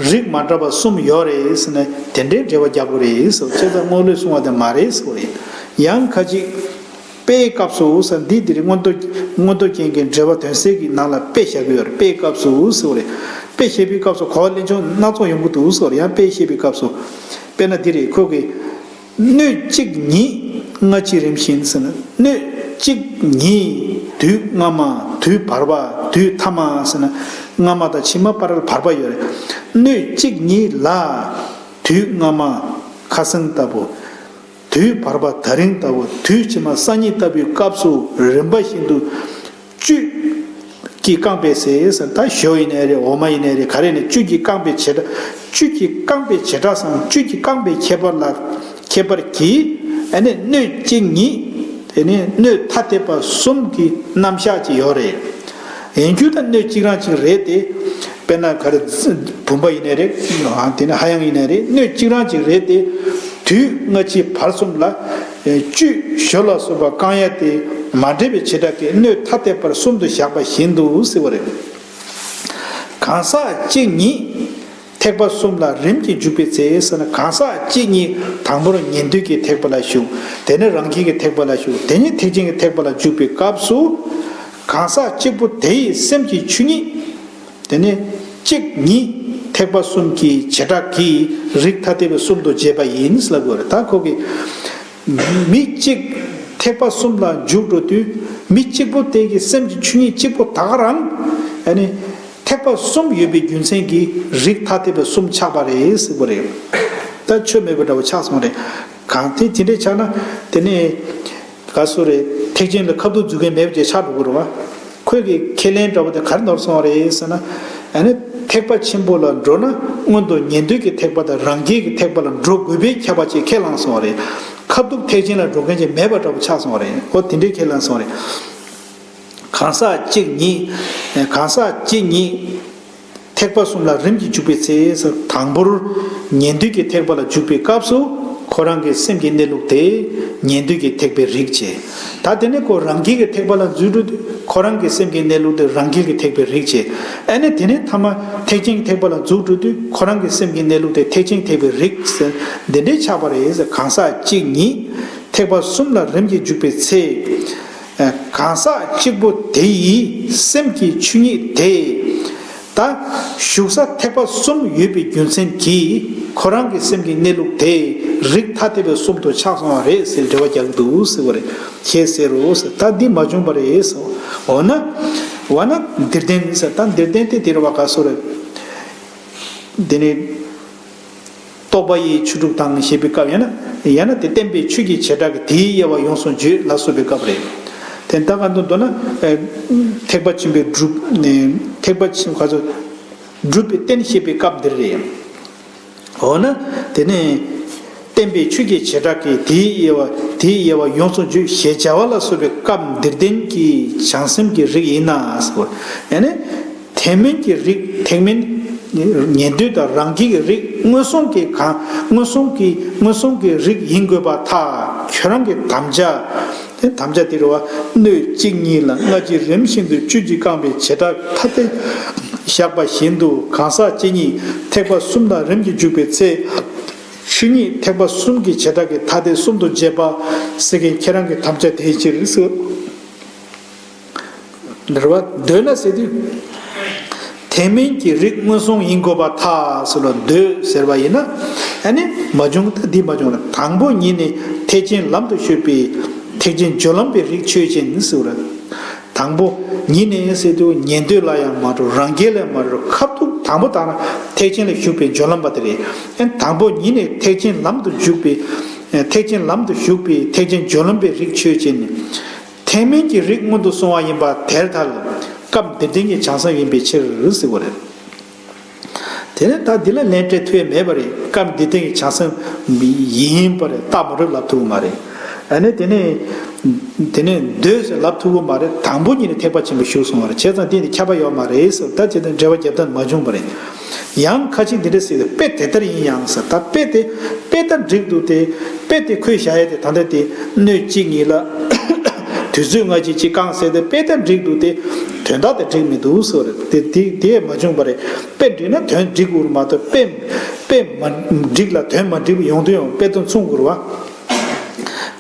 རིགས་མ་འདྲ་བ་གསུམ་ཡོད་རེད་ཟེར་ནས་དེ་འདྲའི་འགྲེལ་པ་རྒྱག་དགོས་རེད་ཟེར། བྱས་ཙང་དངོས་སློབ་གསུང་བ་དེ་མ་རེད་ཟེར་བ་རེད། ཡང་ཁ་ཅིག་དཔེའི་སྐབས་སུ་ཟེར། འདི་འདིར་མངོན་རྟོགས་མངོན་རྟོགས་རྒྱན་གྱི་འགྲེལ་པ་དོན་གསལ་གྱི་ནང་ལ་དཔེ་བཞག་གི་ཡོད་རེད། དཔེའི་སྐབས་སུ་ཟེར་བ་རེད། དཔེ་བཤད་པའི་སྐབས་སུ་གོ་བ་ལེན་ཕྱོགས་སྣ་ཚོགས་ཡོང་གི་འདུག་ཟེར་བ་རེད། ཡང་དཔེ་བཤད་པའི་སྐབས་སུ་དཔེར་ན་འདི་རེད། ཁོ་གིས། སྣོད་གཅིག་ཉིད་སྔ་ཕྱི་རིམ་བཞིན་ཟེར་ན། སྣོད་གཅིག་ཉིད་དུས་སྔ་མ། དུས་བར་པ། དུས་ཐ་མ་ཟེར་ན། སྔ་མ་དང་ཕྱི་མ་བར་ལ་བར་པ་ཡོད་རེད། སྣོད་གཅིག་ཉིད་ལ་དུས་སྔ་མ་ཁ་སང་ལྟ་བུ། དུས་བར་པ་ད་རིང་ལྟ་བུ། དུས་ཕྱི་མ་སང་ཉིན་ལྟ་བུའི་སྐབས་སུ་རིམ་པ་བཞིན་དུ་བཅུད་ཀྱིས་བཀང་པའི་ཟས་ཟེར། ད་ཞོ་ཡིན་ནའི་རེད། འོ་མ་ཡིན་ནའི་རེད། ག་རེ་ནས་བཅུད་ཀྱིས་བཀང་པའི་བྱེ་བྲག་བཅུད་ཀྱིས་བཀང་པའི་བྱེ་བྲག་སམ། བཅུད་ཀྱིས་བཀང་པའི་ཁྱད་པར་ལ། ཁྱད་པར་གྱིས། ཨ་ནི་སྣོད་གཅིག་ཉིད། དེ་ནས་སྣོད་ཐ་དད་པ་གསུམ་གྱི་རྣམ་གཞག་ཅིག་ཡོད་རེད། ཡིན་རྒྱུ་ད་སྣོད་གཅིག་རང་གཅིག་རེད་དེ། དཔེར་ན་ག་རེ། བུམ་པ་ཡིན་ནའི་རེད། དེ་ནས་ཧ་ཡང་ཡིན་ནའི་རེད། སྣོད་གཅིག་རང་གཅིག་རེད་དེ། དུས་སྔ་ཕྱི་བར་གསུམ་ལ་བཅུད་ཞོ་ལ་སོགས་པ་བཀང་ཡ་དེ་མ་འདྲེས་པའི་བྱེ་བྲག་གིས་སྣོད་ཐ་དད་པར་གསུམ་དུ་བཞག་པ་བཞིན་དུ་ཟེར་བ་རེད། གང་ཟག་གཅིག་ཉིད་ཐེག་པ་གསུམ་ལ་རིམ་གྱིས་འཇུག་པའི་ཚེ་ཟེར་ན། གང་ཟག་གཅིག་ཉིད་དང་པོར་ཉན་ཐོས་ཀྱི་ཐེག་པ་ལ་ཞུགས། དེ་ནས་རང་རྒྱལ་གྱི་ཐེག་པ་ལ་ཞུགས། དེ་ནས་ཐེག་ཆེན་གྱི་ཐེག་པ་ལ་འཇུག་པའི་སྐབས་སུ། གང་ཟག་གཅིག་པུ་དེ་ཡི་སེམས་ཀྱི་ཆོས་ཉིད། དེ་ནས་གཅིག་ཉིད་ཐེག་པ་གསུམ་གྱི་བྱེ་བྲག་གིས་རིགས་ཐ་དད་པའི་གསུམ་དུ་འབྱེད་པ་ཡིན་ཟེར་ལབ་དགོས་རེད། ད་ཁོ་གིས་མི་གཅིག་ཐེག་པ་གསུམ་ལ་འཇུག་འགྲོ་དུས། མི་གཅིག་པོ་དེ་གི་སེམས་ཀྱི་ཆོས་ཉིད་གཅིག་པོ་ད་ག་རང་ཨ་ནི་ཐེག་པ་གསུམ་ཡོད་པའི་རྒྱུ་མཚན་གྱིས་རིགས་ཐ་དད་པའི་གསུམ་ཆགས་པ་རེད་ཟེར་བ་རེད། ད་ཆོས་མེད་པ་འདྲ་བོ་ཆགས་སོང་རེད། གང་དེ་དེ་འདྲས་ཆགས་ན། དེ་ནས་ག་སུ་རེད། ཐེག་ཆེན་ལ་ཁ་ཐུག་འཛུལ་མཁན་མེད་པ་ཅིག་ཆགས་འགྲོ་གི་རེད་བ། ཁོས་ཀྱི་ཁས་ལེན་འདྲ་བོ་དེ་ག་རེ་ནོར་སོང་བ་རེད་ཟེར་ན། ཨ་ནི་ཐེག་པ་ཆེན་པོ་ལ་འགྲོ་ན་སྔོན་དུ་ཉན་ཐོས་ཀྱི་ཐེག་པ་དང་རང་རྒྱལ་གྱི་ཐེག་པ་ལ་འགྲོ་དགོས་པའི་ཁྱབ་པ་ཅིག་ཁས་བླངས་སོང་བ་རེད། ཁ་ཐུག་ཐེག་ཆེན་ལ་འགྲོ་མཁན་ཅིག་མེད་པ་འདྲ་བོ་ཆགས་སོང་བ་རེད། ཨོ་དེ་འདྲའི་ཁས་བླངས་སོང་བ་རེད། གང་ཟག་གཅིག་ཉིད། གང་ཟག་གཅིག་ཉིད་ཐེག་པ་གསུམ་ལ་རིམ་གྱིས་འཇུག་པའི་ཚེ། དང་པོར་ཉན་ཐོས་ཀྱི་ཐེག་པ་ལ་འཇུག་པའི་སྐབས་སུ། ཁོ་རང་གི་སེམས་ཀྱི་གནས་ལུགས་དེ་ཉན་ཐོས་ཀྱི་ཐེག་པའི་རིགས་བྱས། ད་དེ་ནས་ཁོ་རང་རྒྱལ་གྱི་ཐེག་པ་ལ་འཛུལ་འགྲོ་དུས། ཁོ་རང་གི་སེམས་ཀྱི་གནས་ལུགས་དེ་རང་རྒྱལ་གྱི་ཐེག་པའི་རིགས་བྱས། ཨ་ནི་དེ་ནས་ཐ་མ་ཐེག་ཆེན་གྱི་ཐེག་པ་ལ་འཛུལ་འགྲོ་དུས། ཁོ་རང་གི་སེམས་ཀྱི་གནས་ལུགས་དེ་ཐེག་ཆེན་ཐེག་པའི་རིགས་ཟེར། འདི་འདྲའི་ཆགས་པ་རེད་ཟེར། གང་ཟག་གཅིག་ཉིད་ཐེག་པ་གསུམ་ལ་རིམ་གྱིས་འཇུག་པའི་ཚེ། གང་ཟག་གཅིག་པོ་དེ་ཡི་སེམས་ཀྱི་ཆོས་ཉིད་དེ། ད་ཞུགས་ས་ཐེག་པ་གསུམ་ཡོད་པའི་རྒྱུ་མཚན་གྱིས། ཁོ་རང་གི་སེམས་ཀྱི་གནས་ལུགས་དེ་རིགས་ཐ་དད་པའི་གསུམ་དུ་ཆགས་སོང་བ་རེད་ཟེར་འགྲེལ་པ་རྒྱག་གི་འདུག་ཟེར་བ་རེད། ཁྱེད་ཟེར་རོ་ཟེར། ད་འདི་མ་བྱུང་བ་རེད་ཟེར། འོ་ན། འོ་ན་འདིར་བསྟན་ཟེར། ད་འདིར་བསྟན་དེ་དེ་རེད་བ། ག་སོ་རེད། འདི་ནི། རྟོག་པ་ཡི་ཆོས་དྲུག་དང་ཞེས་པའི་སྐབས། ཡང་ན། ཡང་ན་དེ་བསྟན་པའི་ཆོས་ཀྱི་བྱེ་བྲག་གི་དེའི་དབྱེ་བ་ཡོངས་སུ་བརྗོད་ལ་སོགས་པའི་སྐབས་རེད། དེ་ལྟ་ག་འདུག་འདུག་ན། ཨེ། ཐེག་པ་ཆེན་པོའི་སྒྲུབ། ཨེ། ཐེག་པ་ཆེན་པོ་ག་ཚོད་སྒྲུབ་པའི་རྟེན་བཤད་པའི་སྐབས་འདིར་རེད། འོ་ན་དེ་ནས་བསྟན་པའི་ཆོས་ཀྱི་བྱེ་བྲག་གི་དེའི་དབྱེ་བ། དེའི་དབྱེ་བ་ཡོངས་སུ་བརྗོད་ཞེས་བྱ་བ་ལ་སོགས་པའི་སྐབས་འདིར་བསྟན་གྱི་བྱང་སེམས་ཀྱི་རིགས་ཡིན་ན་ཟེར། ཡང་ན། ཐེག་དམན་གྱི་རིགས། ཐེག་དམན་ཉན་ཐོས་དང་རང་རྒྱལ་གྱི་རིགས་མངོན་སུམ་གྱིས་གང་། མངོན་སུམ་གྱིས། མངོན་སུམ་གྱི་རིགས་ཡིན་དགོས་པར་ཐལ། ཁྱོད་རང་གི་དམ་བཅའ། དེ་དམ་བཅའ་དེ་རེད་བ། སྣོད་གཅིག་ཉིད་ལ་སྔ་ཕྱི་རིམ་བཞིན་དུ་བཅུད་ཀྱིས་བཀང་བའི་བྱེ་བྲག་ཐ་དད་བཞག་པ་བཞིན་དུ། གང་ཟག་གཅིག་ཉིད་ཐེག་པ་གསུམ་ལ་རིམ་གྱིས་འཇུག་པའི་ཚེ། ཆོས་ཉིད་ཐེག་པ་གསུམ་གྱི་བྱེ་བྲག་གི་ཐ་དད་གསུམ་དུ་འབྱེད་པ་ཟེར་མཁན་ཁྱེད་རང་གི་དམ་བཅའ་དེའི་ཕྱིར་ཟེར། འདིར་བ་འདོད་ན་ཟེར་དུས། ཐེག་དམན་གྱི་རིགས་མངོན་སུམ་ཡིན་དགོས་པར་ཐལ་ཟེར་ལ་འདོད་ཟེར་བ་ཡིན་ན། ཨ་ནི་མ་བྱུང་། ད་འདི་མ་བྱུང་ལ། དང་པོ་ཉིད་ནི་ཐེག་ཆེན་ལམ་དུ་སྤྱོད་པའི་ཐེག་ཆེན་སྦྱོར་ལམ་པའི་རིགས་ཆོས་ཅན་ཟེར་བ་རེད། དང་པོ་ཉིད་ནས་ཟེར་དུས་ཉན་ཐོས་ལ་ཡང་མ་འགྲོ། རང་རྒྱལ་ལ་མ་འགྲོ། ཁ་ཐུག་དང་པོ་དང་ཐེག་ཆེན་ལ་ཞུགས་པའི་སྦྱོར་ལམ་པ་དེ་རེད། ཨ་ནི་དང་པོ་ཉིད་ནས་ཐེག་ཆེན་ལམ་དུ་འཇུག་པའི། ཐེག་ཆེན་ལམ་དུ་ཞུགས་པའི་ཐེག་ཆེན་སྦྱོར་ལམ་པའི་རིགས་ཆོས་ཅན། ཐེག་དམན་གྱི་རིགས་སྔོན་དུ་སོང་བ་ཡིན་པ་དེར་ཐལ། སྐབས་འདིར་བསྟན་གྱི་བྱང་སེམས་ཡིན་པའི་ཕྱིར་ཟེར་བ་རེད། དེ་ནས་ད་འདི་ལ་ལན་སྤྲད་ཐུབ་ཡ་མེད་པ་རེད། སྐབས་འདིར་བསྟན་གྱི་བྱང་སེམས་ཡིན་པ་རེད། རྟགས་མ་གྲུབ་ལབ་ཐུབ་ཀྱི་མ་རེད། ཨ་ནི་དེ་ནས་དེ་ནས་འདོད་ཟེར་ལབ་ཐུབ་ཀྱི་མ་རེད། དང་པོ་ཉིད་ནས་ཐེག་པ་ཆེན་པོ་ཞུགས་སོང་བ་རེད། བྱས་ཙང་འདི་ནི་ཁྱབ་པ་ཡོད་མ་རེད་ཟེར། ད་བྱས་ཙང་འགྲེལ་པ་རྒྱབ་སྟངས་མ་བྱུང་བ་རེད། ཡང་ཁ་ཅིག་འདི་འདྲ་ཟེར། དཔེ་དེ་ལྟར་ཡིན་ཡང་ཟེར། ད་དཔེ་དེ་དཔེ་ལྟར་འགྲིག་འདུག་སྟེ། དཔེ་དེ་ཁོས་བཞག་ཡ་དེ་ད་ལྟ་དེ་སྣོད་གཅིག་ཉིད་ལ་དུས་ཚོད་སྔ་ཕྱི་གཅིག་བཀང་ཟེར་ཏེ་དཔེ་ལྟར་འགྲིག་འདུག་སྟེ། དོན་དག་དེ་འགྲིག་མི་འདུག་ཟེར་བ་རེད། དེ་དེ་དེ་མ་བྱུང་བ་རེད། དཔེ་འགྲིག་ན་དོན་འགྲིག་དགོས་རེད་མ་གཏོགས། དཔེ་དཔེ་མ་འགྲིག་ལ་དོན་མ་འགྲིག་པ་ཡོང་དུས་ཡང་དཔེ་དོན་མཚུངས་དགོས་རེད་བ།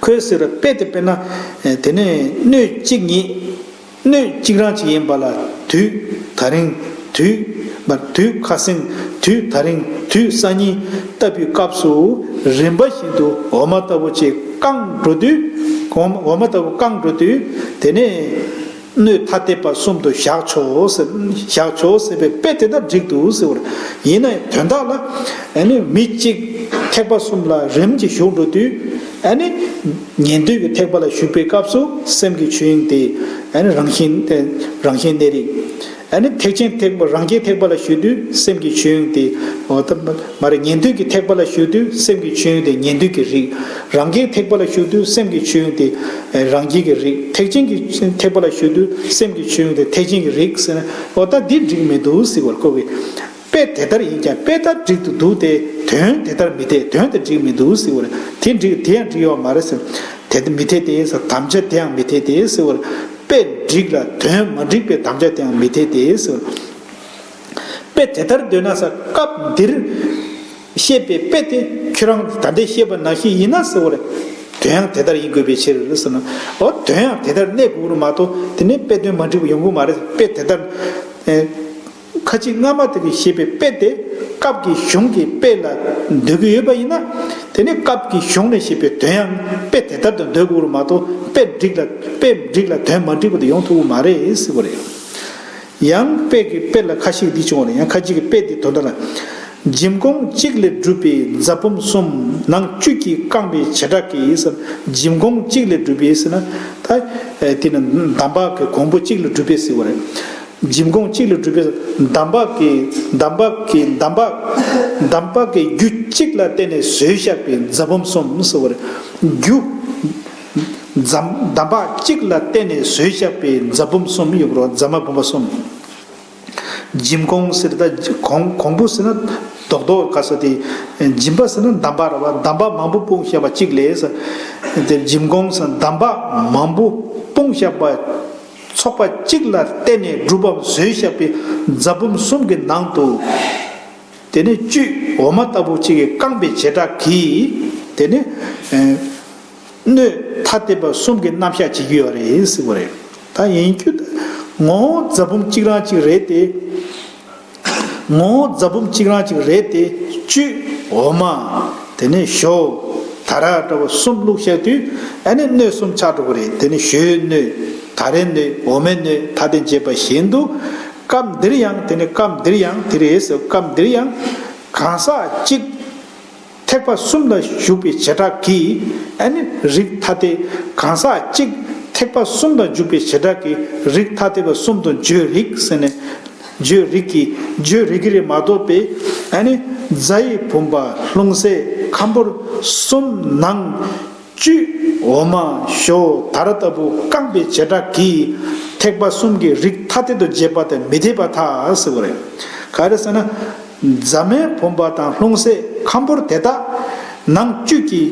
ཁོས་ཟེར་བ་དཔེ་དེ་དཔེར་ན་དེ་ནས་སྣོད་གཅིག་ཉིད། སྣོད་གཅིག་རང་གཅིག་ཡིན་པ་ལ་དུས་ད་རིང་། དུས་མ་དུས་ཁ་སང་། དུས་ད་རིང་། དུས་སང་ཉིན་ལྟ་བུའི་སྐབས་སུ་རིམ་པ་བཞིན་དུ་འོ་མ་ལྟ་བུ་ཅིག་བཀང་འགྲོ་དུས། འོ་མ་འོ་མ་ལྟ་བུ་བཀང་འགྲོ་དུས། དེ་ནས་སྣོད་ཐ་དད་པ་གསུམ་དུ་བཞག་ཆོག་ཟེར། བཞག་ཆོག་ཟེར་བའི་དཔེ་དེ་ལྟར་འགྲིག་འདུག་ཟེར་བ་རེད། ཡིན་ན་ཡང་དོན་དག་ལ་ཨ་ནི་མི་གཅིག་ཐེག་པ་གསུམ་ལ་རིམ་གྱིས་ཞུགས་འགྲོ་དུས། ཨ་ནི་ཉན་ཐོས་ཀྱི་ཐེག་པ་ལ་ཞུགས་པའི་སྐབས་སུ་སེམས་ཀྱི་ཆོས་དབྱིངས་དེ་ཨ་ནི་རང་བཞིན་རང་བཞིན་གནས་རིགས། ཨ་ནི་ཐེག་ཆེན་ཐེག་པ་རང་རྒྱལ་ཐེག་པ་ལ་ཞུགས་དུས་སེམས་ཀྱི་ཆོས་དབྱིངས་དེ། འོ་ད་མ་རེད། ཉན་ཐོས་ཀྱི་ཐེག་པ་ལ་ཞུགས་དུས་སེམས་ཀྱི་ཆོས་དབྱིངས་དེ་ཉན་ཐོས་ཀྱི་རིགས། རང་རྒྱལ་ཐེག་པ་ལ་ཞུགས་དུས་སེམས་ཀྱི་ཆོས་དབྱིངས་དེ་རང་རྒྱལ་གྱི་རིགས། ཐེག་ཆེན་གྱི་ཐེག་པ་ལ་ཞུགས་དུས་སེམས་ཀྱི་ཆོས་དབྱིངས་དེ་ཐེག་ཆེན་གྱི་རིགས་ཟེར་ན། འོ་ད་འདི་འགྲིག་མི་འདུག་ཟེར་བར་ཁོ་གིས། དཔེ་དེ་ལྟར་ཡིན་ཀྱང་དཔེ་ལྟར་འགྲིག་ཏུ་འདུག་སྟེ། དོན་དེ་ལྟར་མི་འཐད། དོན་དེ་འགྲིག་མི་འདུག་ཟེར་བ་རེད། དེ་འགྲིག་དེ་ཡང་འགྲིག་ཡོད་མ་རེད་ཟེར། དེ་མི་འཐད་དེ་ཟེར། དམ་བཅའ་དེ་ཡང་མི་འཐད་དེ་ཟེར་བ་རེད། དཔེ་འགྲིག་ལ་དོན་མ་འགྲིག་པའི་དམ་བཅའ་དེ་ཡང་མི་འཐད་དེ་ཟེར་བ་རེད། དཔེ་དེ་ལྟར་འདོད་ན་ཟེར། སྐབས་འདིར་བཤད་པའི་དཔེ་དེ་ཁྱོད་རང་ད་ལྟ་བཤད་པ་ནང་བཞིན་ཡིན་ན་ཟེར་བ་རེད། དོན་ཡང་དེ་ལྟར་ཡིན་དགོས་པའི་ཕྱིར་ཟེར་ན། འོ་དོན་ཡང་དེ་ལྟར་གནས་དགོས་རེད་མ་གཏོགས། དེ་ནས་དཔེ་དོན་མ་འགྲིག་པ་ཡོང་གི་མ་རེད། དཔེ་དེ་ལྟར། ཨེ། ཁ་ཅིག་སྔ་མ་དེ་གིས་བཤད་པའི་དཔེ་དེ་སྐབས་ཀྱི་གཞུང་གི་དཔེ་ལ་འདོད་ཀྱི་ཡོད་པ་ཡིན་ན། དེ་ནི་སྐབས་ཀྱི་གཞུང་ནས་བཤད་པའི་དོན་ཡང་དཔེ་དེ་ལྟར་དུ་འདོད་དགོས་རེད་མ་གཏོགས། དཔེ་འགྲིག་ལ་དཔེ་འགྲིག་ལ་དོན་མ་འགྲིག་པ་དེ་ཡོང་ཐུབ་ཀྱི་མ་རེད་ཟེར་བ་རེད། ཡང་དཔེ་གི་དཔེ་ལ་ཁ་ཤས་འདི་བྱུང་བ་རེད། ཡང་ཁ་ཅིག་གི་དཔེ་འདི་དོན་དག་ལ། འཇིམ་གོང་གཅིག་ལས་གྲུབ་པའི་རྫ་བུམ་གསུམ། ནང་བཅུད་ཀྱིས་བཀང་བའི་བྱེ་བྲག་གིས་ཟེར། འཇིམ་གོང་གཅིག་ལས་གྲུབ་པའི་ཟེར་ན། ད་དེ་ནི་འདམ་བག་གི་གོང་བུ་གཅིག་ལས་གྲུབ་པའི་ཟེར་བ་རེད། འཇིམ་གོང་གཅིག་ལས་གྲུབ་པའི་འདམ་བག་གི་འདམ་བག་གི་འདམ་བག་འདམ་བག་གི་རྒྱུ་གཅིག་ལ་བརྟེན་ནས་བཟོས་བཞག་པའི་རྫ་བུམ་གསུམ་ཟེར་བ་རེད། རྒྱུ་འདམ་འདམ་བག་གཅིག་ལ་བརྟེན་ནས་བཟོས་བཞག་པའི་རྫ་བུམ་གསུམ་ཡོད་པ་རེད། རྫ་མ་བུམ་པ་གསུམ། འཇིམ་གོང་ཟེར་ད་གོང་གོང་བུ་ཟེར་ན་རྡོག་རྡོག་ག་ས་དེ། འཇིམ་པ་ཟེར་ན་འདམ་བག་རེད་བ། འདམ་བག་མང་པོ་སྤུངས་བཞག་པ་གཅིག་ལས་ཟེར། དེ་འཇིམ་གོང་ཟེར་འདམ་བག་མང་པོ་སྤུངས་བཞག་པ། ཚོགས་པ་གཅིག་ལ་བརྟེན་ནས་གྲུབ་པ་བཟོས་བཞག་པའི་རྫ་བུམ་གསུམ་གྱི་ནང་དུ། དེ་ནས་བཅུད་འོ་མ་ལྟ་བུ་གཅིག་གིས་བཀང་པའི་བྱེ་བྲག་གིས། དེ་ནས་ཨེ། སྣོད་ཐ་དད་པ་གསུམ་གྱི་རྣམ་གཞག་བྱེད་ཀྱི་ཡོད་རེད་ཟེར་བ་རེད། ད་ཡིན་རྒྱུ་ད་ངོ་བོ་རྫ་བུམ་གཅིག་རང་གཅིག་རེད་དེ། ངོ་བོ་རྫ་བུམ་གཅིག་རང་གཅིག་རེད་དེ། བཅུད་འོ་མ། དེ་ནས་ཞོ། ད་ར་འདྲ་བ་གསུམ་བླུགས་བཞག་དུས། ཨ་ནི་སྣོད་གསུམ་ཆགས་འགྲོ་གི་རེད། དེ་ནི་ཞོའི་སྣོད། ད་རའི་སྣོད། འོ་མའི་སྣོད་ཐ་དད་བྱས་པ་བཞིན་དུ། སྐབས་འདིར་ཡང་། དེ་ནི་སྐབས་འདིར་ཡང་དེ་རེད་ཟེར། སྐབས་འདིར་ཡང་གང་ཟག་གཅིག་ཐེག་པ་གསུམ་ལ་ཞུགས་པའི་བྱེ་བྲག་གིས། ཨ་ནི་རིགས་ཐ་དད་གང་ཟག་གཅིག་ཐེག་པ་གསུམ་ལ་འཇུག་པའི་བྱེ་བྲག་གིས་རིགས་ཐ་དད་པ་གསུམ་དུ་བརྗོད་རིགས་ཟེར་ནས། བརྗོད་རིགས་ཀྱི་བརྗོད་རིགས་ཀྱི་རེད་མ་གཏོགས་པའི། ཨ་ནི་རྫ་ཡི་བུམ་པ་ལྷུང་བཟེད་ཁམ་ཕོར་གསུམ་ནང་བཅུད་འོ་མ་ཞོ་ད་ར་ལྟ་བུ་བཀང་པའི་བྱེ་བྲག་གིས་ཐེག་པ་གསུམ་གྱི་རིགས་ཐ་དད་དུ་བྱེད་པ་དེ་མི་འཐད་པར་ཐལ་ཟེར་བ་རེད། ག་རེ་ཟེར་ན། རྫ་མའི་བུམ་པ་དང་ལྷུང་བཟེད་ཁམ་ཕོར་དེ་དག་ནང་བཅུད་ཀྱིས་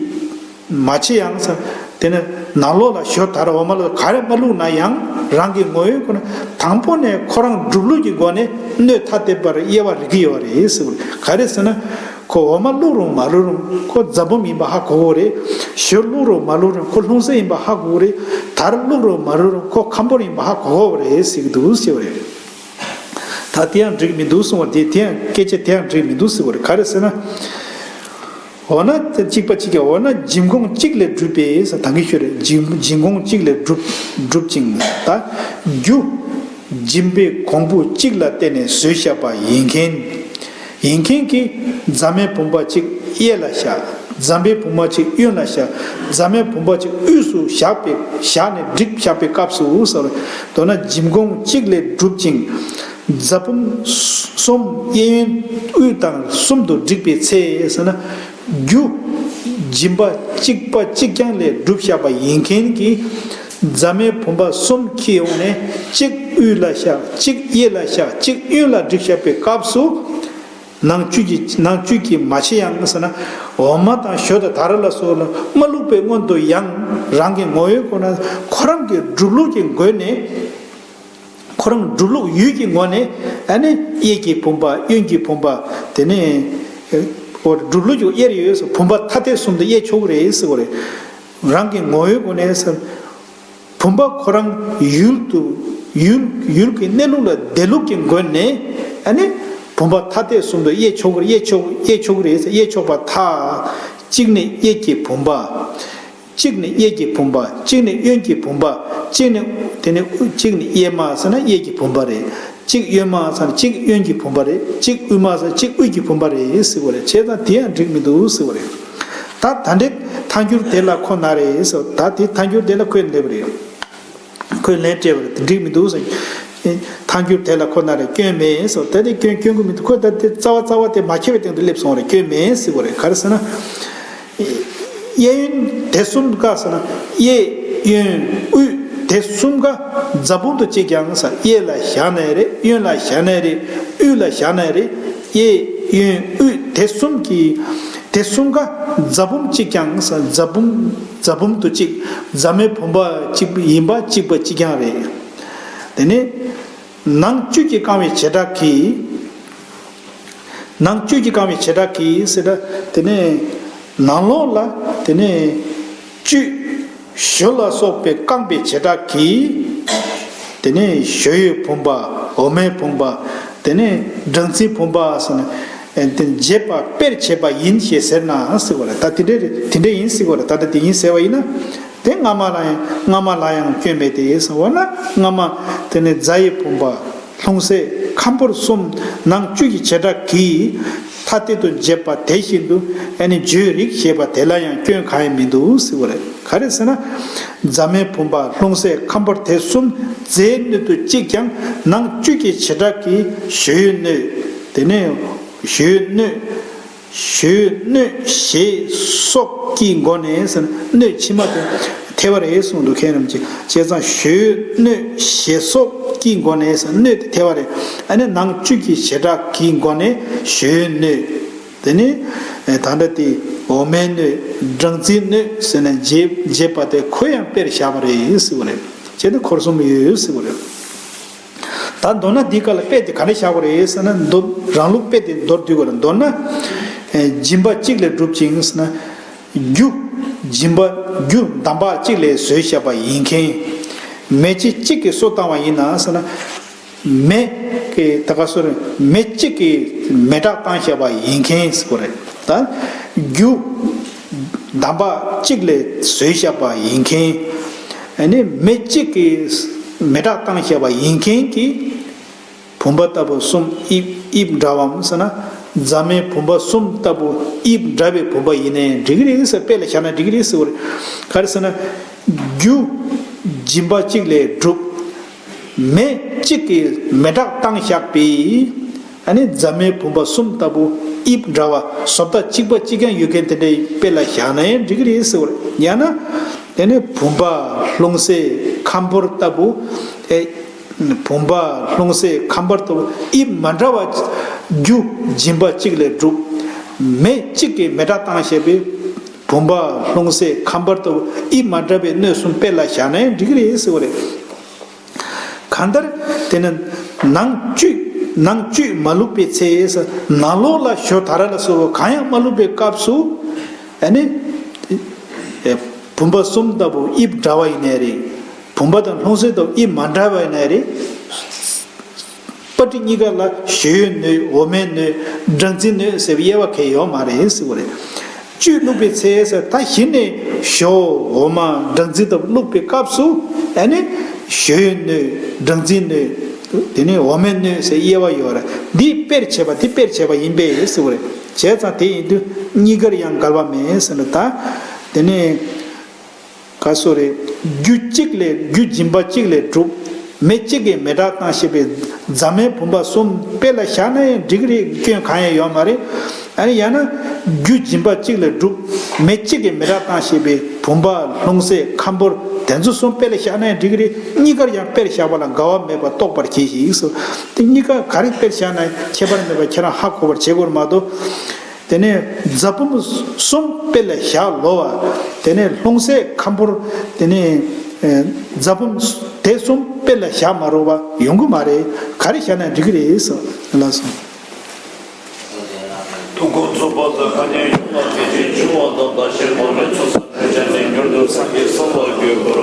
མ་ཕྱེ་ཡང་ཟེར། དེ་ནི་ནང་ལོགས་ལ་ཞོ་ད་ར་འོ་མ་ལ་ག་རེ་མ་བླུགས་ན་ཡང་རང་གི་ངོ་བོའི་སྒོ་ནས་དང་པོ་ནས་ཁོ་རང་སྒྲུབ་ལུགས་ཀྱི་སྒོ་ནས་སྣོད་ཐ་དད་པར་དབྱེ་བ་རིག་གི་ཡོད་རེད་ཟེར་བ་རེད། ག་རེ་ཟེར་ན། ཁོ་འོ་མ་བླུགས་རུང་མ་བླུགས་རུང་ཁོ་རྫ་བུམ་ཡིན་པ་ཧ་གོ་གོ་རེད། ཞོ་བླུགས་རུང་མ་བླུགས་རུང་ཁོ་ལྷུང་བཟེད་ཡིན་པ་ཧ་གོ་གོ་རེད། ད་ར་བླུགས་རུང་མ་བླུགས་རུང་ཁོ་ཁམ་ཕོར་ཡིན་པ་ཧ་གོ་གོ་རེད་ཟེར་གི་འདུག་ཟེར་བ་རེད། ད་དེ་ཡང་འགྲིག་མི་འདུག་གསུང་བ་དེ། དེ་ཡང་སྐད་ཆ་དེ་ཡང་འགྲིག་མི་འདུག་ཟེར་བ་རེད། ག་རེ་ཟེར་ན། འོ་ན་གཅིག་པ་གཅིག་ཀྱང་འོ་ན་འཇིམ་གོང་གཅིག་ལས་གྲུབ་པས་ཟེར། ད་གིན་ཤོད་རེད། འཇིམ་འཇིམ་གོང་གཅིག་ལས་གྲུབ་གྲུབ་ཅིང་། ད་རྒྱུ་འཇིམ་པའི་གོང་བུ་གཅིག་ལ་བརྟེན་ནས་བཟོས་བཞག་པ་ཡིན་མཁན། ཡིན་མཁན་གྱི་རྫ་མའི་བུམ་པ་གཅིག་གཡས་ལ་བཞག་རྫ་མའི་བུམ་པ་གཅིག་གཡོན་ལ་བཞག་རྫ་མའི་བུམ་པ་གཅིག་དབུས་སུ་བཞག་པའི་བཞག་ནས་བསྒྲིགས་བཞག་པའི་སྐབས་སུ་ཟེར། མདོར་ན་འཇིམ་གོང་གཅིག་ལས་གྲུབ་ཅིང་། རྫ་བུམ་གསུམ་གཡས་གཡོན་དབུས་དང་གསུམ་དུ་བསྒྲིགས་པའི་ཚེ་ཟེར་ན། རྒྱུ་འཇིམ་པ་གཅིག་པ་གཅིག་རྐྱང་ལས་གྲུབ་བཞག་པ་ཡིན་མཁན་གྱི་རྫ་མའི་བུམ་པ་གསུམ་འཁྱེར་ཡོང་ནས་གཅིག་དབུས་ལ་བཞག་གཅིག་གཡས་ལ་བཞག་གཅིག་གཡོན་ལ་བསྒྲིགས་བཞག་པའི་སྐབས་སུ། ནང་བཅུད་ཀྱི་ནང་བཅུད་ཀྱི་མ་ཕྱེ་ཡང་ཟེར་ན། འོ་མ་དང་ཞོ་དང་དར་ལ་སོགས་ལ་མ་བླུགས་པའི་སྔོན་དུ་ཡང་རང་གི་ངོ་བོའི་སྒོ་ནས་ཁོ་རང་གི་གྲུབ་ལུགས་ཀྱི་སྒོ་ནས། ཁོ་རང་གྲུབ་ལུགས་ཡུལ་གྱི་ངོས་ནས་ཨ་ནི་གཡས་ཀྱི་བུམ་པ་གཡོན་གྱི་བུམ་པ། དེ་ནས་ཨོ་གྲུབ་ལུགས་ཀྱི་གཡས་རེ་ཡོད་ཟེར། བུམ་པ་ཐ་དད་གསུམ་དུ་གཡས་ཆོག་གི་རེད་ཟེར་བ་རེད། རང་གི་ངོ་བོའི་སྒོ་ནས་ཟེར། བུམ་པ་ཁོ་རང་ཡུལ་དུ་ཡུལ་ཡུལ་གྱི་གནས་ལུགས་ལ་བདེ་ལུགས་ཀྱི་སྒོ་ནས་ཨ་ནི་བུམ་པ་ཐ་དད་གསུམ་དུ་གཡས་ཆོག་གི་རེད། གཡས་ཆོག་གཡས་ཆོག་གི་རེད་ཟེར། གཡས་ཆོག་པར་ཐལ། གཅིག་ནི་གཡས་ཀྱི་བུམ་པ། གཅིག་ནི་གཡས་ཀྱི་བུམ་པ། གཅིག་ནི་གཡོན་གྱི་བུམ་པ། གཅིག་ནི་དེ་ནི་གཅིག་ནི་གཡས་མ་ཟེར་ན་གཡས་ཀྱི་བུམ་པ་རེད། གཅིག་གཡོན་མ་ཟེར་ན་གཅིག་གཡོན་གྱི་བུམ་པ་རེད། གཅིག་དབུས་མ་ཟེར་ན་གཅིག་དབུས་ཀྱི་བུམ་པ་རེད་ཟེར་བ་རེད། བྱས་ཙང་དེ་ཡང་འགྲིག་མི་འདུག་ཟེར་བ་རེད། ད་ད་འདྲའི་ཐལ་འགྱུར་དེ་ལ་ཁོ་ན་རེད་ཟེར། ད་དེ་ཐལ་འགྱུར་དེ་ལ་ཁོས་སླེབས་པ་རེད། ཁོས་ལན་སྤྲད་པ་རེད། དེ་འགྲིག་མི་འདུག་ཟེར། ཐལ་འགྱུར་དེ་ལ་ཁོ་ན་རེ་སྐྱོན་མེད་ཟེར། ད་དེ་སྐྱོན་སྐྱོན་གྱི་མི་འདུག་ཁོ་ད་དེ་རྩ་བ་རྩ་བ་དེ་མ་ཁྱེར་བའི་སྟེང་དུ་སླེབས་སོང་བ་རེད། སྐྱོན་མེད་ཟེར་བ་རེད། ག་རེ་ཟེར་ན། གཡས་གཡོན་དེ་གསུམ་ཀ་ཟེར་ན། གཡས་གཡོན་དབུས་དེ་གསུམ་ཀ་རྫ་བུམ་དུ་གཅིག་ཀྱང་ཟེར། གཡས་ལ་བཞག་ནའི་རེད། གཡོན་ལ་བཞག་ནའི་རེད། དབུས་ལ་བཞག་ནའི་རེད། གཡས་གཡོན་དབུས་དེ་གསུམ་གྱི་དེ་གསུམ་ཀ་རྫ་བུམ་གཅིག་ཀྱང་ཟེར། རྫ་བུམ་རྫ་བུམ་དུ་གཅིག་རྫ་མའི་བུམ་པ་གཅིག་ཡིན་པ་གཅིག་པ་གཅིག་རྐྱང་རེད། དེ་ནས་ནང་བཅུད་ཀྱིས་བཀང་བའི་བྱེ་བྲག་གིས། ནང་བཅུད་ཀྱིས་བཀང་བའི་བྱེ་བྲག་གིས་ཟེར་ད། དེ་ནས་ནང་ལོགས་ལ་དེ་ནས་བཅུད་ཞོ་ལ་སོགས་པས་བཀང་བའི་བྱེ་བྲག་གིས། དེ་ནས་ཞོ་ཡི་བུམ་པ། འོ་མའི་བུམ་པ། དེ་ནས་སྦྲང་རྩིའི་བུམ་པ་ཟེར་ན། དེ་འབྱེད་པ་དཔེར་བྱེད་པ་ཡིན་ཞེས་ཟེར་ན་ཟེར་བ་རེད། ད་དེ་འདྲ་རེད། དེ་འདྲ་ཡིན་ཟེར་བ་རེད། ད་ལྟ་དེ་ཡིན་ཟེར་བ་ཡིན་ན། དེ་སྔ་མ་ལ་ཡང་སྔ་མ་ལ་ཡང་སྐྱོན་མེད་དེ་ཟེར་བ་ན། སྔ་མ་དེ་ནི་རྫ་ཡི་བུམ་པ། ལྷུང་བཟེད་ཁམ་ཕོར་གསུམ་ནང་བཅུད་ཀྱི་བྱེ་བྲག་གིས་ཐ་དད་དུ་འབྱེད་པ་དེ་བཞིན་དུ་ཨ་ནི་བརྗོད་རིགས་ཞེས་པ་དེ་ལ་ཡང་སྐྱོན་གང་ཡང་མི་འདུག་ཟེར་བ་རེད། ག་རེ་ཟེར་ན། རྫ་མའི་བུམ་པ་ལྷུང་བཟེད་ཁམ་ཕོར་དེ་གསུམ་རྫའི་སྣོད་དུ་གཅིག་ཀྱང་ནང་བཅུད་ཀྱི་བྱེ་བྲག་གིས་ཞོའི་སྣོད། དེ་ནས་ཞོའི་སྣོད། ཞོའི་སྣོད་ཞེས་སོགས་ཀྱི་སྒོ་ནས་ཟེར། སྣོད་ཕྱི་མ་དེ་ཐལ་བ་རེད་གསུངས་འདུག་མཁན་རྣམས་ཀྱིས། བྱས་ཙང་ཞོའི་སྣོད་ཞེས་སོགས་ཀྱི་སྒོ་ནས་ཟེར། སྣོད་དེ་ཐལ་བ་རེད། ཨ་ནི་ནང་བཅུད་ཀྱི་བྱེ་བྲག་གི་སྒོ་ནས་ཞོའི་སྣོད། དེ་ནི་ད་ལྟ་དེ་འོ་མའི་སྣོད། སྦྲང་རྩིའི་སྣོད་ཟེར་ནས་འབྱེད་འབྱེད་པ་དེ་ཁོ་ཡང་དཔེར་བཞག་པ་རེད་ཟེར་བ་རེད། བྱས་ཏེ་འཁོར་གསུམ་ཡོད་ཟེར་བ་རེད། ད་མདོར་ན་འདིའི་སྐབས་ལ་དཔེ་དེ་ག་འདྲ་བཞག་པ་རེད་ཟེར་ན། མདོ་རང་ལུགས་དཔེ་དེ་མདོར་བསྡུས་པ་རེད། མདོར་ན། ཨེ་འཇིམ་པ་གཅིག་ལས་གྲུབ་ཅིང་ཟེར་ན། རྒྱུ་འཇིམ་པ་རྒྱུ་འདམ་བག་གཅིག་ལས་བཟོས་བཞག་པ་ཡིན་མཁན། མེ་ལྕེ་གཅིག་གིས་སོ་བཏང་བ་ཡིན་ན་ཟེར་ན། མེ་གི་ད་ག་སོ་རེད། མེ་གཅིག་གིས་མེ་སྲེག་བཏང་བཞག་པ་ཡིན་མཁན་ཟེར་བ་རེད། ད་རྒྱུ་འདམ་བག་གཅིག་ལས་བཟོས་བཞག་པ་ཡིན་མཁན། ཨ་ནི་མེ་གཅིག་གིས་མེ་སྲེག་བཏང་བཞག་པ་ཡིན་མཁན་གྱི་བུམ་པ་ལྟ་བུ་གསུམ་དབྱིབས་དབྱིབས་འདྲ་བའམ་ཟེར་ན། རྫ་མའི་བུམ་པ་གསུམ་ལྟ་བུ་དབྱིབས་འདྲ་བའི་བུམ་པ་ཡིན་ནའི་འགྲིག་གི་རེད་ཟེར། དཔེ་ལ་བཞག་ན་འགྲིག་གི་རེད་ཟེར་བ་རེད། ག་རེ་ཟེར་ན། རྒྱུ་འཇིམ་པ་གཅིག་ལས་གྲུབ། མེ་གཅིག་གིས་མེ་སྲེག་བཏང་བཞག་པའི་ཨ་ནི་རྫ་མའི་བུམ་པ་གསུམ་ལྟ་བུ་དབྱིབས་འདྲ་བ་བཟོ་ལྟ་གཅིག་པ་གཅིག་རྐྱང་ཡོད་མཁན་དེ་འདྲའི་དཔེ་ལ་བཞག་ན་ཡང་འགྲིག་གི་རེད་ཟེར་བ་རེད། ཡང་ན་དེ་ནི་བུམ་པ་ལྷུང་བཟེད་ཁམ་ཕོར་ལྟ་བུ། ཨེ། བུམ་པ་ལྷུང་བཟེད་ཁམ་ཕོར་ལྟ་བུ་དབྱིབས་མ་འདྲ་བ་རྒྱུ་འཇིམ་པ་གཅིག་ལས་གྲུབ། མེ་གཅིག་གིས་མེ་སྲེག་བཏང་བཞག་པའི་བུམ་པ་ལྷུང་བཟེད་ཁམ་ཕོར་ལྟ་བུ་དབྱིབས་མ་འདྲ་བའི་སྣོད་གསུམ་དཔེ་ལ་བཞག་ན་ཡང་འགྲིག་གི་རེད་ཟེར་བ་རེད། གང་ལྟར་དེ་ནི་ནང་བཅུད་ནང་བཅུད་མ་བླུགས་པའི་ཚེ། ནང་ལོགས་ལ་ཞོ་དར་ལ་སོགས་པ་གང་ཡང་མ་བླུགས་པའི་སྐབས་སུ། ཨ་ནི་ཨེ་བུམ་པ་གསུམ་ལྟ་བུ་དབྱིབས་འདྲ་བ་ཡིན་ནའི་རེད། བུམ་པ་དང་ལྷུང་བཟེད་ལྟ་བུ་དབྱིབས་མ་འདྲ་བ་ཡིན་ནའི་རེད། པ་ཏི་གཉིས་ཀ་ལ་ཞོའི་སྣོད། འོ་མའི་སྣོད། སྦྲང་རྩིའི་སྣོད་ཟེར་བའི་དབྱེ་བ་གང་ཡང་ཡོད་མ་རེད་ཟེར་བ་རེད། བཅུད་བླུགས་པའི་ཚེ་ཟེར། ད་གཞི་ནས་ཞོ་འོ་མ་སྦྲང་རྩི་དང་བླུགས་པའི་སྐབས་སུ་ཨ་ནི་ཞོའི་སྣོད། སྦྲང་རྩིའི་སྣོད། དེ་ནས་འོ་མའི་སྣོད་ཟེར་དབྱེ་བ་ཡོད་རེད། འདི་དཔེར་བྱས་པ། འདི་དཔེར་བྱས་པ་ཡིན་པས་ཟེར་བ་རེད། བྱས་ཙང་དེ་ཡིན་དུས་གཉིས་ཀར་ཡང་འགལ་བ་མེད་ཟེར་ན། ད་དེ་ནས་ག་སོ་རེད། རྒྱུ་གཅིག་ལས། རྒྱུ་སྦྱིན་པ་གཅིག་ལས་གྲུབ། མེ་གཅིག་གིས་མེ་སྲེག་བཏང་ཞེས་པའི་རྫ་མའི་བུམ་པ་གསུམ་དཔེ་ལ་བཞག་ན་ཡང་འགྲིག་གི་རེད། སྐྱོན་གང་ཡང་ཡོད་མ་རེད། ཨ་ནི་ཡང་ན་རྒྱུ་སྦྱིན་པ་གཅིག་ལས་གྲུབ། མེ་གཅིག་གིས་མེ་སྲེག་བཏང་ཞེས་པའི་བུམ་པ། ལྷུང་བཟེད། ཁམ་ཕོར། དེ་ཚོ་གསུམ་དཔེ་ལ་བཞག་ན་ཡང་འགྲིག་གི་རེད། གཉིས་ཀར་ཡང་དཔེར་བཞག་པ་ལ་འགལ་བ་མེད་པ་རྟོགས་པར་གྱིས་ཤིག་ཟེར། དེ་གཉིས་ཀ་ག་རེ་དཔེར་བཞག་ན་ཁྱད་པར་མེད་པ་ཁྱེད་རང་ཧ་གོ་བར་བྱེད་དགོས་རེད་མ་གཏོགས། དེ་ནས་རྫ་བུམ་གསུམ་དཔེ་ལ་བཞག་ལོ་བ། དེ་ནས་ལྷུང་བཟེད། ཁམ་ཕོར། དེ་ནས་ཨེ་རྫ་བུམ་དེ་གསུམ་དཔེ་ལ་བཞག་མ་རོགས་པ་ཡོང་གི་མ་རེད། ག་རེ་བཞག་ན་འགྲིག་གི་རེད་ཟེར། ལགས་སོ། ཐུགས་དགོངས་རྫོགས་པ་དང་། ཐ་སྙད་ཡོངས་ལ་ཐེག་ཆེན་འབྱུང་བ་དང་། བདག་གཞན་ཐོགས་མེད་ཚོགས་བསགས་ཕྲིན་ཆེན་ནི། མྱུར་དུ་སངས་རྒྱས་གསང་བར་འགྱུར་བར།